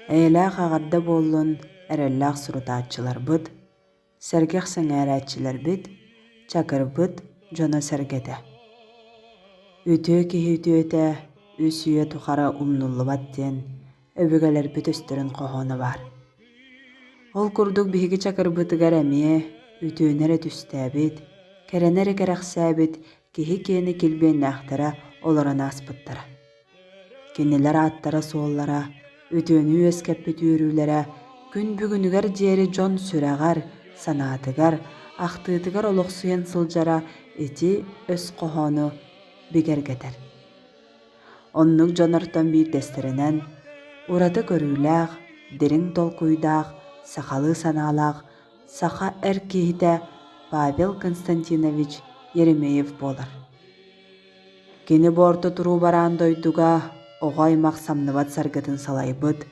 Эйэлээх эҕэрдэ буоллун эрэллээх сурутааччыларбыт, сэргэх сэҥээрээччилэрбит, Чакырбыт дьоно-сэргэтэ. Үтүө киһи үтүөтэ үс үйэ тухары умнуллубат диэн өбүгэлэрбит өстөрүн хоһооно баар. Ол курдук биһиги Чакырбытыгар эмиэ үтүөнү эрэ түстээбит, кэрэни эрэ кэрэхсээбит киһи киэнэ килбиэннээхтэрэ олорон ааспыттара. Кинилэр ааттара-суоллара, үтүөнү үөскэппит үөрүүлэрэ күн бүгүнүгэр диэри дьон сүрэҕэр, санаатыгар, ахтыытыгар олохсуйан сылдьара ити өс хоһоону бигэргэтэр. Оннук дьоннортон биирдэстэринэн ураты көрүүлээх, дириҥ толкуйдаах, сахалыы санаалаах саха эр киһитэ Павел Константинович Еремеев буолар. Кини бу орто туруу бараан дойдуга оҕо аймах самныбат саргытын салайбыт,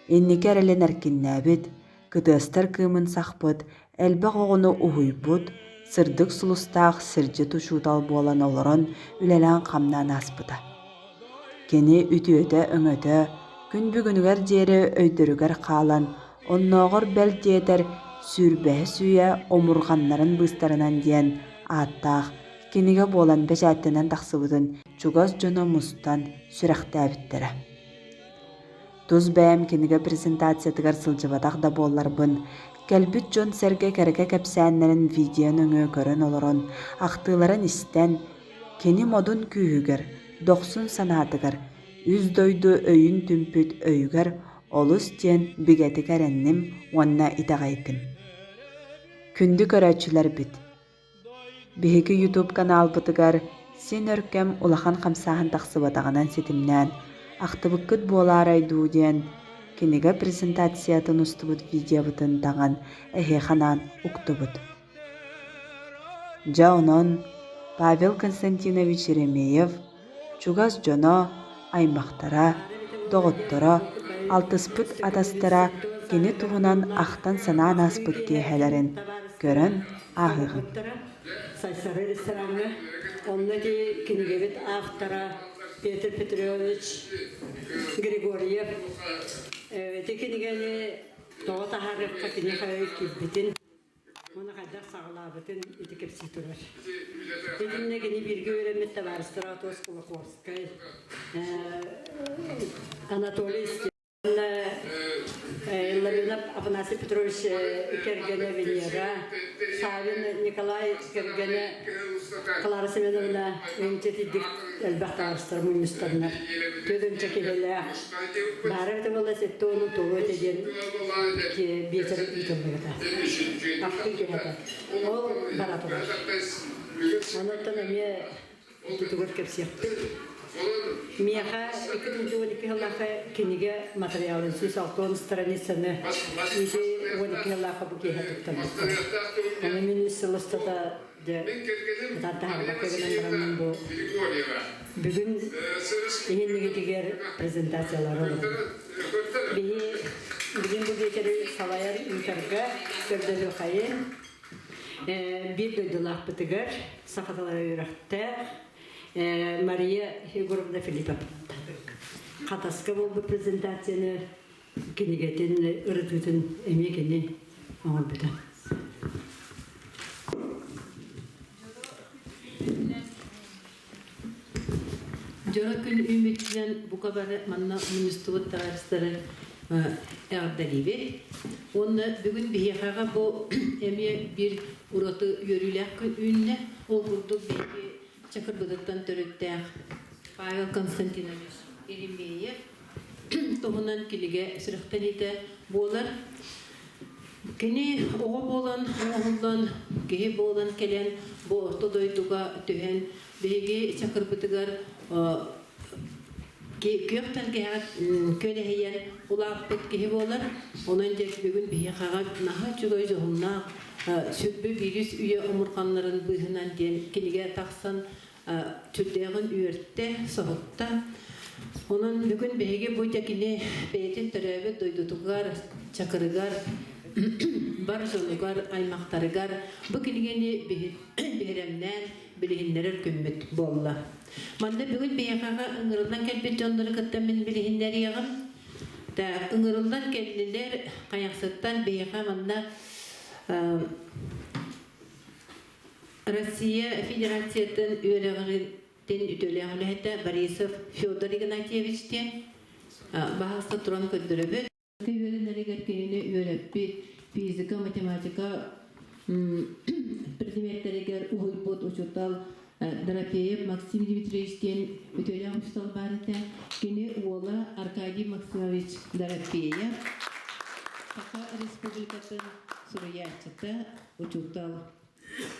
инники эрэлин эркиннээбит, кытыастар кыымын сахпыт, элбэх оҕону уһуйбут, сырдык сулустаах сирдьит учуутал буолан олорон үлэлээн-хамнаан ааспыта. Кини үтүөтэ-өҥөтө күн бүгүнүгэр диэри өйдөрүгэр хаалан, оннооҕор бэл диэтэр сүүрбэһис үйэ омурҕаннарын быыстарынан диэн ааттаах кинигэ буолан бэчээттэнэн тахсыбытын чугас дьоно мустан сүрэхтээбиттэрэ. Тус бэйэм кинигэ презентациятыгар сылдьыбатах да буолларбын, кэлбит дьон-сэргэ кэрэкэ кэпсээннэрин видео нөҥүө көрөн олорон, ахтыыларын истэн, кини модун күүһүгэр, дохсун санаатыгар, үс дойду өйүн түмпүт өйүгэр олус диэн бигэтик эрэнним уонна итэҕэйдим. Күндү көрөөччүлэрбит! Биһиги YouTube каналбытыгар син өр кэм улахан хамсааһын тахсыбатаҕынан ситимнээн, ахтыбыккыт буолаарай дуу диэн кинигэ презентациятын устубут видеобытын таҥан эһиэхэ анаан уктубут. Дьэ онон Павел Константинович Еремеев чугас дьоно, аймахтара, доҕотторо, алтыспыт атастара кини туһунан ахтан-санаан ааспыт киэһэлэрин көрөн ааһыаҕыҥ. Сайсары рестораҥҥа онно ити кинигэбит автора Петр Петрович Григорьев ити кинигэни тоҕо таһаарыахха киниэхэ киирбитин Уонна хайдах саҕалаабытын ити кэпсии турар. Итиннэ кини бииргэ үөрэммит табаарыстара Атос Кулаковскай, Анатолий Илларионов Афанасий Петрович кэргэнэ Венера, Савин Николай кэргэнэ Клара Семеновна инчэтийдик элбэх табаарыстар мунньустарнар. Түөдүнчэ киһилээх. Баара эбитэ буолла сэттэ уонун туолуо этэ диэн биэчэр ыытыллыбыта. Ахтыы киһитэ. Ол бара турар. Онуттан эмиэ тутугар кэпсиэхпит. Миэхэ 2012 сыллаахха кинигэ матырыйаалын 160 страницаны ити 12 сыллаахха бу киэһэ туттарбыттара. Аны мин үс сыл устата дьэ ытааттаһарбакка гынан бараммын бу бүгүн иһиннигитигэр презентациялары олоробун. Биһи бүгүн бу биэтэри салайар ыытарга көрдөһүөхайын биир дойдулаахпытыгар саха тыла үөрэхтээх Мария Егоровна Филиппова Хатаска буолбут презентацияны кинигэтин ырытыытын эмиэ кини оҥорбута. Дьоро күн үүммүтүнэн бука бары манна мунньустубут табаарыстары эҕэрдэлиибит. Уонна бүгүн биһиэхэҕэ бу эмиэ биир ураты үөрүүлээх күн үүннэ. Ол курдук биһиги Чакырбытыттан төрүттээх Павел Константинович Еремеев туһунан кинигэ сүрэхтэниитэ буолар. Кини оҕо буолан оҥоһуллан, киһи буолан кэлэн бу орто дойдуга түһэн биһиги Чакырбытыгар күөх тэлгэһэҕэ күөлэһийэн улааппыт киһи буолар. Онон дьэ бүгүн биһиэхэҕэ наһаа үчүгэй дьоһуннаах сүрбү биирис үйэ омурҕаннарын быыһынан диэн кинигэ тахсан сүрдээҕин үөртэ, соһутта. Онон бүгүн биһиги бу дьэ кини бэйэтин төрөөбүт дойдутугар, Чакырыгар, бар дьонугар, аймахтарыгар бу кинигэни биһирэмнээн билиһиннэрэр күммүт буолла. Манна бүгүн биһиэхэҕэ ыҥырыллан кэлбит дьоннору кытта мин билиһиннэриэҕим. Так, ыҥырыллан кэллилэр Хайахсыттан биһиэхэ манна Россия Федерациятын үөрэҕин үтүөлээх үлэһитэ Борисов Федор Игнатьевич диэн баһаалыста туран көрдөрөбүт. Үөрэнэригэр кинини үөрэппит физика, математика предметтэригэр уһуйбут учуутал Дорофеев Максим Дмитриевич диэн үтүөлээх учуутал баар этэ. Кини уола Аркадий Максимович Дорофеев Саха Республикатын суруйааччыта, учуутал.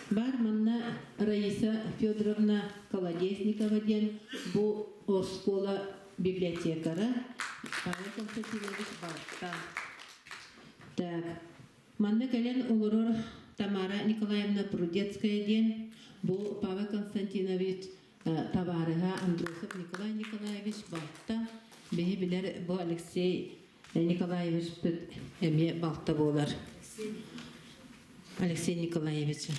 Бар манна Раиса Федоровна Колодезникова диэн бу оскуола библиотекара Павел Константинович Балта. Так, манна кэлэн олорор Тамара Николаевна Прудецкая диэн бу Павел Константинович табаарыһа Андросов Николай Николаевич балта. Биһи билэр бу Алексей Николаевичпыт эмиэ балта буолар. Алексей Николаевич.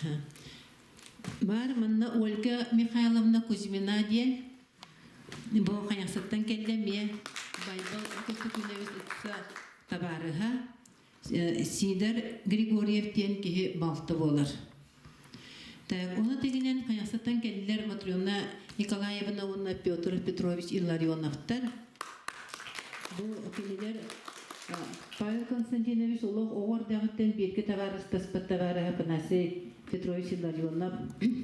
Бар манна Ольга Михайловна Кузьмина диэн бу Хайахсыттан кэллэ эмиэ Байбал Көстөкүүнэбит ыкса табаарыһа Сидор Григорьев диэн киһи балта буолар. Так, ону тигинэн Хайахсыттан кэллилэр Матрена Николаевна уонна Петр Петрович Илларионовтар. Бу кинилэр Павел Константинович олох оҕо эрдэҕиттэн бииргэ табаарыстаспыт табаарыһа Афанасий Петрович Илларионов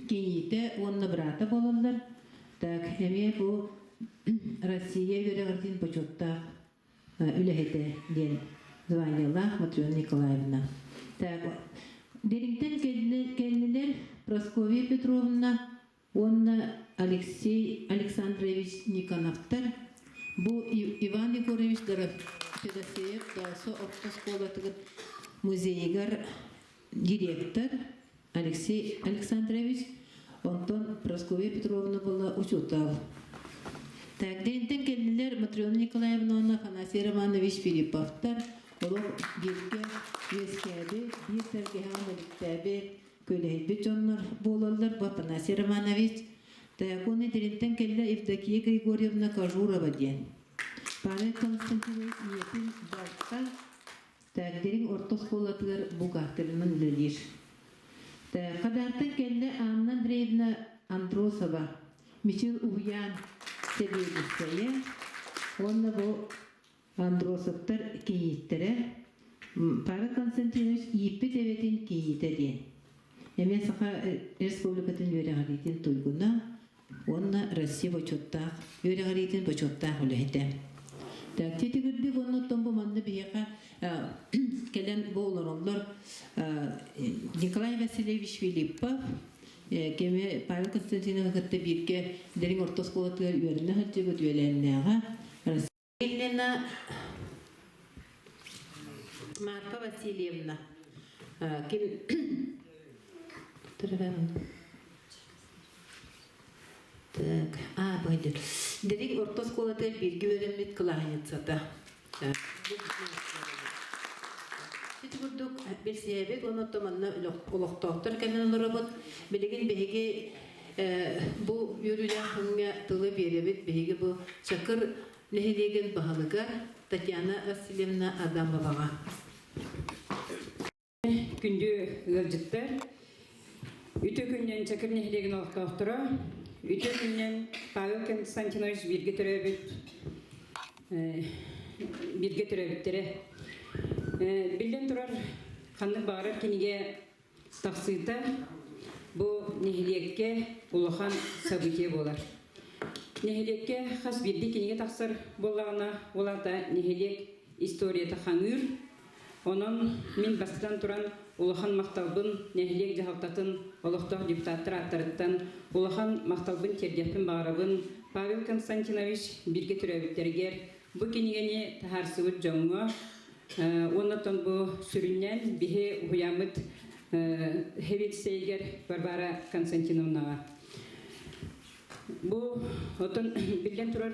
кийиитэ уонна быраата буолаллар. Так, эмиэ бу Россия үөрэҕирдиин бочуоттаах үлэһитэ диэн званиелаах Матрена Николаевна. Так, Дириҥтэн кэллилэр Прасковья Петровна уонна Алексей Александрович Никоновтар. Бу Иван Егорович Федосеев Доосо орто оскуолатыгар музейыгар директор Алексей Александрович, онтон Прасковья Петровна была учуутал. Так, диэнтэн кэллилэр Матрена Николаевна уонна Афанасий Романович Филипповтар олох бииргэ үөскээбит, биир тэлгэһэҕэ мөлүктээбит, күөлэһийбит дьоннор буолаллар. Бу Афанасий Романович. Так, уонна Диринтэн кэллэ Евдокия Григорьевна Кожурова диэн. Павел Константинович ийэтин балта Так, Дириҥ орто оскуолатыгар бухгалтерынан үлэлиир. Так, Хадаартан кэллэ Анна Андреевна Андросова, Мичил уһуйаан сэбиэдиссэйэ уонна бу Андросовтар кийииттэрэ Павел Константинович ииппит эбэтин кийиитэ диэн. Эмиэ Саха Республикатын үөрэҕириитин туйгуна уонна Россия бочуоттаах үөрэҕириитин бочуоттаах үлэһитэ. Так, титигирдик уонна оттон бу манна биһиэхэ кэлэн бу олороллор Николай Васильевич Филиппов, кеми Павел Константиновы кытта бииргэ Дириҥ орто оскуолатыгар үөрэнэ сылдьыбыт үөлээннээҕэ Елена Марфа Васильевна ким Так, а, пойдет. Дириҥ орто оскуолатыгар бииргэ үөрэммит кылааһынньыцата. Ити курдук билсиһэбит уонна оттон манна олохтоохтор кэлэн олоробут. Билигин биһиги бу үөрүүлээх күҥҥэ тылы биэрэбит. Биһиги бу Чакыр нэһилиэгин баһылыгар Татьяна Васильевна Адамоваҕа. Күндү ыалдьыттар, үтүө күнүнэн Чакыр нэһилиэгин олохтоохторо, үтүө күнүнэн Павел Константинович бииргэ төрөөбүт бииргэ төрөөбүттэрэ. Биллэн турар, ханнык баҕарар кинигэ тахсыыта бу нэһилиэккэ улахан событие буолар. Нэһилиэккэ хас биирдии кинигэ тахсар буоллаҕына, ол аата нэһилиэк историята хаҥыыр. Онон мин бастатан туран улахан махталбын нэһилиэк дьаһалтатын олохтоох депутаттар ааттарыттан улахан махталбын тиэрдиэхпин баҕарабын Павел Константинович бииргэ төрөөбүттэригэр бу кинигэни таһаарсыбыт дьоҥҥо уонна оттон бу сүрүннээн биһи уһуйааммыт сэбиэдиссэйигэр Варвара Константиновнаҕа. Бу оттон биллэн турар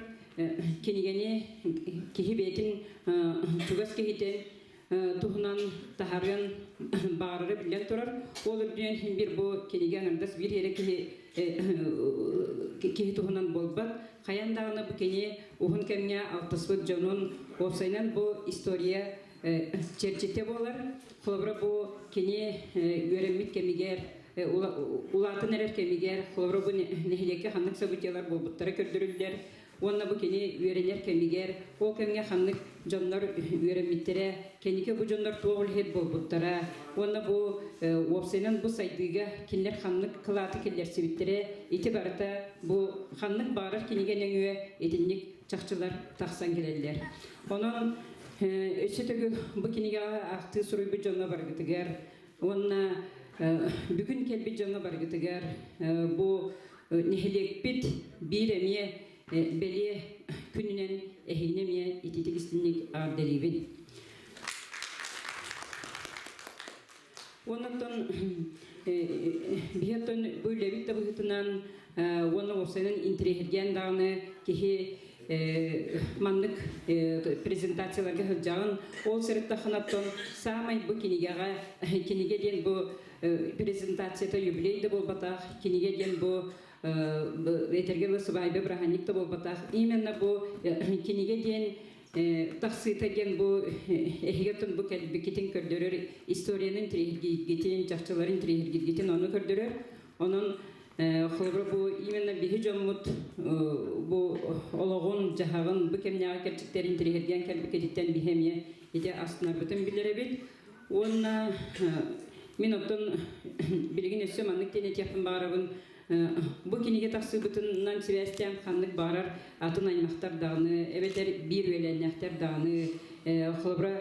кинигэни киһи бэйэтин чугас киһитин туһунан таһаарыан баҕарара биллэн турар. Ол үрдүнэн иһин биир бу кинигэ аҥардас биир эрэ киһи киһи туһунан буолбат. Хайан даҕаны бу кини уһун кэмҥэ алтыспыт дьонун, уопсайынан бу история чэрчитэ буолар. Холобура бу кини үөрэммит кэмигэр, улаатан эрэр кэмигэр, холобура бу нэһилиэккэ ханнык событиелар буолбуттара көрдөрүллэр. Уонна бу кини үөрэнэр кэмигэр, ол кэмҥэ ханнык дьоннор үөрэммиттэрэ, кэнники бу дьоннор туох үлэһит буолбуттара, уонна бу уопсайынан бу сайдыыга кинилэр ханнык кылааты киллэрсибиттэрэ, ити барыта бу ханнык баҕарар кинигэ нөҥүө итинник чахчылар тахсан кэлэллэр. Онон өссө төгүл бу кинигэҕэ ахтыы суруйбут дьоҥҥо барыгытыгар уонна бүгүн кэлбит дьоҥҥо барыгытыгар бу нэһилиэкпит биир эмиэ бэлиэ күнүнэн эһигини эмиэ итиитик истинник эҕэрдэлиибин. Уоннаттан биһиэттэн бу үлэбит да быһыытынан уонна уопсайынан интэриэһиргээн даҕаны киһи маннык презентацияларга сылдьаҕын. Ол сырыттаххынаттан саамай бу кинигэҕэ кинигэ диэн бу презентацията юбилей да буолбатах, кинигэ диэн бу этэргэ дылы сыбаайба бырааһынньык да буолбатах. Именно бу кинигэ диэн тахсыыта диэн бу эһиги бу кэлбиккитин көрдөрөр историяны интириэһиргииргитин, чахчыларын интириэһиргииргитин ону көрдөрөр. Онон холобура бу именно биһи дьоммут бу олоҕун, дьаһаҕын, бу кэмнээҕи кэрчиктэрин интириэһиргээн кэлбиккититтэн биһи эмиэ ити астынарбытын билэрэбит. Уонна мин оттон билигин өссө маннык диэн этиэхпин баҕарабын. Бу кинигэ тахсыбытынан сибээстээн ханнык баҕарар атын аймахтар даҕаны, эбэтэр биир үөлээннээхтэр даҕаны, холобура,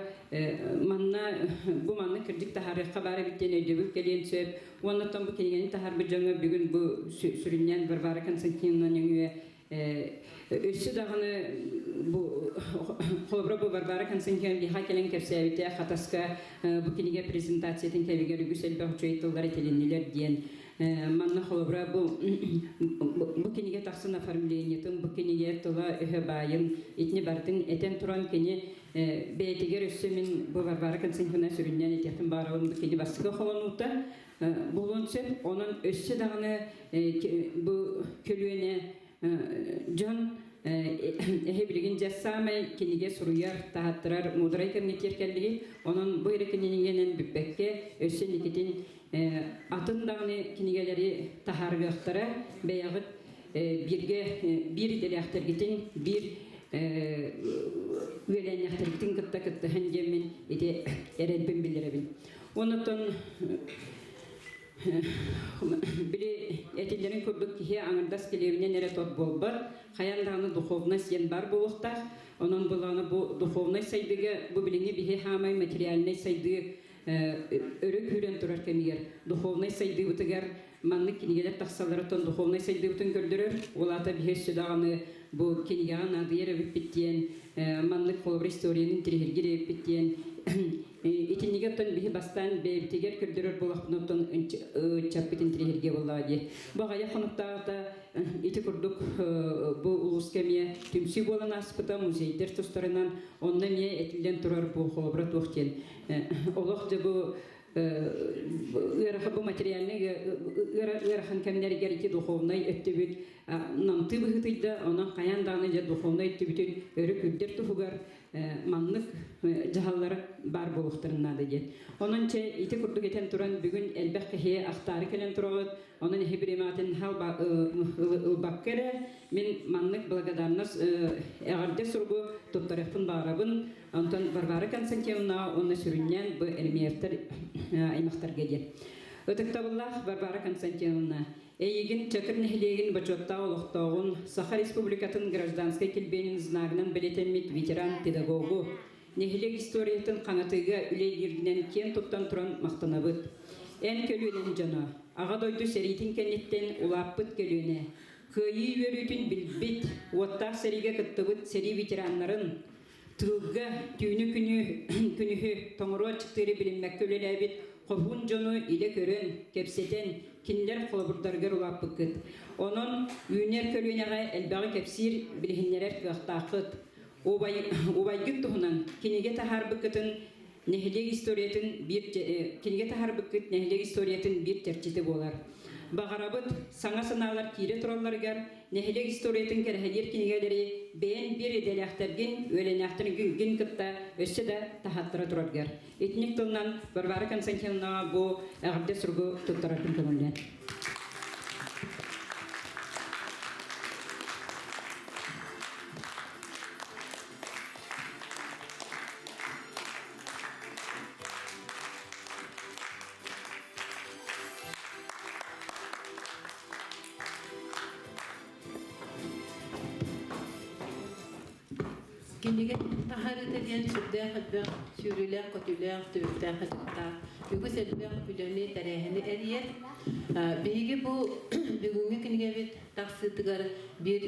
манна бу маннык кырдьык таһаарыахха баар эбит диэн өйдөбүл кэлиэн сөп. Уонна оттон бу кинигэни таһаарбыт дьоҥҥо бүгүн бу сүрүннээн Варвара Константиновна нөҥүө өссө даҕаны бу холобура бу Варвара Константиновна биһиэхэ кэлэн кэпсээбитэ Хатаска бу кинигэ презентациятын кэмигэр үгүс элбэх үчүгэй тыллар этилиннилэр диэн. Манна холобура бу бу кинигэ тахсан оформлениетын, бу кинигэ тыла-өһө баайын итини барытын этэн туран кини бэйэтигэр өссө мин бу Варвара Константиновна сүрүннээн этиэхпин баҕарабын бу кини бастакы холонуута буолуон сөп. Онон өссө даҕаны бу көлүөнэ дьон эһи билигин дьэ саамай кинигэ суруйар, таһаттарар муударай кэмҥэ тиэркэллигит. Онон бу эрэ кинигэнэн бүппэккэ өссө инникитин атын даҕаны кинигэлэри таһаарыахтара бэйэҕит бииргэ биир идэлээхтэргитин биир үөлээннээхтэргитин кытта кыттыһан диэммин ити эрэлбин биллэрэбин. Оннуттан били этиллэрин курдук киһи аҥардас килиэбинэн эрэ тот буолбат, хайаан даҕаны духовность диэн баар буолуохтаах. Онон былаана бу духовнай сайдыыга бу билиҥҥи биһи хаамай материальнай сайдыы өрө күүрэн турар кэмигэр духовнай сайдыыбытыгар маннык кинигэлэр тахсалларыттан духовнай сайдыыбытын көрдөрөр. Ол аата биһи өссө даҕаны бу кинигэҕэ наадыйар эбиппит диэн, маннык холобур историяны интириэһиргиир эбиппит диэн итиннигэ оттон биһи бастаан бэйэбитигэр көрдөрөр буолахпын оттон ыччаппыт интириэһиргиэ буоллаҕа дии. Бу аҕыйах хонуктааҕыта ити курдук бу улууска эмиэ түмсүү буолан ааспыта музейдар тустарынан онно эмиэ этиллэн турар бу холобура туох диэн олох дьэ бу ыарахан бу материальнай ыарахан кэмнэригэр ити духовнай өттүбүт намтыы быһыытыйда онон хайаан даҕаны дьэ духовнай өттүбүтүн өрө күүрдэр туһугар маннык дьаһаллар баар буолуохтарын наада диэн. Онон чэ ити курдук этэн туран бүгүн элбэх киһи ахтаары кэлэн тураҕыт. Онон эһи бириэмэҕитин ылбакка эрэ мин маннык благодарность эҕэрдэ суругу туттарыахпын баҕарабын. Онтон Варвара Константиновна уонна сүрүннээн бу Еремеевтэр аймахтарга диэн. Ытыктабыллаах Варвара Константиновна, эйигин Чакыр нэһилиэгин бочуоттаах олохтооҕун, Саха Республикатын гражданскай килбиэнин знагынан бэлиэтэммит ветеран-педагогу, нэһилиэк историятын хаҥатыыга үлэлииргинэн киэн туттан туран махтанабыт. Эн көлүөнэн дьоно, Аҕа дойду сэриитин кэнниттэн улааппыт көлүөнэ, кыайыы үөрүүтүн билбит, уоттаах сэриигэ кыттыбыт сэрии ветераннарын, Тыылга түүнү-күнү күнүһү тоҥоруо аччыктыыры билиммэккэ үлэлээбит хоһуун дьону илэ көрөн, кэпсэтэн, кинилэр холобурдарыгар улааппыккыт. Онон үүнэр көлүөнэҕэ элбэҕи кэпсиир, билиһиннэрэр кыахтааххыт. Убай, убайгыт туһунан кинигэ таһаарбыккытын нэһилиэк историятын биир кинигэ таһаарбыккыт нэһилиэк историятын биир чэрчитэ буолар. Баҕарабыт саҥа санаалар киирэ туралларыгар нэһилиэк историятын кэрэһэлиир кинигэлэри бэйэн биир идэлээхтэргин, үөлэнээхтэргин кытта өссө да таһааттара тураргар. Итинник тылынан Варвара Константиновнаҕа бу эҕэрдэ суругу туттарарбын көҥүллээн. Кинигэ таһаарыыта диэн сүрдээх элбэх сүүрүүлээх-көтүүлээх, түбүктээх-атыктаах, үгүс элбэх үлэни, тэрээһини эрийэр. Биһиги бу бүгүҥҥү кинигэбит тахсыытыгар биир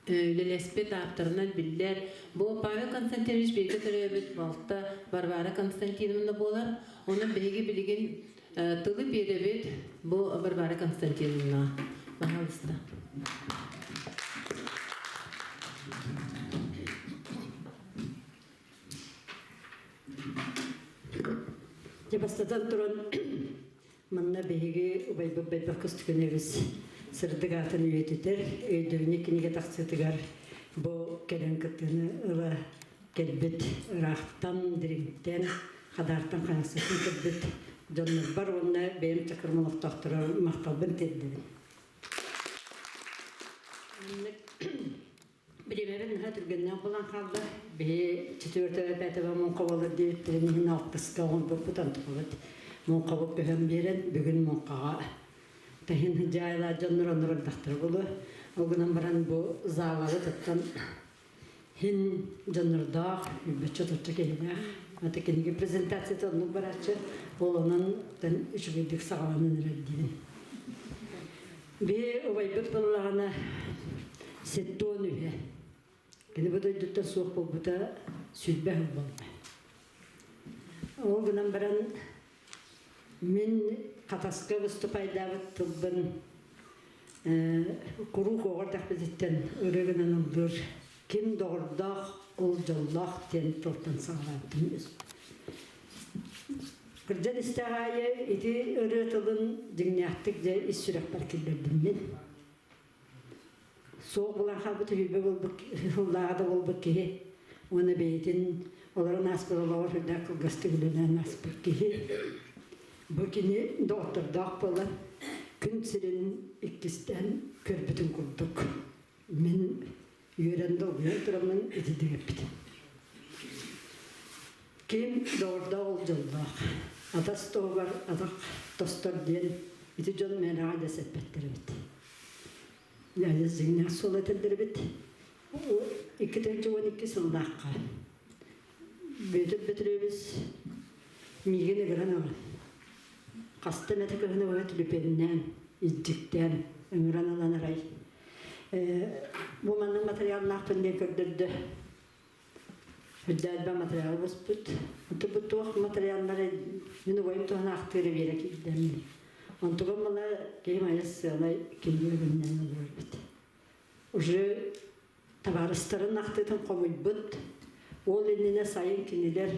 үлэлэспит ааптарынан биллэр. Бу Павел Константинович бииргэ төрөөбүт балта Варвара Константиновна буолар. Онон биһиги билигин тылы биэрэбит бу Варвара Константиновна. Пожалуйста. Дьэ бастатан туран Манна биһиги убайбыт Байбах Көстүкүнэбис сырдык аатын үйэтитэр өйдөбүнньүк кинигэ тахсыытыгар бу кэлэн кыттыыны ыла кэлбит ыраахтан, дириҥтэн, хадаартан хаҥасыттан кэлбит дьоннорбор уонна бэйэм чакырым олохтоохторо махталбын тиэрдэбин. Бириэмэбит наһаа түргэннээх буолан хаалла. Биһи четвертая пятого муҥха буолар диэбиттэрин иһин алтыска оҥорбуппут онтукабыт муҥхабыт көһөн биэрэн бүгүн муҥхаҕа таһын дьаайылаах дьоннор оннор ардахтара буолуо. Ол гынан баран бу заалабыт оттон хин дьоннордоох, үүрбэччэ отучча киһилээх. Ата кинигэ презентацията оннук барааччы. Ол онон үчүгэйдик саҕаланан эрэр диибин. Биһи убайбыт буоллаҕына сеттуон үһэ. Кини бу дойдуттан суох буолбута 20 сыл буолла. Ол гынан баран мин Хатаска выступайдаабыт тылбын куруук оҕо эрдэхпититтэн ырыа гынан ыллыыр «Ким доҕордоох, ол дьоллоох» диэн тылтан саҕалаабытым. Кырдьан истэх аайы ити ырыа тылын дьиҥнээхтик дьэ ис сүрэхпэр киллэрдим мин. Суох булан хаалбыт үһүйбэ буолбут ыллааҕа да буолбут киһи уонна бэйэтин олорон ааспыт олоҕор сүрдээх кылгастык үлэлээн ааспыт киһи. Бу кини доҕоттордоох буолан күн сирин иккистээн көрбүтүн курдук мин үөрэн долгуйан тураммын итинник эппитим. Ким доҕордоох ол дьоллоох, атас туһугар атах тостор диэн ити дьон мээнэҕэ да сэппэттэр эбит. Дьэ, дьиҥнээх суол этэллэр эбит. 2012 сыллаахха Бүөтүр Бөтүрүөбүс миигин ыҥыран ылан, хаста эмэтэ кыһыны быһа түлүпүөннээн, илдьиктээн ыҥыран ылан арай бу маннык матырыйааллаахпын диэн көрдөрдө. Үрдэ элбэх матырыйаалы буспут. Онтон бу туох матырыйааллары мин убайым туһунан ахтыыра биэрэ киирдэммин. Онтугум мала киһим айас сыалай кинигэ өгүннэн олорор эбит. Уже табаарыстарын ахтыытын хомуйбут. Ол иннинэ сайын кинилэр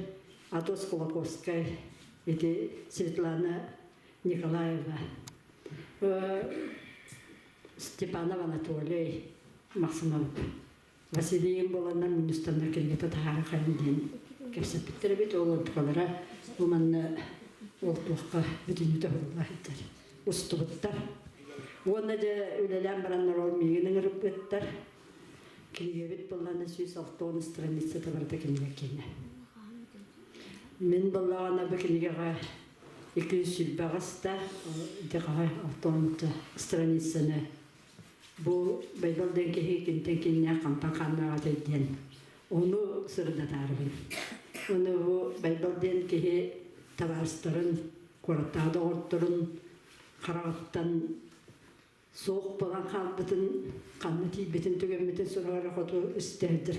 Атос Кулаковскай, ити Светлана Николаева, Степанов Анатолий Максимов Василийым буоланнар мунньустаннар кинигэтэ таһаара хайын диэн кэпсэппиттэр эбит. Ол онтукалара бу манна ол туохха бүтүннүүтэ уһулла сылдьар. Устубуттар. Уонна дьэ үлэлээн бараннар ол миигин ыҥырыппыттар. Кинигэбит быллана 160 страницата барыта кинигэ киинэ. Мин быллаҕына бу кинигэҕэ 228 да ити хаһа 60 страницаны Бу Байбал диэн киһи кинтэн кининээх хантан хааннааҕа этэй диэн ону сырдатаарыбын. Уонна бу Байбал диэн киһи табаарыстарын, куораттааҕы доҕотторун хараҕыттан суох буолан хаалбытын, ханна тиийбитин түгэммитин сураҕар хоту истээддэр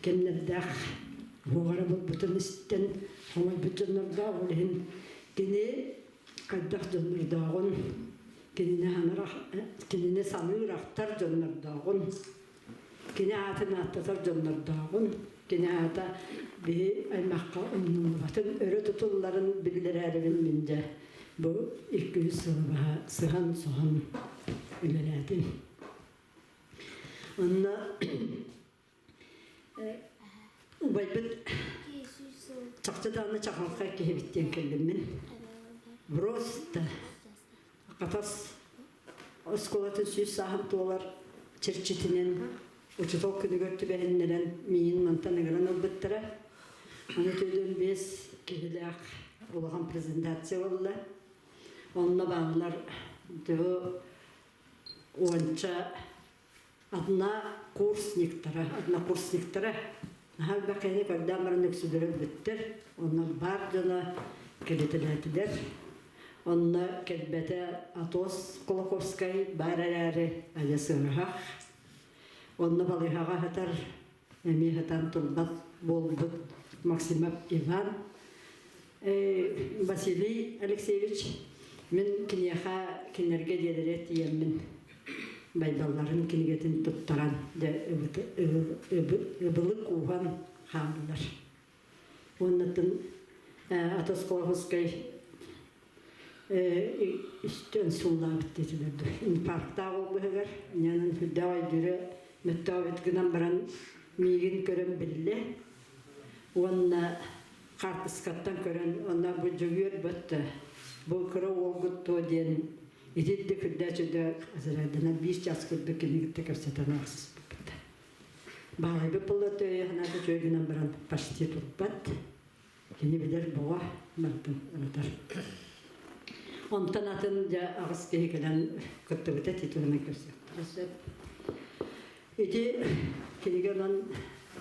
кэмнэрдээх уоҕара булбутун истэн хомойбут дьоннордоох ол иһин кини хайдах дьоннордооҕун кинини кинини саныыр ахтар дьоннордооҕун, кини аатын ааттатар дьоннордооҕун, Кини аата биһи аймахха умнуллубатын, өрө тутулларын биллэрээрибин мин дьэ бу 200 сылы баһа сыһан-соһон үлэлээтим. Онно убайбыт чахчы даҕаны чаҕылхай киһибит диэн кэллим мин. Просто Хатас оскуолатын сүүс сааһын туолар чэрчитинэн учуутал күнүгэр түбэһиннэрэн миигин мантан ыҥыран ылбыттара. Аны 45 киһилээх улахан презентация буолла. Онно бааллар төһө уонча однокурсниктара, однокурсниктара наһаа элбэх киһини көрдөөн баран үксүлэрэ өлбүттэр. Онно баар дьоно кэлитэлээтилэр. Онно кэлбэтэ Атос Кулаковскай баар эрээри адьас ыарыһах. Онно балыыһаҕа сытар, эмиэ сытан турбат буолбут Максимов Иван. Василий Алексеевич мин киниэхэ кинилэргэ дьиэлэригэр тиийэммин байбалларын кинигэтин туттаран дьэ ыбылы кууһан хааллылар. Уоннатын Атос Кулаковскай үстэн сууллаабыт диэтилэр инфарктаах уолбуһугар ньанан сүрдээх өйдүүрэ мөттөөбүт гынан баран миигин көрөн биллэ уонна хаартыскаттан көрөн онно бу Дьөгүөр бөттө бу кыра уолгут туо диэн итирдик үрдээчүдэ азырайданан биир час курдук кини кытта кэпсэтэн аахсыспыппыт. Баҕайбыт буолла төйө санаата үчүгэй гынан баран почти турбат. Кини билэр боҕо барытын ырытар. Онтон атын дьэ аҕыс киһи кэлэн кыттыбыта титулунан көрсүөхтэрэ сөп. Ити кинигэ онон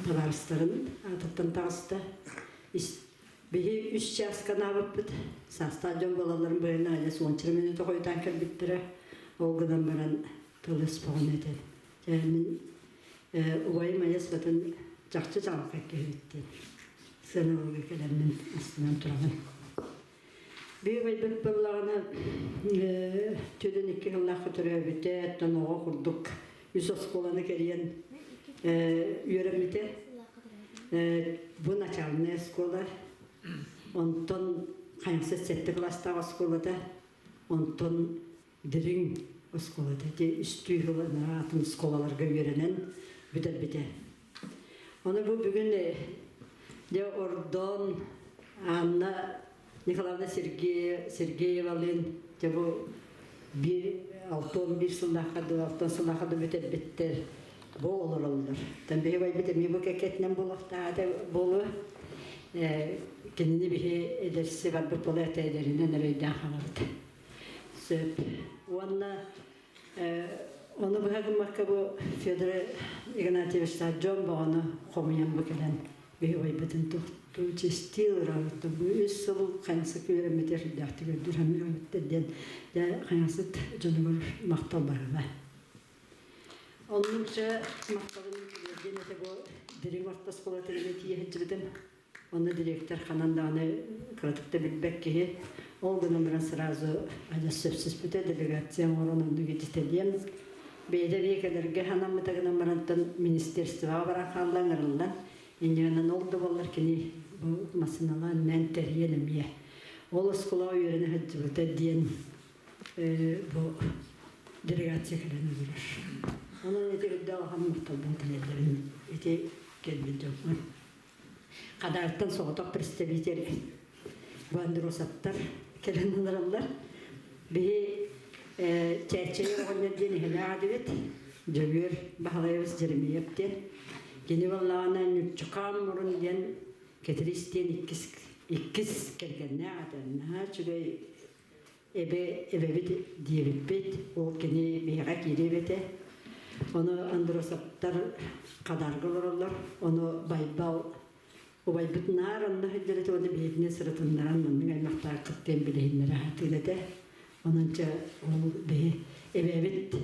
табаарыстарын аатыттан таҕыста. Биһи үс чааска анаабыппыт. Саастаах дьон буолалларын быһыынан адьас уонча мүнүүтэ хойутаан кэлбиттэрэ. Ол гынан баран тыл өспөҕүн этэн. Дьэ мин убайым айас батын чахчы чаҕылхай киһибит диэн сыаналыырга кэлэммин астынан турабын. Биир убайбыт буоллаҕына түөдэн икки сыллаахха төрөөбүтэ, оттон оҕо курдук үс оскуоланы кэрийэн үөрэммитэ. Бу начальная оскуола, онтон хайымсыт сэттэ кылаастаах оскуолата, онтон Дириҥ оскуолата ити үстүү сыл анараа атын оскуолаларга үөрэнэн бүтэрбитэ. Ону бу бүгүн дьэ Ордон Анна Николаевна Сергеевалыын дьэ бу биир 61 сыллаахха да 60 сыллаахха да бүтэрбиттэр бу олороллор. Тан биһи байбыт эмиэ бу кэккэтинэн буолуохтаата буолуо. Кинини биһи эдэрси барбыт буола этэ эдэринэн эрэйдээн хаалабыт. Сөп. Уонна ону быһа гыммакка бу Федор Игнатьевич дьон боҕону хомуйан бу кэлэн биһи убайбытын тохтуу чистии ыларабыт бу үс сыл хайансык үөрэммитэ сүрдээхтик үрдүр хамыамыттар диэн дьэ хайансыт дьонугар махтал барыла. Оннукча махталын тириэрдиэн этэ бу дириҥ орто оскуола тэрилэ тиийэ сылдьыбытым. Онно директор ханан даҕаны кыратык да билбэт киһи. Ол гынан баран сразу адьас сөпсөспүтэ, делегация оҥорон оннук ититэлиэм. Бэйэтэ биэкэлэргэ анаммыта гынан барантан министерствоҕа баран хаалла ыҥырыллан. Инньэ ол да буоллар кини бу массыыналаан мээн тэрийэн эмиэ. Ол оскуолаҕа үөрэнэ сылдьыбыта диэн бу делегация кэлэн олорор. Онон ити үрдэ улахан махталбын тилэллэрин ити кэлбит дьоммун. Хадаартан соҕотох представитель бу Андросовтар кэлэн олороллор. Биһи Чээччэйэ оҕонньор диэн иһэлээх этибит. Дьөгүөр Баһылайабыс Дьэримиев диэн. Кини буоллаҕына Ньуччукаан мурун диэн Кэтириис диэн иккис иккис кэргэннээх этэ. Наһаа үчүгэй эбэ эбэбит диэбиппит. Ол кини биһиэхэ киириэб этэ. Ону Андросовтар Хадарга олороллор. Ону Байбал убайбыт наар онно сылдьар этэ уонна биһигини сырытыннаран маннык аймахтааххыт диэн билиһиннэрэ сатыыр этэ. Онон чэ ол биһи эбээбит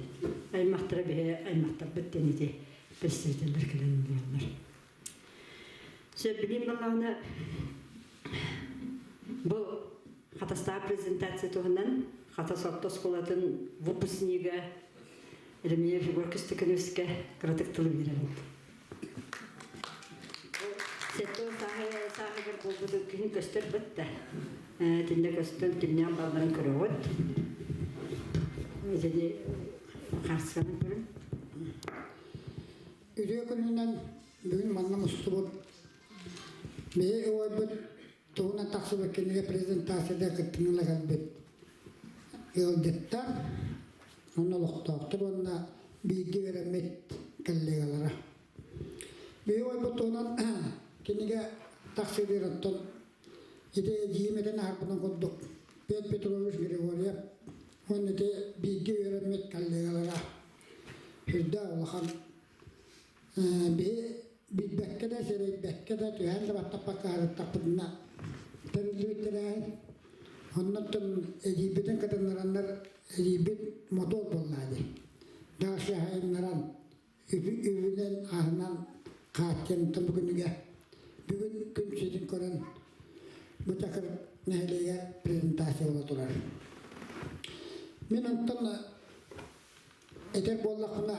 аймахтара биһи аймахтарбыт диэн ити представителлэр кэлэн олороллор. Сөп билим балаҕана бу Хатастаах презентация туһунан Хатас орто оскуолатын выпускнига Ремеев Егор Костякиновичка кыратык тылы биэрэбин. буолбутун күһүн көстөр бытта. Итиннэ көстөн кимнээх баалларын көрөҕүт. Итини харсыанан көрүн. Үтүө күнүнэн бүгүн манна мустубут биһи убайбыт туһунан тахсыбыт кинигэ презентацияда кыттыҥыла кэлбит ыалдьыттар уонна олохтоохтор уонна бииргэ үөрэммит коллегалара. Биһи убайбыт туһунан кинигэ тахсыытыгар оттон ити эдьиийим этэн аһарбытын курдук Петр Петрович Григорьев уонна ити бииргэ үөрэммит коллегалара сүрдээх улахан биһи билбэккэ да сэрэйбэккэ да түһээн да баттаппакка сырыттахпытына тэриллибит тэрээһин оннуттан эдьиийбитин кытыннараннар эдьиийбит мотуор буоллаа дии дальше айаннаран үбүнэн аһынан хааччыйан бүгүнүгэ бүгүн күн сирин көрөн бу Чакыр нэһилиэгэр презентация буола турар. Мин онтон этэр буоллахпына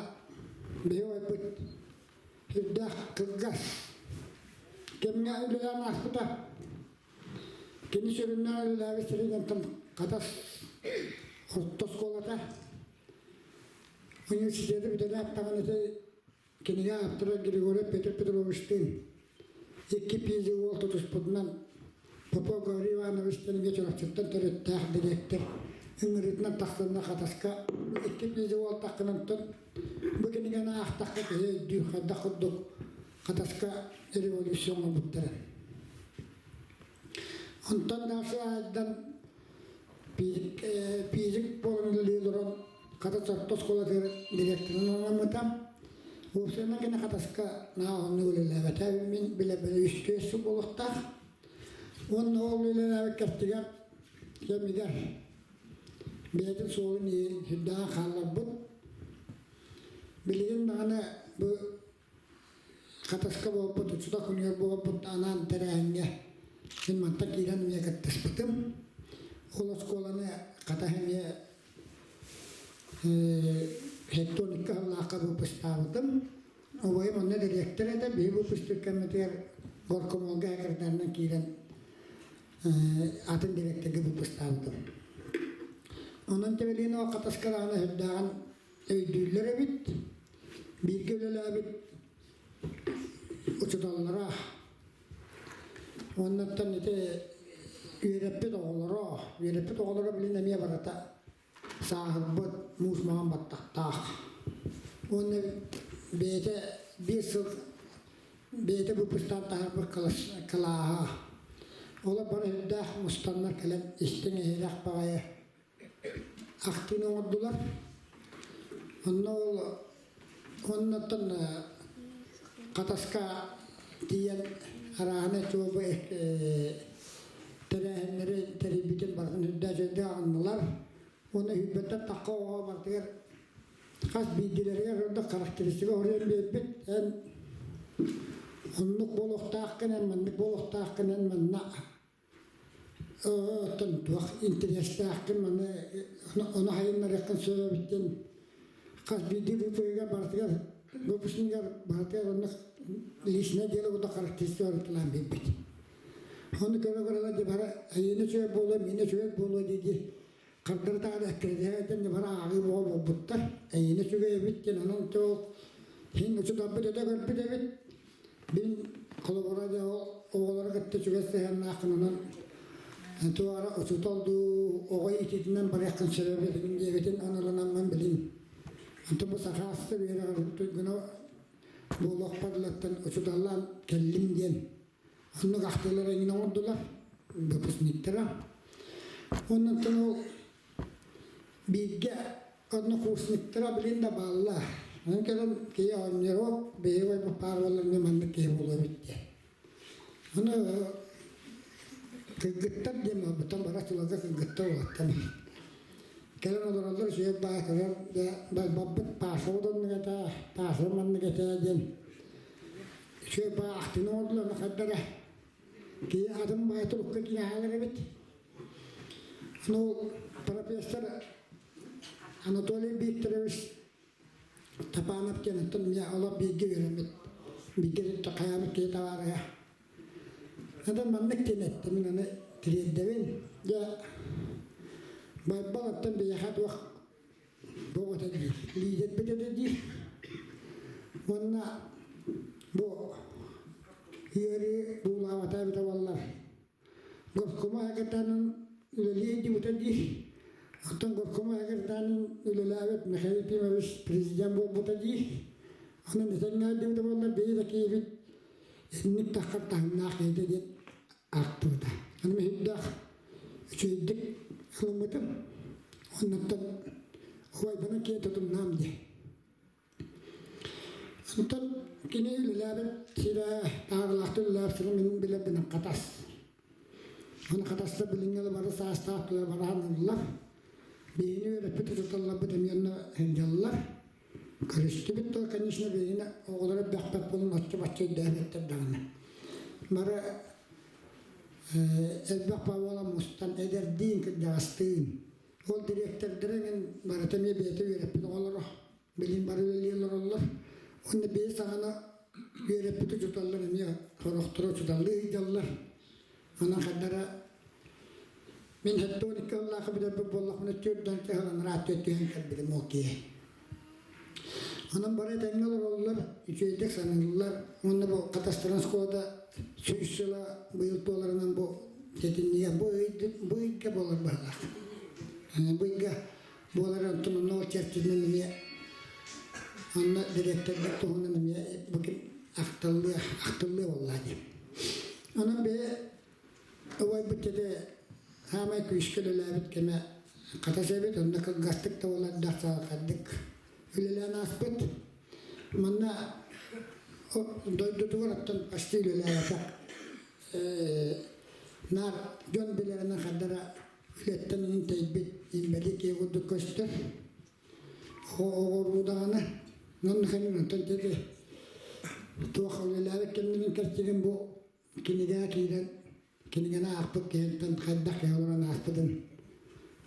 биһи ойбут сүрдээх кылгас кэмҥэ үлэлээн ааспыта. Кини сүрүннээн үлэлээбит сирин онтон Хатас орто оскуолата университеты бүтэрээт даҕаны кинигэ ааптара Григорий Петр Петровичтыын икки пизи уол тутуспутунан Попов Гаврил Иванович диэн Чурапчыттан төрүттээх дириэктэр ыҥырыытынан тахсанна Хатаска икки пизи уол таххынантан бу кинигэни аахтахха киһи өйдүүр хайдах курдук Хатаска революция оҥорбуттара. Онтон дальше айдан физик буолан үлэлии олорон Хатас орто оскуолатыгар директорынан анаммыта. Уопсайынан кини Хатаска наһаа уһуннук үлэлээбэтэ. Мин билэбин үс сыл буолуохтаах. Уонна ол үлэлээбит кэртигэр кэмигэр бэйэтин суолун иһин сүрдээҕин хаалларбыт. Билигин даҕаны бу Хатаска буолбут, Учута күнүгэр буолбут анаан тэрээһиҥҥэ мин мантан киирэн эмиэ кыттыспытым. Ол оскуоланы Хатас эмиэ 72 сыллаахха выпустаабытым. Убайым онно дириэктэр этэ, биһи выпустуур кэммитигэр горкомолга секретарынан киирэн атын дириэктэргэ выпустаабытым. Онон Тебелинова Хатаска даҕаны сүрдээҕин өйдүүллэр эбит. Бииргэ үлэлээбит учууталлара уоннаттан ити үөрэппит оҕолоро, үөрэппит оҕолоро билин эмиэ барыта сааһырбыт, муус маҥан баттахтаах. Уонна бэйэтэ биир сыл бэйэтэ выпустаан таһаарбыт кылааһа. Олор бары үрдээх мустаннар кэлэн истиҥ иһирэх баҕайы ахтыыны оҥордулар. Онно ол оннуттан Хатаска тиийэн арааһынай чуолбу тэрээһиннэри тэрийбитин барытын үрдээчэйдэ аҕыннылар. Уонна үһүйбэттэн тахха оҕо барытыгар хас биирдиилэригэр ордук характеристика оруйан биэрбит. Эн оннук буолуохтааххын, эн маннык буолуохтааххын, эн манна Оттон туох интэриэстээххин маны ону хайыннарыаххын сөп эбит диэн хас биирдии выпускнига барытыгар выпускнигар барытыгар онно личное дело курдук характеристика барытылаан биэрбит. Ону көрө-көрө дьэ бары эйиэнэ үчүгэй буолуо, миэнэ үчүгэй буолуо дии-дии хардары таары эккирэтиһэ дьэ бары ааҕыы бөҕө буолбуттар. Эйиэнэ үчүгэй эбит диэн онон ол иһин учууталбыт өтө көрбүт эбит. Мин холобура дьэ ол оҕолору кытта үчүгэй сыһыаннааххын онон туора учуутал дуу оҕо иитиитинэн барыаххын сөп эбит диэбитин аналанаммын билин. Онтон бу саха астыр үөрэҕэр туйгуна буолуохпар дылаттан учууталлаан кэллим диэн оннук ахтыылар эҥин оҥордулар выпускниктара. Оннуттан ол Бииргэ однокурсниктара билин да бааллар. Онон кэлэн киһи оонньоруок, биһиги ойбут паар буоллар эмиэ маннык киһи буолуо эбит диэн. Ону кыргыттар диэн буолбуттан бара сыларга кыргыттар уолаттар. Кэлэн олороллор үчүгэй баа көрөр барбаппыт Пашабыт оннук этэ, Паша маннык этэ диэн үчүгэй баа ахтыны оҥордулар ону хайдара киһи атын баай турукка киһи хаалар эбит. Ну, профессор Анатолий Викторович Тапанов диэн оттон меня олох бииргэ үөрэммит, бииргэ хайаабыт киһи табаарыһа. Онон маннык диэн эттэ, мин аны тириэрдэбин. Дьэ, Байбал оттон биһиэхэ туох туох этэ диир, лидербит этэ диир. Уонна бу ыарыы буулаабата эбитэ буоллар, горкома секретарынан үлэлии дибитэ диир. Оттон горкома секретарынан үлэлээбит Михаил Ефимович президент буолбута диир. Онон этэҥҥэ дибитэ буоллар, биһиги да киһибит инник таххар таһымнаах киһитэ диэн ааттыбыта. Аны миһирдээх үчүгэйдик ылыммытым. Оннуттан убайбынан киэн тутумнаам дии. Онтон кини үлэлээбит сирэ таһаарылаахтык үлэлээбит сирэ мин билэрбинэн Хатас. Аны Хатаста билиҥҥи бары саастаах тула барааныллар. Биһини үөрэппит учууталларбыт эмиэ онно сылдьаллар. Көрүстүбүт да, конечно, биһини оҕолоро бэхпэт буолан оччо-бачча өйдөөбөттөр даҕаны. Бары элбэх буола мустан эдэрдиин, кырдьаҕастыын. Ол дириэктэрдэрэ мин барыта эмиэ бэйэтэ үөрэппит оҕолоро. Билин бары үлэлии олороллор. Уонна бэйэ саҕана үөрэппит учууталлар эмиэ сорохторо учууталлыы сылдьаллар. Онон хардара мин 72 сыллаахха бүтэрбит буоллахпына түөрт сыл анараа түһэн кэлбитим ол киһи. Онон бары этэҥҥэ олороллор, үчүгэйдик саныыллар. Уонна бу Хатастаран оскуолата 100 сыла быйыл туоларынан бу сэтинньигэ бу бу ыйга буолар быһыылаах. Бу ыйга буолар онтон онно ол чэрчитинэн эмиэ онно дириэктэрдэр туһунан эмиэ бу ким ахтыллыа ахтыллыа буоллаа диэн. Онон бэйэ убайбыт дьэ саамай күүскэ үлэлээбит кэмэ Хатас эбит, онно кылгастык да буолардаах саҕалхайдык үлэлээн ааспыт. Манна дойдутугар оттон почти үлэлээбэтэх наар дьон билэринэн хардара үлэттэн онон тэйбит инбэлиит киһи курдук көстөр. Оҕоруу даҕаны онно кэннин онтон деди туох үлэлээбит кэмнэрин кэрчигин бу кинигэҕэ киирэн кинигэни аахпыт киһиттэн хайдах киһи олорон ааспытын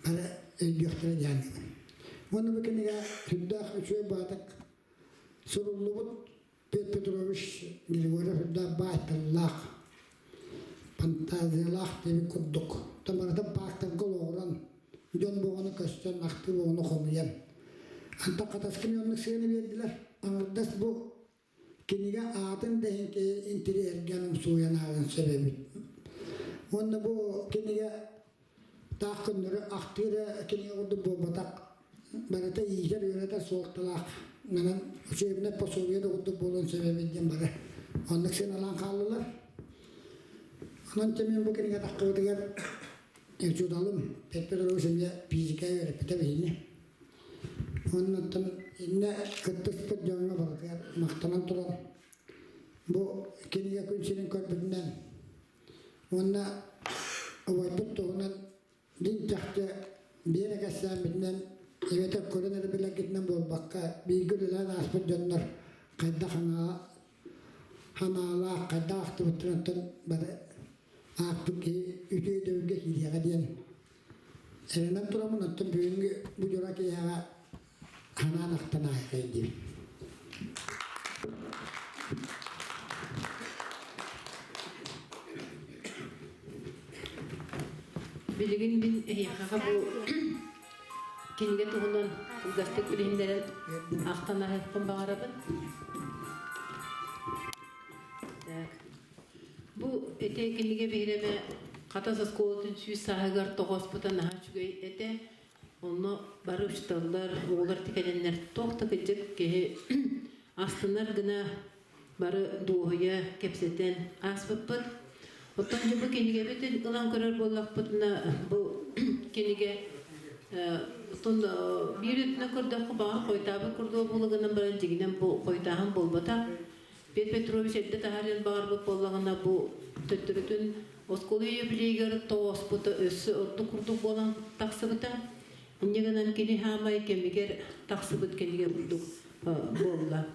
бары өйдүөхтэрэ диэн. Уонна бу кинигэ сүрдээх үчүгэй баатык суруллубут Петр Петрович Григорьев үрдээх баай тыллаах, фантазиялаах диэбит курдук тамаратын паактарга олоҕуран дьон буоҕуну көстөн, ахтыы буоҕуну хомуйан. Антон Хатаскин оннук сыана биэрдилэр. Аҥардас бу Кинигэ аатын да иһин киһи интириэһиргээн умсугуйан ааҕыан сөп эбит. Уонна бу кинигэ таах көннөрү ахтыы эрэ кинигэ курдук буолбатах. Барыта иитэр-үөрэтэр суолталаах. Манан учебнай пособие да курдук буолуон сөп эбит диэн бары оннук сыаналаан хааллылар. Онон мин бу кинигэ таххыбытыгар учууталым Петр Петрович эмиэ физика үөрэппитэ биһини. Оннуттан иннэ кыттыспыт дьоҥҥо барытыгар махтанан туран бу кинигэ күн сирин көрбүтүнэн уонна убайбыт туһунан дьиҥ чахчы биэрэ кэпсээммитинэн эбэтэр көрөн эрэ билэргитинэн буолбакка бииргэ үлэлээн ааспыт дьоннор хайдах санаалаах хайдах ахтыбыттарыттан бары аахпыт киһи үтүө өйдөбүлгэ киириэҕэ диэн Эрэнэн тураммын оттон бүгүҥҥү бу дьоро киэһэҕэ ханаан ахтан ааһыай диибин. Билигин мин эһиэхэҕэ бу кинигэ туһунан кылгастык билиһиннэрэн ахтан ааһыахпын баҕарабын. Так. Бу ити кинигэ биһирэмэ Хатас оскуолатын 100 сааһыгар тоҕооспута наһаа үчүгэй этэ. Онно бары учууталлар, оҕолор тикэлэннэр туох да кырдьык киһи астынар гына бары дуоһуйа кэпсэтэн ааспыппыт. Оттон дьэ бу кинигэбитин ылан көрөр буоллахпытына, бу кинигэ оттон биир өттүнэн көрдөххө баҕар хойутаабыт курдуга буола гынан баран дьиҥинэн бу хойутааһын буолбатах. Петр Петрович эрдэ таһаарыан баҕарбыт буоллаҕына, бу төттөрүтүн оскуола юбилейыгар тоҕооспута өссө ордук курдук буолан тахсыбыта. Инньэ гынан кини хаамай кэмигэр тахсыбыт кинигэ курдук буолла.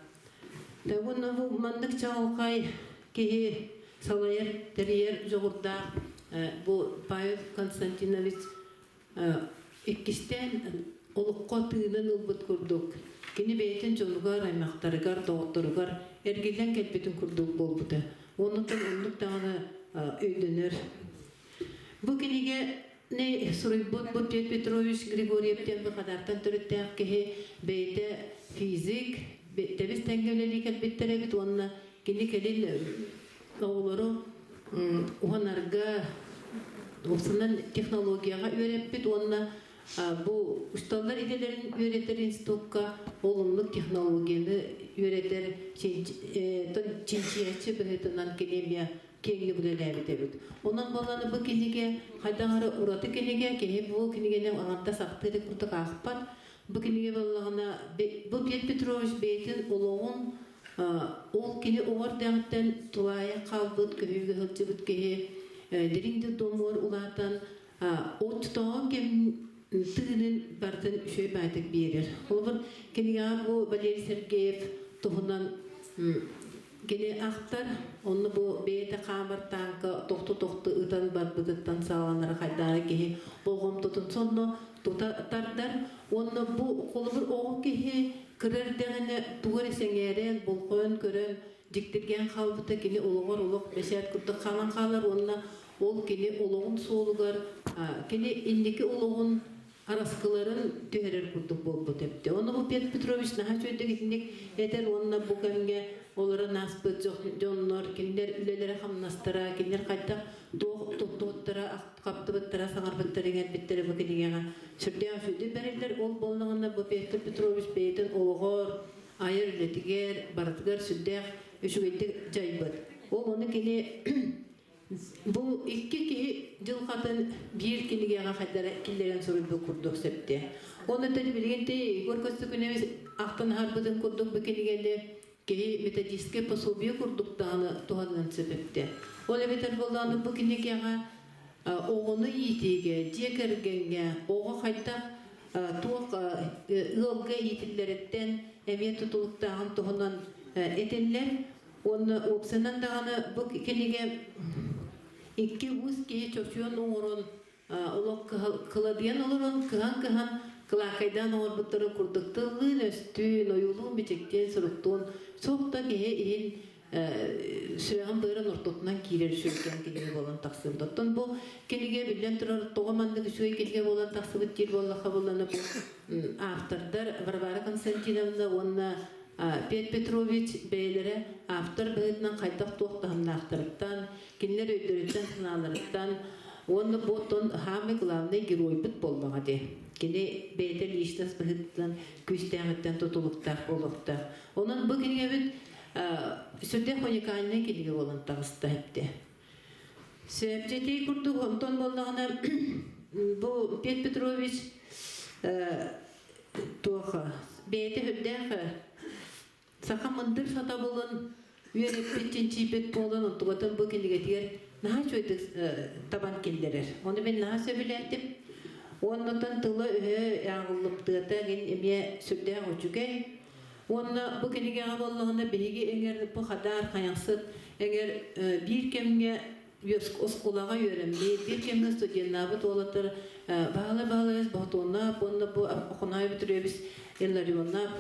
Уонна бу маннык чаҕылхай киһи салайар, тэрийэр дьоҕурдаах бу Павел Константинович Иккистээн олоххо тыынын ылбыт курдук, кини бэйэтин дьонугар, аймахтарыгар, доҕотторугар эргиллэн кэлбитин курдук буолбута. Оннуттан оннук даҕаны өйдөнөр. Бу кинигэни суруйбут бу Петр Петрович Григорьев диэн бу Хадаартан төрүттээх киһи бэйэтэ физик, тэбис тэҥҥэ үлэлии кэлбиттэр эбит уонна кини кэлин оҕолору уһанарга уопсанан технологияҕа үөрэппит уонна бу учууталлар идэлэрин үөрэтэр институкка ол оннук технологияны үөрэтэр чинчийээччи быһыытынан кини эмиэ киэҥник үлэлээбит эбит. Онон буоллаҕына бу кинигэ хайдах эрэ ураты кинигэ, киһи бу кинигэни аҥардас ахтыы эрэ курдук аахпат. Бу кинигэ буоллаҕына бу Петр Петрович бэйэтин олоҕун ол кини оҕо эрдэҕиттэн тулаайах хаалбыт, көһүүгэ сылдьыбыт киһи дириҥ да домугар улаатан оттоон кэм тыынын барытын үчүгэй баайтык биэрэр. Холобур, кинигэҕэ бу Валерий Сергеев туһунан кини ахтар, онно бу бэйэтэ хаамар тааҥка тохту-тохту ытан барбытыттан саҕаланара хайдаары киһи болҕомтотун сонно тута тардар. Уонна бу холобур оҕо киһи кыра эрдэҕинэ тугу эрэ сэҥээрэн, болҕойон көрөн, дьиктиргээн хаалбыта кини олоҕор олох бэчээт курдук хаалан хаалар уонна ол кини олоҕун суолугар кини инники олоҕун араскыларын түһэрэр курдук буолбут эбит. Ону бу Петр Петрович наһаа үчүгэйдик итинник этэр уонна бу кэмҥэ олорон ааспыт дьоннор, кинилэр үлэлэрэ-хамнастара, кинилэр хайдах туох туттубуттара, хаптыбыттара, саҥарбыттара, иҥэрбиттэрэ бу кинигэҕэ сүрдээх үчүгэйдик бэриллэр. Ол буоллаҕына бу Петр Петрович бэйэтин олоҕор, айар үлэтигэр барытыгар сүрдээх үчүгэйдик дьайбыт. Ол ону кини Бу икки киһи дьылҕатын биир кинигэҕэ хайдара киллэрэн суруйбут курдук сөптө. Онон билигин ти Егор Костюкуневич ахтан аһарбытын курдук бу кинигэни киһи методическай пособие курдук даҕаны туһаныан сөп эбитэ. Ол эбэтэр буоллаҕына бу кинигэҕэ оҕону иитиигэ, дьиэ кэргэҥҥэ оҕо хайдах туох ыалга иитиллэриттэн эмиэ тутулуктааҕын туһунан этиллэр. Уонна уопсайынан даҕаны бу кинигэ икки уус киһи чочуйан оҥорон олох кыладыйан олорон кыһан-кыһан кылаакайдаан оҥорбуттарын курдук тыллыын-өстүүн, ойуулуун-бичиктиин, суруктуун суох да киһи иһин сүрэҕин быарын ортотунан киирэр сүргэн кинигэ буолан тахсыбыт. Оттон бу кинигэ биллэн турар тоҕо маннык үчүгэй кинигэ буолан тахсыбыт диир буоллахха буоллана бу автордар Варвара Константиновна уонна Петр Петрович бэйэлэрэ автор быһыытынан хайдах-туох таһымнаахтарыттан, кинилэр өйдөрүттэн-санааларыттан уонна бу оттон самый главный геройбут буоллаҕа дии. Кини бэйэтэ личность быһыытынан күүстээҕиттэн тутулуктаах буолуохтаах. Онон бу кинигэбит сүрдээх уникальнай кинигэ буолан таҕыста эбитэ. Сөпчэтии курдук онтон буоллаҕына бу Петр Петрович туох бэйэтэ үрдээх саха мындыр сатабылын үөрэппит чинчийбит буолан онтугатын бу кинигэтигэр наһаа үчүгэйдик табан киллэрэр. Ону мин наһаа сөбүлээтим. Уоннатан тыла-өһө ааҕыллымтыата эҥин эмиэ сүрдээх үчүгэй. Уонна бу кинигэҕэ буоллаҕына биһиги эҥэр бу хадаар хайахсыт эҥэр биир кэмҥэ оскуолаҕа үөрэммит, биир кэмҥэ студеннаабыт уолаттар Баһылай Баһылайыс Боһотуоннаах уонна бу Охоноой Бүтүрүөбүс Илларионнаах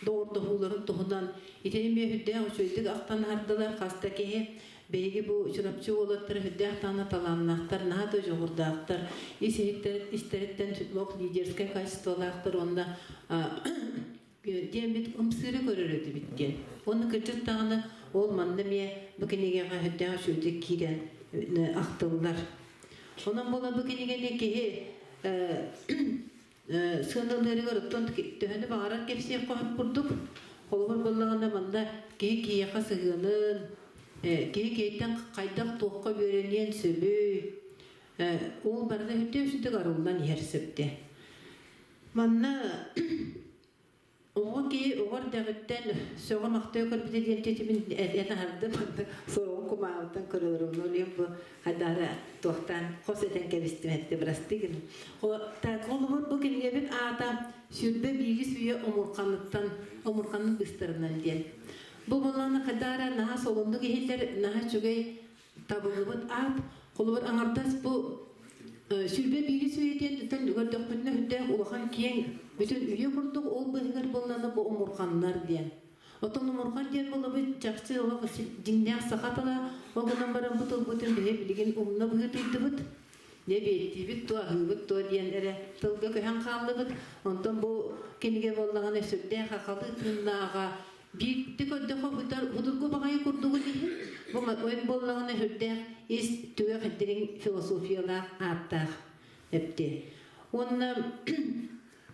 доҕордоһууларын туһунан итини эмиэ сүрдээх үчүгэйдик ахтан аһардылар хас да киһи. Биһиги бу Чурапчы уолаттара сүрдээх даҕаны талааннаахтар, наһаа да дьоҕурдаахтар, ис истэриттэн лох лидерскэй качестволаахтар уонна диэммит ымсыыра көрөр этибит диэн. Уонна кырдьык даҕаны ол манна эмиэ бу кинигэҕэ сүрдээх үчүгэйдик киирэн ахтыллар. Онон буола бу кинигэни киһи сыаналыырыгар оттон төһөнү баҕарар кэпсиэх хоһун курдук. Холобур буоллаҕына манна киһи киһиэхэ сыһыанын, киһи киһиттэн хайдах туохха үөрэниэн сөбүй, ол барыта үтүө үчүгдүк арыллан иһэр сөптө. Манна оҕо киһи оҕо эрдэҕиттэн сөҕө-махтайа көрбүтэ диэн титимин этэн аһардым. Суоҕун кумааҕыттан көрөлөрүн олием бу хайдаары туохтаан хос этэн кэбистим этти бырастыы гын. Холобур бу кинигэбит аата сүрбэ биирис үйэ омурханыттан омурханын быстарынан диэн. Бу буоллаҕына хайдаара наһаа солуннук иһиллэр, наһаа үчүгэй табыллыбыт аат. Холобур аҥардас бу 21 үйэтиттэн көрдөхпүтүнэ үрдээх улахан киэҥ бүтүн үйэ курдук ол быыһыгар буоллаҕына бу омурҕаннар диэн. Отон омурҕан диэн буолабыт чахчы олох дьиҥнээх саха тыла, ол гынан баран бу тылбытын биһи билигин умна быһыытыйдыбыт. Дьэ биэттиибит туо, аһыыбыт туо диэн эрэ тылга көһөн хааллыбыт. Онтон бу кинигэ буоллаҕына сүрдээх хахалыы тыыннааҕа, биирдэ көрдөххө бутар судургу баҕайы курдугун иһин, бу ойун буоллаҕына сүрдээх ис түгэх дириҥ философиялаах ааттаах эпти. Уонна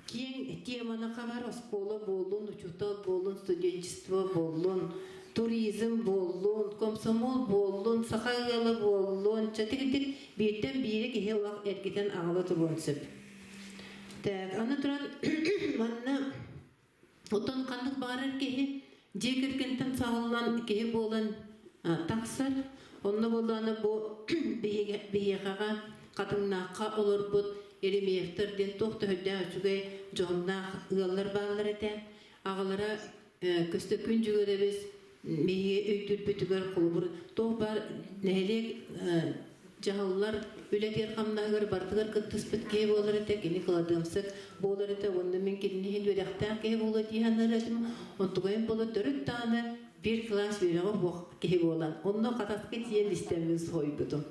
киэҥ теманы хабар оскуола буоллун, учуутал буоллун, студенчество буоллун, туризм буоллун, комсомол буоллун, саха ыала буоллун, чэтигитик бииртэн биири киһи олох эргитэн аҕала туруон сөп. Так, аны туран манна оттон ханнык баҕарар киһи дьиэ кэргэнтэн саҕаллан киһи буолан тахсар. Онно буоллаҕына бу биһиэхэҕэ Хатыҥнаахха олорбут Еремеевтэр диэн туох да өйдөөх үчүгэй дьоһуннаах ыаллар бааллар этэ. Аҕалара Көстөкүүн Дьүгүрэбис биһиги өйдүүрбүтүгэр холобур туох баар нэһилиэк дьаһаллар үлэтигэр-хамнаһыгар барытыгар кыттыспыт киһи буолар этэ, кини кыладыамсык буолар этэ уонна мин кинини иһин үөрэхтээх киһи буолуо дии саныыр этим. Онтугайым буола төрүт даҕаны биир кылаас үөрэҕэ суох киһи буолан, онно хатаска тиийэн истэммин соһуйбутум.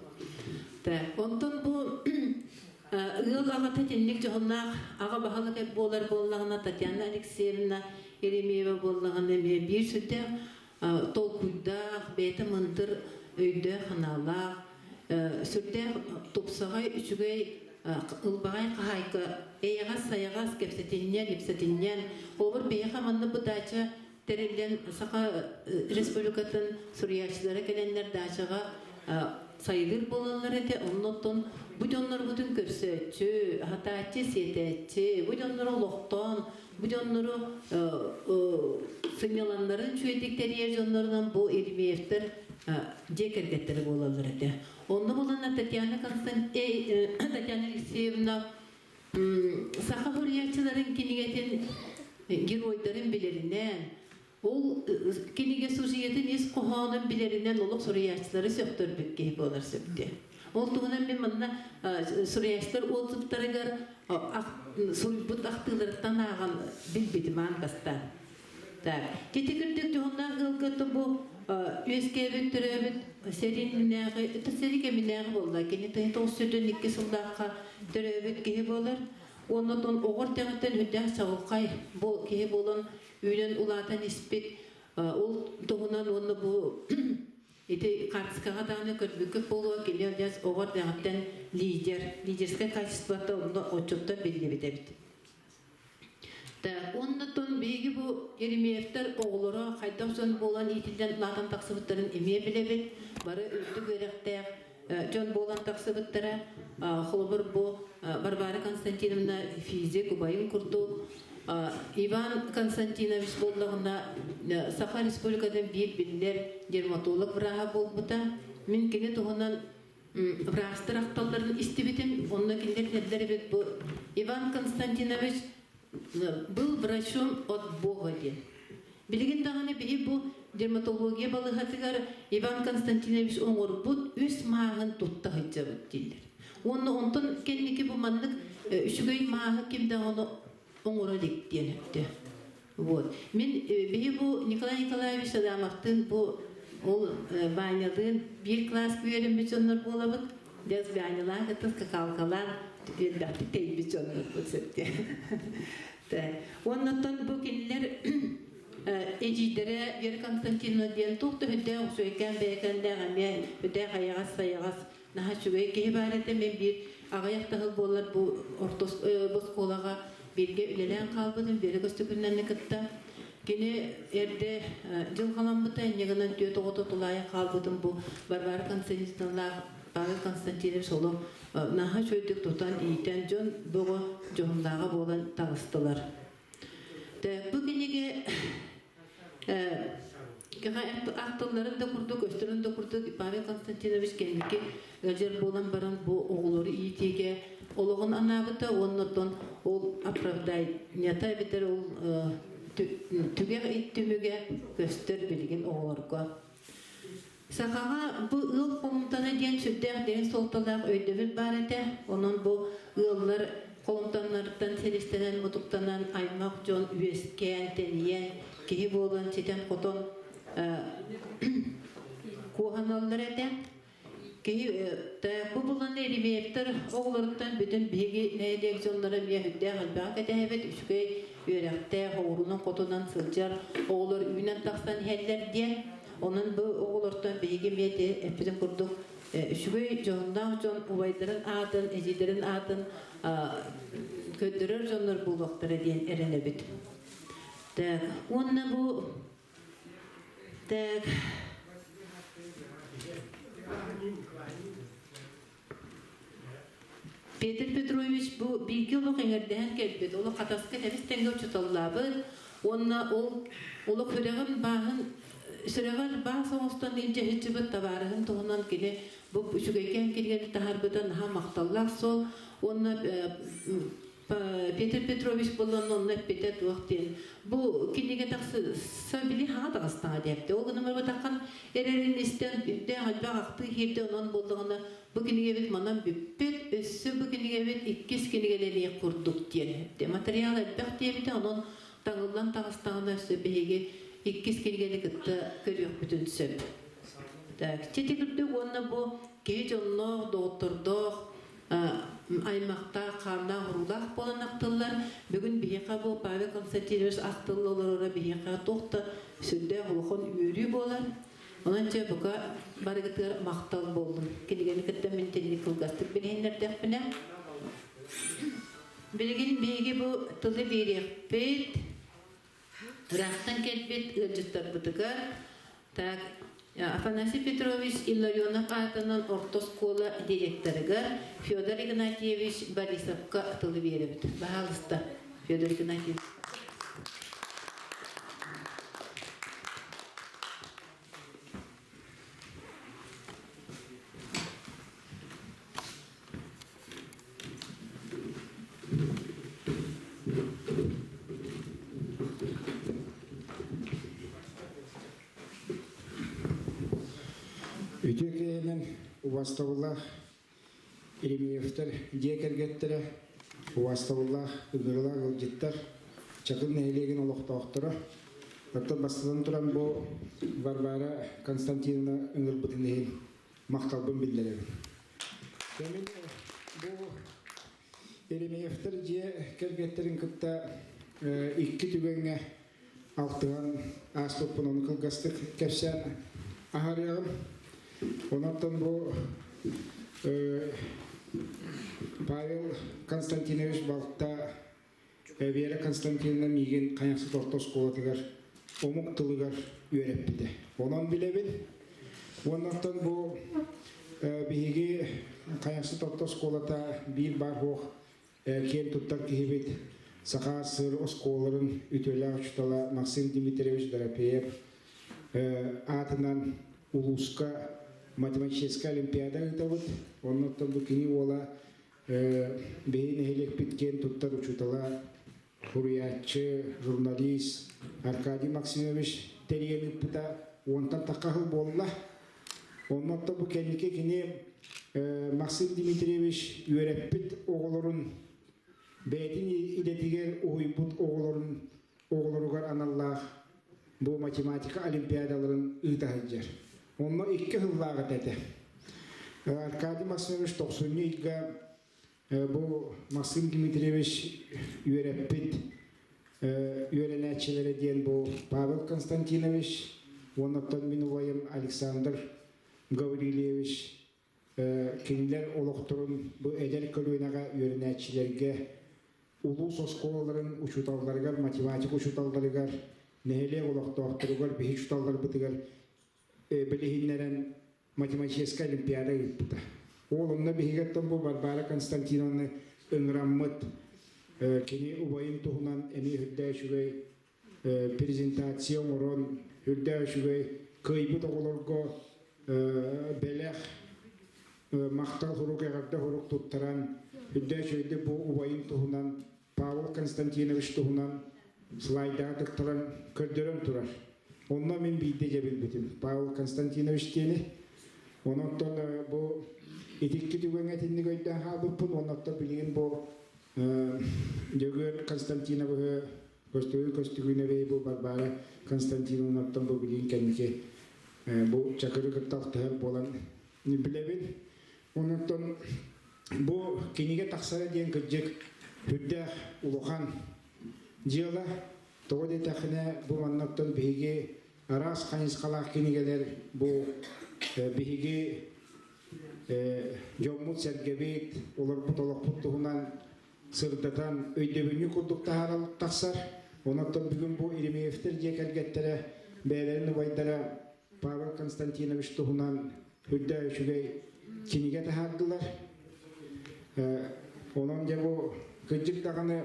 Так, онтон бу ыал аҕата итинник дьоһуннаах аҕа баһылык буолар буоллаҕына Татьяна Алексеевна Еремеева буоллаҕына эмиэ биир сүрдээх толкуйдаах, бэйэтэ мындыр өйдөөх-санаалаах, сүрдээх тупсаҕай, үчүгэй ылбаҕай хаһаайка, эйэҕэс-сайаҕас, кэпсэтинньэн, ипсэтинньэн, олор биһиэхэ манна бу даача тэриллэн Саха Республикатын суруйааччылара кэлэннэр даачаҕа сайылыыр буолаллар этэ. Оннуттан бу дьоннорбутун көрсөөччү, аһатааччы, сиэтээччи, бу дьоннору олохтоон, бу дьоннору сынньаланнарын үчүгэйдик тэрийэр дьоннорунан бу Еремеевтэр дьиэ кэргэттэрэ буолаллар этэ. Онно буланна Татьяна Константин Татьяна Алексеевна саха суруйааччыларын кинигэтин геройдарын билэринэн, ол кинигэ сюжетын ис хоһоонун билэринэн олох суруйааччылары сөхтөрбүт киһи буолар сөптө. Ол туһунан мин манна суруйааччылар отзывтарыгар суруйбут ахтыыларыттан ааҕан билбитим аан бастаан. Так, ити кырдьык дьоһуннаах ыалга бу үөскээбит төрөөбүт сэриннээҕи, это сэрии кэминээҕи буолла. Кини 1902 сыллаахха төрөөбүт киһи буолар. Оннотон оҕор тэҕиттэн үрдээх чаҕылхай бу киһи буолан үүнэн улаатан испит. Ол туһунан уонна бу ити хаартыскаҕа даҕаны көрбүккүт буолуо, кини адьас оҕо эрдэҕиттэн лидер, лидерскэй качествота онно оччоттон биллибит эбит. Так, оннотон биһиги бу Еремеевтэр оҕолоро хайдах дьон буолан иитиллэн улаатан тахсыбыттарын эмиэ билэбит. Бары үрдүк үөрэхтээх дьон буолан тахсыбыттара. Холобур, бу Варвара Константиновна физик убайын курдук, Иван Константинович буоллаҕына Саха Республикатын биир биллэр дерматолог враһа буолбута. Мин кини туһунан врачтар ахталларын истибитим. Онно кинилэр этэллэр эбит бу Иван Константинович был врачом от Бога диэн. Билигин даҕаны биһи бу дерматология балыыһатыгар Иван Константинович оҥорбут үс мааһын тутта сылдьабыт дииллэр. Уонна онтон кэнники бу маннык үчүгэй мааһы ким даҕаны оҥоро илик диэн өттө. Вот. Мин биһи бу Николай Николаевич Адамовтыын бу ол Ванялыын биир кылааска үөрэммит дьоннор буолабыт. Дьэ Ванялаах кытта скакалкалаан элбэхтик тэйбит дьоннорбут сөптө. Уоннаттан бу кинилэр эдьиийдэрэ Вера Константиновна диэн туох да үрдээх үчүгэйкээн бэйэкэннээх эмиэ үрдээх айаҕас-сайаҕас наһаа үчүгэй киһи баар этэ. Мен биир аҕыйах да сыл буоллар бу орто оскуолаҕа бииргэ үлэлээн хаалбытым Вера Көстөкүүннэни кытта. Кини эрдэ дьылҕаламмыта, инньэ гынан түөрт оҕото тулаайах хаалбытым бу Варвара Константиновналаах Павел Константинович олох наһаа үчүгэйдик тутан, иитэн дьон бөҕө дьоһуннааҕа буолан таҕыстылар. Бу кинигэ ахтылларын да курдук, өстөрүн да курдук Павел Константинович кэнники ыалдьар буолан баран бу оҕолору иитиигэ олоҕун анаабыта уонна оттон ол оправданиета эбэтэр ол түгэх түмүгэ көстөр билигин оҕолорго. Сахаҕа бу ыал холумтана диэн сүрдээх дириҥ суолталаах өйдөбүл баар этэ. Онон бу ыаллар холумтаннарыттан силистэнэн, мутуктанан аймах дьон үөскээн, тэнийэн, киһи буолан ситэн-хотон куоһаналлар этэ. Киһи бу булан Еремеевтэр оҕолоруттан бүтүн биһиги нэһилиэк дьонноро эмиэ сүрдээх элбэҕи кэтэһэбит, үчүгэй үөрэхтээх, оҕурунан-хотунан сылдьар оҕолор үүнэн тахсан иһэллэр диэн. Онон бу оҕолортон биһиги эмиэ эппитим курдук үчүгэй дьоһуннаах дьон убайдарын аатын, эдьиийдэрин аатын көрдөрөр дьоннор буолуохтара диэн эрэнэбит. Так, уонна бу так Петр Петрович бу бииргэ олох эҥэрдэһэн кэлбит, олох хатаска тэбис тэҥҥэ учууталлаабыт уонна ол олох сүрэҕин бааһын сүрэҕэр баас оҥостон илдьэ сылдьыбыт табаарыһын туһунан кини бу үчүгэйкээн кинигэни таһаарбыта наһаа махталлаах суол уонна Петр Петрович булан онно эппитэ туох диэн бу кинигэ тахса били хаҥа таҕыстаҕа диэбитэ ол гынан барбатаххан эрэрин истэн үрдээх элбэх ахтыы киирдэ онон буоллаҕына бу кинигэбит манан бүппүт өссө бу кинигэбит иккис кинигэлэниэх курдук диэн эттэ материал элбэх диэбитэ онон таҥыллан таҕыстаҕына өссө биһиги иккис кинигэни кытта көрүөхпүтүн сөп так чити курдук уонна бу киһи дьонноох доҕоттордоох аймахтаах, хааннаах уруулаах буолан ахтыллар. Бүгүн биһиэхэ бу Павел Константинович ахтылла олороро биһиэхэ туох да сүрдээх улахан үөрүү буолар. Онон дьэ бука барыгытыгар махтал буоллун. Кинигэни кытта мин итинник кылгастык билиһиннэрдэхпинэ. Билигин биһиги бу тылы биэриэхпит. Ыраахтан кэлбит ыалдьыттарбытыгар так Афанасий Петрович Илларионов аатынан орто оскуола директорыгар Федор Игнатьевич Борисовка тылы биэрэбит. Баһаалыста, Федор Игнатьевич. Үтүө киэһэнэн убастабыллаах Еремеевтэр дьиэ кэргэттэрэ, убастабыллаах ыҥырыылаах ыалдьыттар, Чакыр нэһилиэгин олохтоохторо, оттон бастатан туран бу Варвара Константиновна ыҥырбытын иһин махталбын биллэрэбин. Кэмин бу Еремеевтэр дьиэ кэргэттэрин кытта икки түгэҥҥэ алтыһан ааспыппын ону кылгастык кэпсээн аһарыаҕым. Онон бу Павел Константинович балта Вера Константиновна миигин Хайахсыт орто оскуолатыгар омук тылыгар үөрэппитэ. Онон билэбин. Уоннаттан бу биһиги Хайахсыт орто оскуолата биир баар суох киэн туттар киһибит Саха СССР оскуолаларын үтүөлээх учуутала Максим Дмитриевич Дорофеев аатынан улууска математическай олимпиада ыытабыт. Оннуттан бу кини уола Биһи нэһилиэкпит киэн туттар учуутала, суруйааччы, журналист Аркадий Максимович тэрийэн ыыппыта уонтан тахха сыл буолла. Оннуттан бу кэнники кини Максим Дмитриевич үөрэппит оҕолорун бэйэтин идэтигэр уһуйбут оҕолорун оҕолоругар аналлаах бу математика олимпиадаларын ыыта сылдьар. Онно икки сыллааҕыта этэ. Аркадий Максимович тохсунньу ыйга бу Максим Дмитриевич үөрэппит үөрэнээччилэрэ диэн бу Павел Константинович уонна оттон мин убайым Александр Гаврильевич кинилэр олохторун бу эдэр көлүөнэҕэ үөрэнээччилэргэ улуус оскуолаларын учууталларыгар, математика учууталларыгар, нэһилиэк олохтоохторугар, биһи учууталларбытыгар билиһиннэрэн математическай олимпиада ыыппыта. Ол онно биһигиттэн бу Варвара Константиновна ыҥыраммыт кини убайын туһунан эмиэ үрдээ үчүгэй презентация оҥорон үрдээ үчүгэй кыайбыт оҕолорго бэлэх махтал сурук эҕэрдэ сурук туттаран үрдээ үчүгэйдик бу убайын туһунан Павел Константинович туһунан слайдаҕа тыктаран көрдөрөн турар. Онно мин биирдэ дьэ билбитим Павел Константинович диэни. Онон бу итикки түгэҥҥэ итинник өйдөөн хаалбыппын. Оннуттан билигин бу Дьөгүөр Константиновиһы Көстүгүн көстүгүнэбэй бу Варвара Константиновнаттан бу билигин кэнники бу Чакыры кытта алтыһар буолан билэбин. Онон бу кинигэ тахсара диэн кырдьык үрдээх улахан дьыала. Тоҕо диэтэххинэ бу маннаттан биһиги араас хайысхалаах кинигэлэр бу биһиги дьоммут-сэргэбит, олорбут олохпут туһунан сырдатан өйдөбүнньүк курдук таһаарал тахсар. Онон бүгүн бу Еремеевтэр дьиэ кэргэттэрэ бэйэлэрин убайдара Павел Константинович туһунан үрдээх үчүгэй кинигэ таһаардылар. Онон дьэ бу кырдьык даҕаны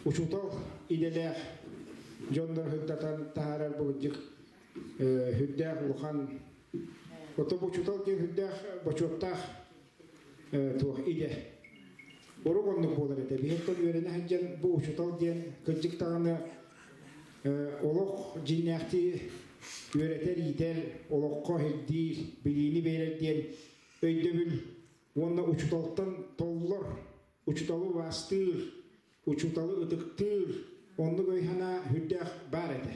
учуутал идэлээх дьоннор сырдатан таһаарар бу кырдьык үрдээх улахан ото бу учуутал диэн үрдээх бочуоттаах туох идэ. Урук оннук буолар этэ. Биһиттэн үөрэнэ сылдьан бу учуутал диэн кырдьык даҕаны олох дьиҥнээхтии үөрэтэр, иитэр, олоххо ирдиир, билиини биэрэр диэн өйдөбүл уонна учууталтан толлор, учууталы убаастыыр, учууталы ытыктыыр оннук өй-санаа сүрдээх баар этэ.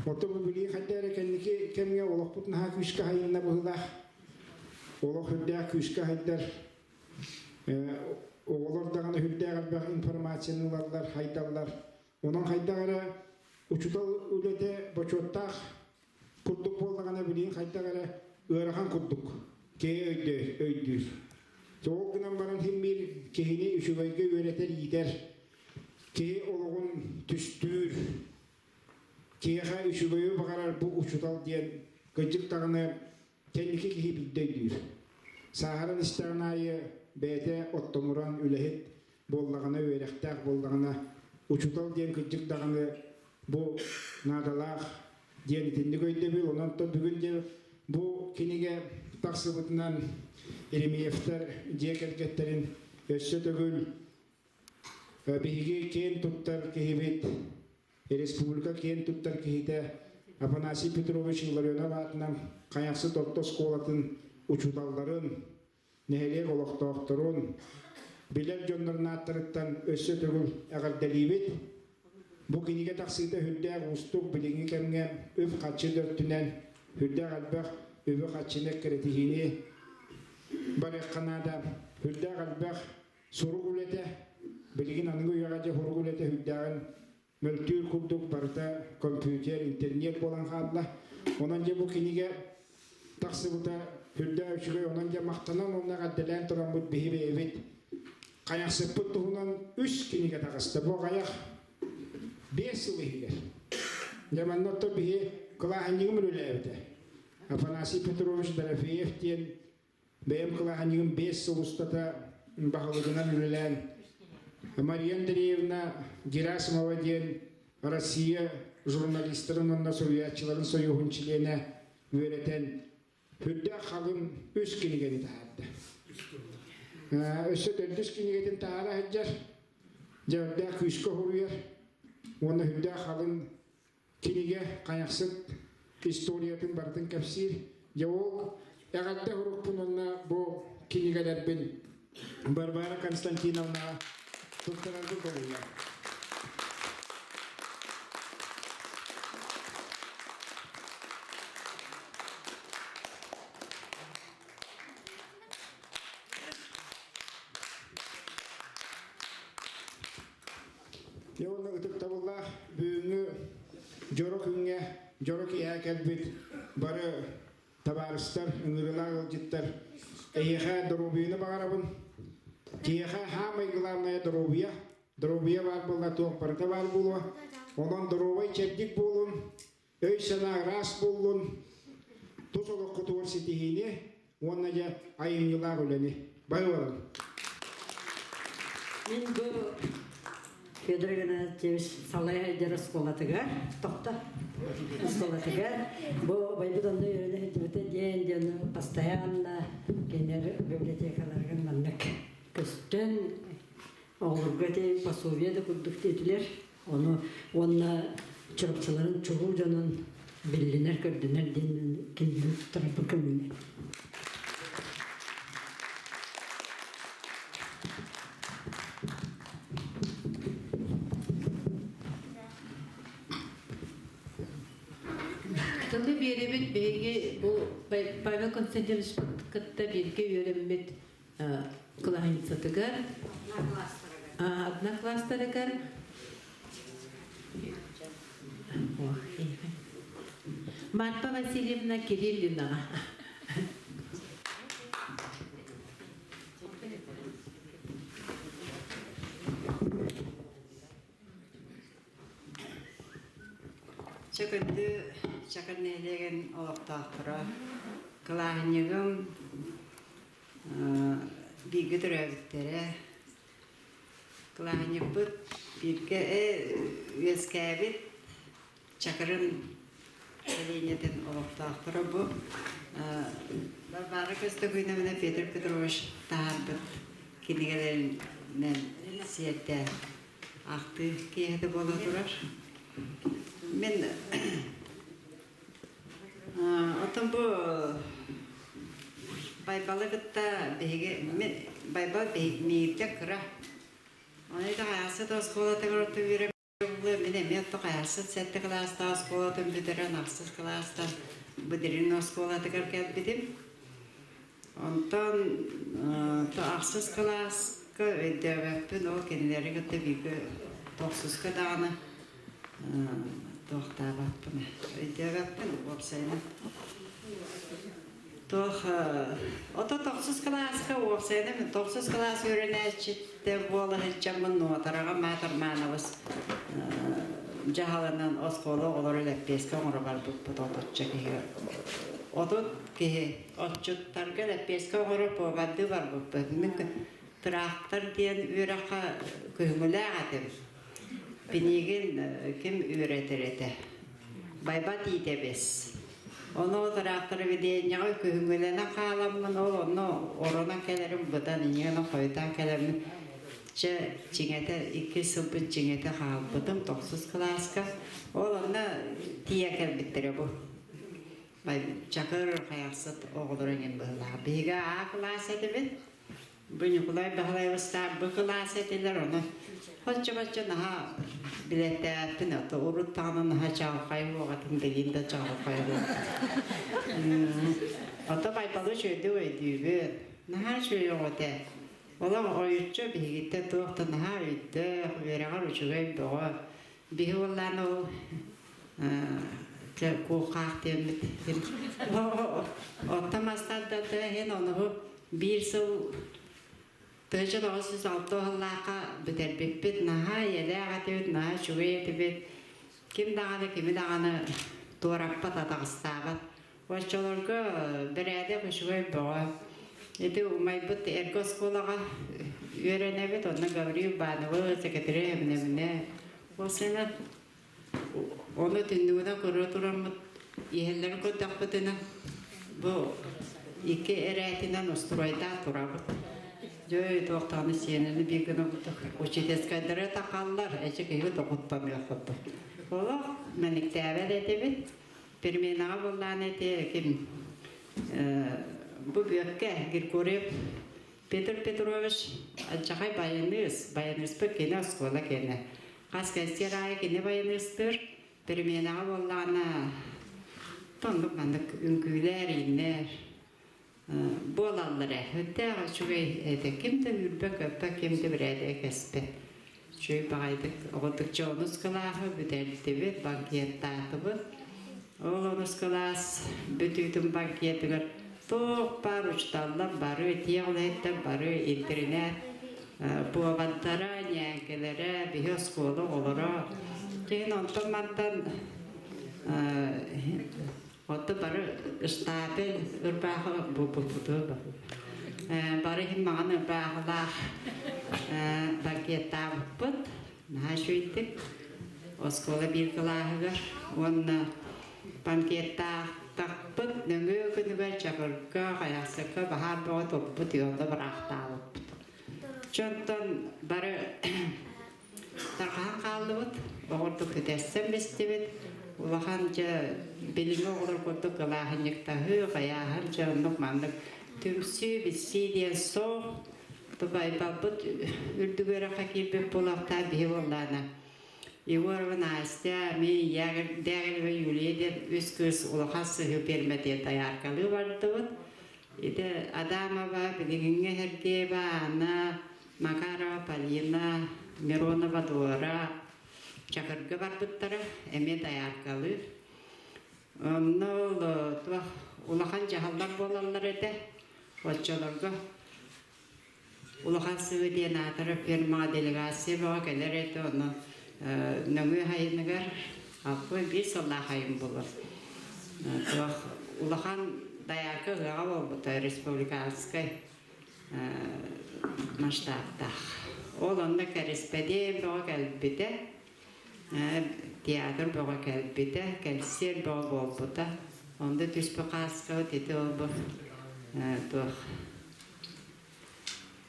Оттон бу билии хайда эрэ кэнники кэмҥэ олохпут наһаа күүскэ хайынна быһыылаах. Олох сүрдээх күүскэ хайдар. Оҕолор даҕаны сүрдээх элбэх информацияны ылаллар, хайдаллар. Онон хайдах эрэ учуутал үлэтэ бочуоттаах курдук буоллаҕына билигин хайдах эрэ ыарахан курдук киһи өйдүүр. Ол гынан баран син биир киһини үчүгэйгэ үөрэтэр, иитэр, киһи олоҕун түстүүр, киһиэхэ үчүгэйи баҕарар бу учуутал диэн кырдьык даҕаны кэнники киһи биирдэ өйдүүр. Сааһыран истэҕин аайы бэйэтэ оттомуран үлэһит буоллаҕына, үөрэхтээх буоллаҕына, учуутал диэн кырдьык даҕаны бу наадалаах диэн итинник өйдөбүл. Онон бүгүн дьэ бу кинигэ тахсыбытынан Еремеевтэр дьиэ кэргэттэрин өссө төгүл биһиги киэн туттар киһибит, республика киэн туттар киһитэ Афанасий Петрович Илларионов аатынан Хайахсыт орто оскуолатын учууталларын, нэһилиэк олохтоохторун, билэр дьоннорун ааттарыттан өссө төгүл эҕэрдэлиибит. Бу кинигэ тахсыыта сүрдээх уустук билиҥҥи кэмҥэ үп-харчы да өттүнэн сүрдээх элбэх үбү-харчыны эккирэтиһиини барыахха наада. Сүрдээх элбэх сурук үлэтэ, билигин аныгы үйэҕэ дьэ сурук үлэтэ сүрдээҕин мөлтүүр курдук барыта компьютер, интернет буолан хаалла. Онон дьэ бу кинигэ тахсыбыта сүрдээх үчүгэй. Онон дьэ махтанан уонна эҕэрдэлээн тураммыт биһи бэйэбит хайахсыппыт туһунан үс кинигэ таҕыста. Бу аҕыйах 5 сыл иһигэр. Дьэ манна оттон биһи кылааһынньыгым үлэлээбитэ. Афанасий Петрович Дорофеев диэн Бэйэм кылааһынньыгым 5 сыл устата баһылыгынан үлэлээн Мария Андреевна Герасимова диэн Россия журналистарын уонна суруйааччыларын союһун чилиэнэ үөрэтэн үрдээх халыҥ үс кинигэни таһаарда. Өссө төрдүс кинигэтин таһаара сылдьар, дьэ үрдээх күүскэ уһуруйар уонна үрдээх халыҥ Кинигэ Хайахсыт историятын барытын кэпсиир. Дьэ ол эҕэрдэ урукпун уонна бу кинигэлэрбин Варвара Константиновнаҕа туттарарбын көҥүллээх. Дьэ уонна ытыктабыллаах бүгүҥҥү дьоро күҥҥэ, дьоро киэһэ кэлбит бары табаарыстар, ыҥырыылаах ыалдьыттар, эһиэхэ доруобуйаны баҕарабын. Киһиэхэ хаамай главное доруобуйа. Доруобуйа баар буолла туох барыта баар буолуо. Онон доруобай чэбдик буолун, өй-санаа ыраас буоллун, тус олоххутугар ситиһиини уонна дьэ айымньылаах үлэни. Бары баран. Мин бу Федор Игнатьевич салай сылдьар оскуолатыгар, тохто оскуолатыгар бу байбыт онно үөрэнэ сылдьыбыта диэн диэн постоянно кинилэр библиотекаларыгар маннык көстөн оҕолорго ити пособие да курдук диэтилэр. Ону уонна Чурапчыларын чулуу дьонун биллинэр, көрдүнэр диэн кинини туттарарбын көҥүллүүр. Тылы биэрэбит биһиги бу Павел Константинович кытта бииргэ үөрэммит кылаһынцатыгар, однокласстарыгар Марфа Васильевна Кириллинаҕа. Чөкөндү Чакыр нэһилиэгин олохтоохторо кылааһынньыгым бииргэ төрөөбүттэрэ кылааһынньыкпыт бииргэ үөскээбит Чакырын сэлиэнньэтин олохтоохторо бу Варвара Көстөкүүнэбинэ Петр Петрович таһаарбыт кинигэлэринэн сиэрдээн ахтыы киэһэтэ буола турар. Мин оттон бу Байбалы кытта биһиги мин Байбал мииргэ кыра. Оны да хайасыт оскуолатыгар оту Мин эмиэ хайасыт сэттэ кылаастаах оскуолатын бүтэрэн ахсыс кылаастан Быдырин оскуолатыгар кэлбитим. Онтон ахсыс кылааска өйдөөбөппүн, ол кинилэри кытта бииргэ тохсуска даҕаны туохтаабаппын, өйдөөбөппүн уопсайынан. Туох ото тохсус кылааска уопсайынан мин тохсус кылаас үөрэнээччитэ буола сылдьаммын Нуотараҕа Маатармаанабыс дьаһалынан оскуола оҕолоро лэппиэскэ оҥоро барбыппыт отучча киһи 30 киһи отчуттарга лэппиэскэ оҥоро пуобардыы барбыппыт. Мин тыраахтар диэн үөрэххэ күһүҥҥүлээх этим. Пинигин ким үөрэтэр этэ? Байбат иитэбис. Ону тыраахтары видениеҕэ күһүҥҥүлэнэ хааламмын, ол онно оронон кэлэрим быдан инньэ хойутаан кэлэммин чэ чиҥэтэ иккис сылбыт чиҥэтэ хаалбытым тохсус кылааска. Ол онно тиийэ кэлбиттэрэ бу. Чакыр Хайахсыт оҕолоро иҥин быһыылаах. Биһиги А кылаас этибит. Бу Ньукулай Баһылайабыстаах Б кылаас этилэр. Ону хоччо-бачча наһаа билэттээппин. Ото урут даҕаны наһаа чаҕылхай уоҕатын билин да чаҕылхай Ото Байбалы үчүгэйдик өйдүүбүн. Наһаа үчүгэй оҕо этэ. Олох ойуччу биһигиттэн туох да наһаа өйдөөх, үөрэҕэр үчүгэй бөҕө. Биһи уоллаан ол куохаах диэммит оттон мастардата иһин ону биир сыл 1906 сыллаахха бүтэрбиппит наһаа ийэлээх этибит наһаа үчүгэй этибит ким даҕаны кими даҕаны туораппат атаҕастаабат оччолорго бэрээдэк үчүгэй бөҕө ити умайбыт эргэ оскуолаҕа үөрэнэбит онно Гаврил Ивановы секретарь эминэминэ ол сына Ону түннүгүнэн көрө тураммыт, иһэллэрин көрдөхпүтүнэ, бу икки эрээтинэн устуруойдаах турабыт. Дьэ, туохтаҕына сиэнэни биир гына учительскайдары тахаллар, эчи киһи тоҕуттаныах курдук. Олох мэниктээбэт этибит. Переменаҕа буоллаан эти ким бу Бүөккэ Григорьев Петр Петрович алдьархай байаныыс, байаныыспыт кини оскуола киэнэ. Хас кэнсиэр аайы кини байаныыстыыр, переменаҕа буоллаҕына оннук маннык үҥкүүлээр, ииннэр буолаллар ээ. Үрдээх үчүгэй этэ. Ким да үүрбэ-көппө, ким да бирээдэги кэспэт. Үчүгэй баҕайытык оҕотук онус кылааһы бүтэрдибит, банкеттаатыбыт. Ол онус кылаас бүтүүтүн банкетыгар туох баар учууталлар бары, тиэх үлэһиттэр бары интэринээт буобардара, ньээҥкэлэрэ, биһи оскуола оҕолоро. Киһин онтон мантан Отто бары штапель ырбаахы булбуту бары иһин маҥан ырбаахылаах банкеттаабыппыт наһаа үчүгэйдик оскуола биир кылааһыгар уонна банкеттаахтахпыт нөҥүө күнүгэр Чакырга Хайахсыкка баһаар бөҕө турбут ыалда быраахтаабыппыт дьонтон бары Тарҕаһан хааллыбыт, оҕордук үтэссэн бистибит. Улахан дьэ билиҥҥи оҕолор курдук кылааһынньыктаһыы, хайааһын дьэ оннук маннык түмсүү, билсии диэн суох. Тубайбалбыт үрдүк үөрэххэ киирбит буолуохтаах биһи буоллаана. Егорова Настя, мин Дягилева Юлия диэн үс кыыс улахан сыһыы пиэрмэтигэр дояркалыы бардыбыт. Ити Адамова, билигиҥҥи Сергеева Анна, Макарова Полина, Миронова Дора Чакырга барбыттара, эмиэ дояркалыы. Онно ол туох улахан дьаһаллар буолаллар этэ. Оччолорго Улахан сыһыы диэн аатырар фирмаҕа делегация бөҕө кэлэр этэ, ону нөҥүө сайыныгар 61 сыллаах айым буолар. Туох улахан доярка ыһыаҕа буолбута республиканскай масштабтаах. Ол онно кэриспэдиэн бөҕө кэлбитэ, театр бөҕө кэлбитэ, кэнсиэр бөҕө буолбута. Онно түспүт хааскабыт ити олбу туох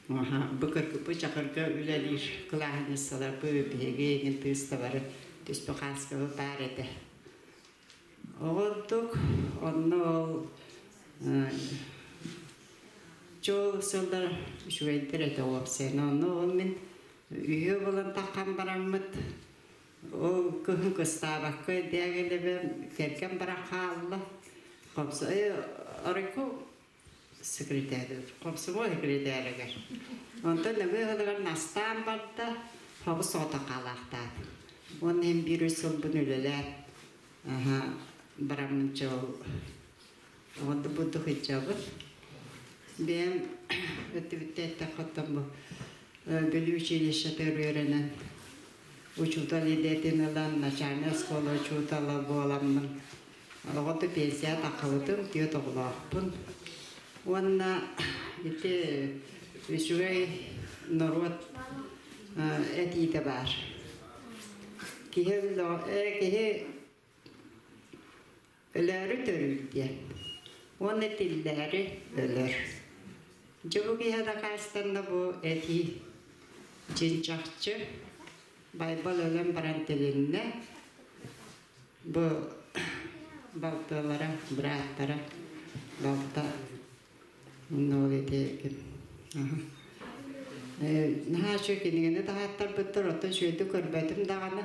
Бу кыргыппы Чакырга үлэлиир кылааһыныссаларбы биһиги эҥин тыыстабары түспү хааскабы баар этэ. Оҕордук онно ол чуол сыллар үчүгэйдэр этэ уопсайынан. Онно ол мин үһүө буолан таххан бараммыт ол кыһын кыстаабакка дээгэлэбэ кэргэн баран хаалла. Хопсо оройку секретарь комсомол секретарыгар. Онтон нөҥүө ыһылыгар настаан барда, хобус соҕотох хаалаахтаат. Уонна иһин биир үс сылбын үлэлээн бараммын чол оҕонду бурдук ыдьабыт. Бэйэм өттүбүттэ эттэххэ оттон бу Бүлүү училищетыгар үөрэнэн учуутал идэтин ылан начальнай оскуола учуутала буоламмын оҕо да пенсия таххыбытым, түөрт оҕолоохпун. Уонна ити үчүгэй норуот этиитэ баар. Киһи киһи өлөөрү төрүүр диэн. Уонна тиллээри өлөр. Дьэ бу киһи дакаастанна бу этии чын-чахчы Байбал өлөн баран тилиннэ. Бу балтылара, бырааттара, балта онно ол ити наһаа үчүгэй кинигэни таһааттарбыттар, оттон үчүгэйдик көрбөтүм даҕаны.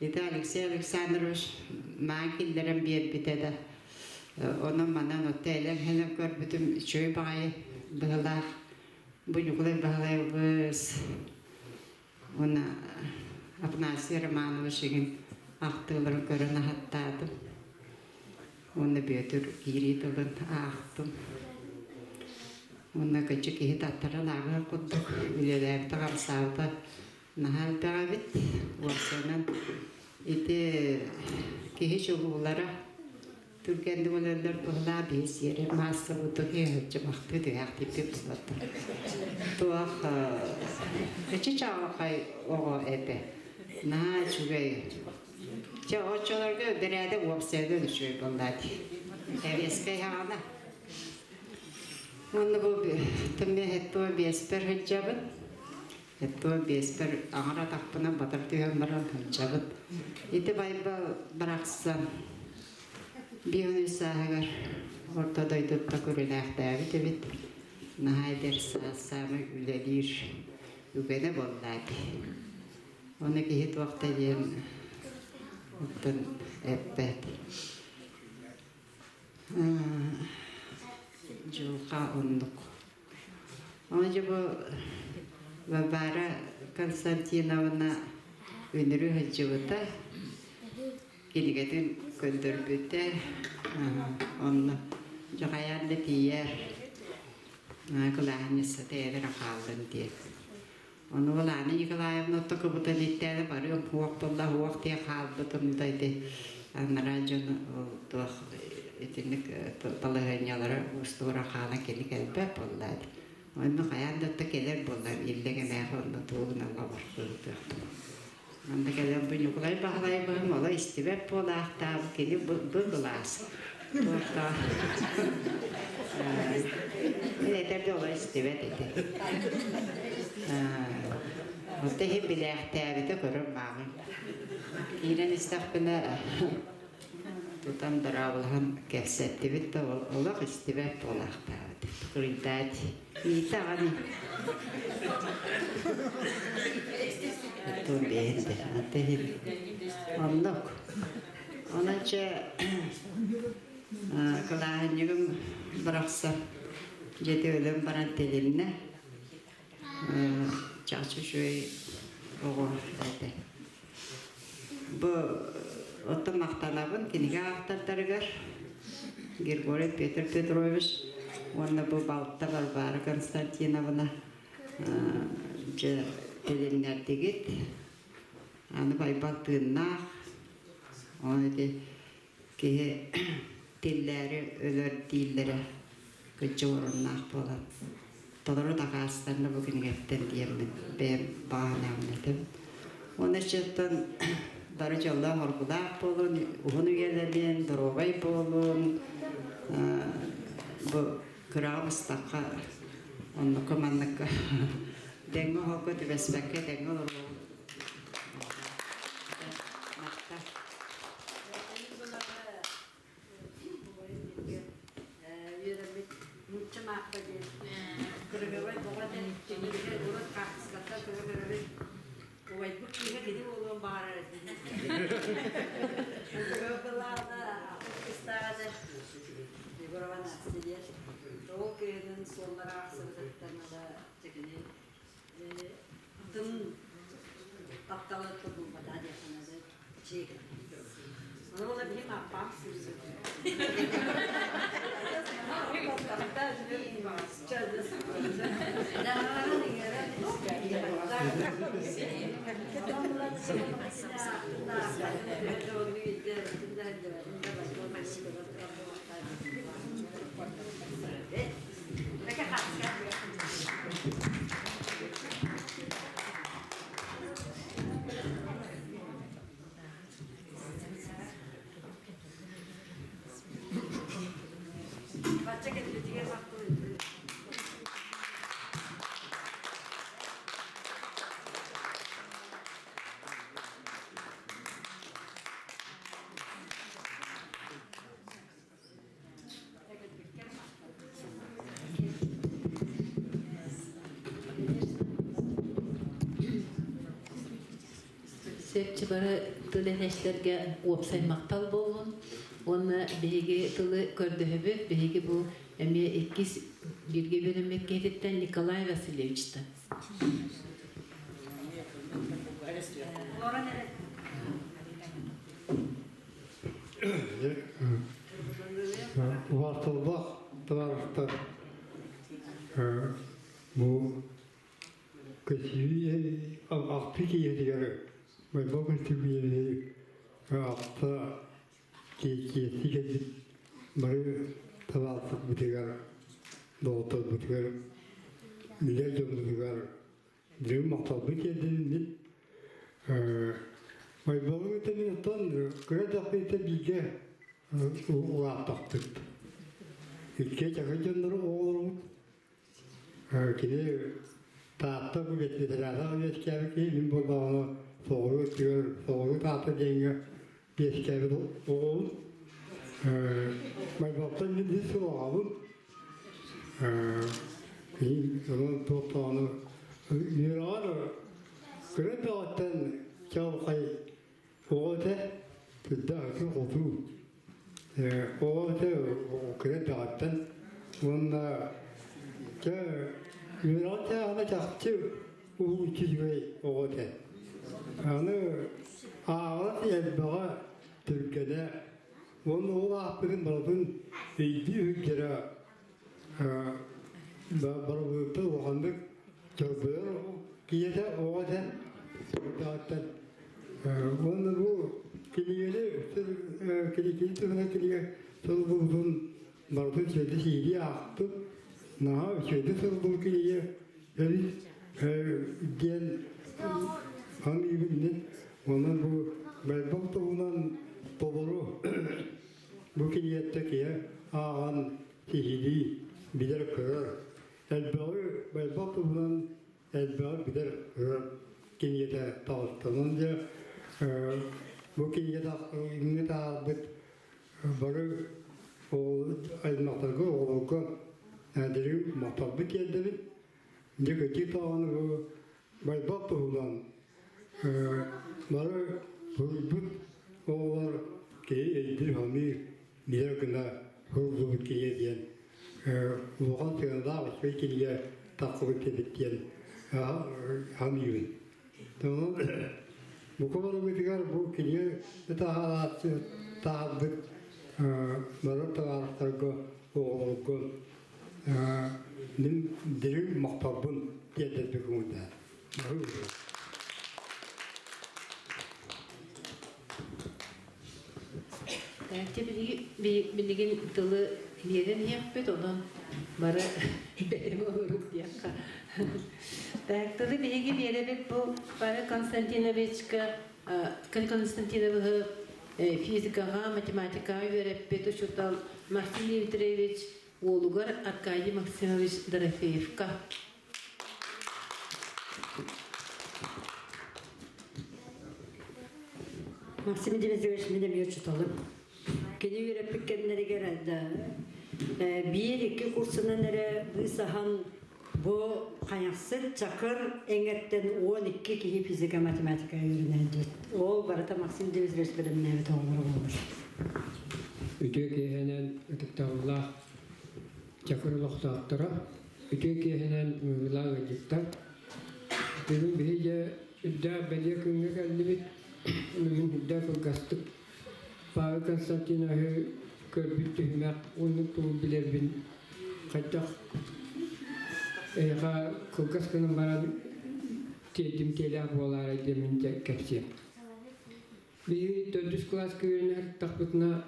Ити Алексей Александрович маан киллэрэн биэрбитэ да, онон манан отто элэн-хэлэн көрбүтүм үчүгэй баҕайы быһылаах. Бу Ньукулай Баһылайабыс уонна Афанасий Романович игин ахтыыларын көрөн аһаттаатым. Уонна Бүөтүр киирии тылын аахтым. Уонна кыччы киһи таттаран ааҕыах курдук үлэлээбитэ-хамсаабыта наһаа элбэх эбит. Уопсайынан ити киһи чулуулара Түргэнник өлөллөр быһылаа биһи сиэри маассабытын иһэлдьимахтыы түһээхтииппит буллаттар. Туох ичи чаҕылхай оҕо этэ. Наһаа үчүгэй. Чэ, оччолорго бэрээдэк уопсайынан үчүгэй буоллаа дии. Эбиэскэй хаҕана. Уонна бу тымныы хеттуо биэспэр сылдьабын. Хеттуо биэспэр аҥар атахпынан батар түһэн баран сылдьабын. Ити Байбал барахсан биир сааһыгар орто дойдутта көрүлээхтээбит эбит. Наһаа эдэр саас саамай үлэлиир үгэнэ буоллаа дии. Ону киһи туох да диэн оттон эппэт. Дьылҕа оннук. Ону дьэ бу Варвара Константиновна үнүрүү сылдьыбыта, кинигэтин көрдөрбүтэ, онно дьэ хайаан да тиийэр кылааһынньыссата эбэрэ хааллын диэн. Ону Лана Николаевна оттокубутан иттээни барыам хуох буолла хуох диэн хаалбытым да ити анараа дьон туох итинник балаһыанньалара уустугура хаалан кини кэлбэт буолла. Онно хайаан да кэлэр буолла иллэҥ эмээх онно тугунан лабарпыытыах. Манна кэлэн бу Ньукулай Баһылай быһым оло истибэт буолаахтаабы кини бу былаас. Туохта Мин этэрде оло истибэт этэ. Оттон иһин билээхтээбитэ көрөр мааҕын. Киирэн истэхпинэ тутан дорооболоһон кэпсэттибит да олох истибэт буолаахтаабыт. Кырыйдаат. Миитэ аҕаны. Оттон бэйэн да Оннук. Онон чэ кылааһынньыгым барахсан дьиэтэ өлөн баран тилиннэ. Чахчы үчүгэй оҕо этэ. Бу оттон махтанабын кинигэ автордарыгар Григорий Петр Петрович уонна бу балта Варвара Константиновна дьэ тилиннэрдигит. Аны Байбал тыыннаах. Ол ити киһи тиллээри өлөр дииллэрэ кыччы оруннаах буолан толору дакаастанна бу кинигэттэн диэммин бэйэм баҕанаабын этим. Уонна чыттан бары дьоллоох оргулаах буолун, уһун үйэлэниэн, доруобай буолун, бу кыраҕа быстахха оннукка манныкка дэҥҥэ оһолго түбэспэккэ дэҥҥэ олоруоҕун. Махтал. Үөрэммит нуучча мааппа диэн кыргыбай оҕо диэн кинигэ урут хаартыскаттан көрө көрөбүн убайбыт кыыһа кини буолуон баҕарар этим. Былаана кыстааҕа Егорова Настя диэн ол кыыһын суоллара ахсыбытыттан ыла кини атын тапталы булбата диэххэ Бачча кэлбитигэр махтал. Сөпчү бары тыл энэчтэргэ уопсай махтал буоллун уонна биһиги тылы көрдөһөбүт. Биһиги бу эмиэ иккис бииргэ үөрэммит киһититтэн Николай Васильевичтан. Убаасталлаах табаарыстар, бу көстүү ахтыы киһитигэр Байбал көстүү ахта киэсти кэлбит бары табаарыспытыгар, доҕотторбутугар, билэр дьоммутугар Дириҥ махталбын тиэрдиннин. Байбалым этэн кыра дьахтыыта бииргэ улааттахпыт. Икки чакыр дьоннору оҕолорбут. Кини Таатта бу ветеринардар үөскээбит киһи, мин буоллаҕына соҕуруу өттүгэр соҕуруу Таатта диэҥҥэ үөскээбит оҕобун. Байбалтан мин үс сыл аҕабын. Онон туох даҕаны үөрэҕэр кыра эрдэҕиттэн чаҕылхай оҕо этэ, сүрдээх ытыы-хотуу оҕо этэ кыра эрдэҕиттэн уонна дьэ үөрэҕин чааһына чахчы уһулуччу үчүгэй оҕо этэ. Аны ааҕар элбэҕэ түргэнэ Уонна ол аахпытын барытын өйдүү сылдьара барыбытыттан улаханнык чорбойор киһиэтэ оҕо этэ даҕаттан уонна бу кинигэни кини туһунан кинигэ суруллубутун барытын үчүгэйдик сиһилии аахтым наһаа үчүгэйдик суруллубут кинигэ эбит диэн саныыбын Онон бу Байбал туһунан толору бу кинигэттэ киһи ааҕан киһилии билэр-көрөр. Элбэҕи Байбал туһунан элбэҕи билэр-көрөр кинигэтэ таҕыста. Онон дьэ бу кинигэ таһаарбыт бары аймахтарга, оҕолорго дириҥ махталбыт тиэрдэбит. Дьэ кытыы даҕаны бу Байбал туһунан. Бары суруйбут оҕолор киһи өйдүүр-саныыр билэр гына суруллубут кинигэ диэн улахан сыаналаах үчүгэй кинигэ тахсыбыт эбит диэн саныыбын. Бука барыбытыгар бу кинигэ таһаарааччы таһаарбыт бары табаарыстарга, оҕолорго мин дириҥ махталбын тиэрдэрбин көҥүллээх. Билигин тылы биэрэн иһиэхпит, онон бары бэйэм олорут диэххэ. Так, тылы биһиги биэрэбит бу Павел Константиновичка, Константиновиһы физикаҕа, математикаҕа үөрэппит учуутал Максим Дмитриевич уолугар Аркадий Максимович Дорофеевка. Максим Дмитриевич мин эмиэ учууталым. Кини үөрэппит кэмнэригэр да биир-икки курсунан эрэ быысаһан бу хайахсыт чакыр эҥэртэн 12 киһи физика математика үөрэнэр диэт. Ол барыта Максим Дмитриевич бэлэмнээбит оҕолоро буолар. Үтүө киэһэнэн ытыктабыллаах Чакыр олохтоохторо, үтүө киэһэнэн ыҥырыылаах ыалдьыттар. Бүгүн биһи дьэ үрдээх бэлиэ күҥҥэ кэллибит. Бүгүн үрдээх кылгастык Павел Константиновиһы көрбүт түһүмэх уонна тугу билэрбин хайдах эйиэхэ кылгас гынан баран тиэрдимтиэлээх буолаарай диэммин кэпсиэм. Биһиги төрдүс кылааска үөрэнэ сырыттахпытына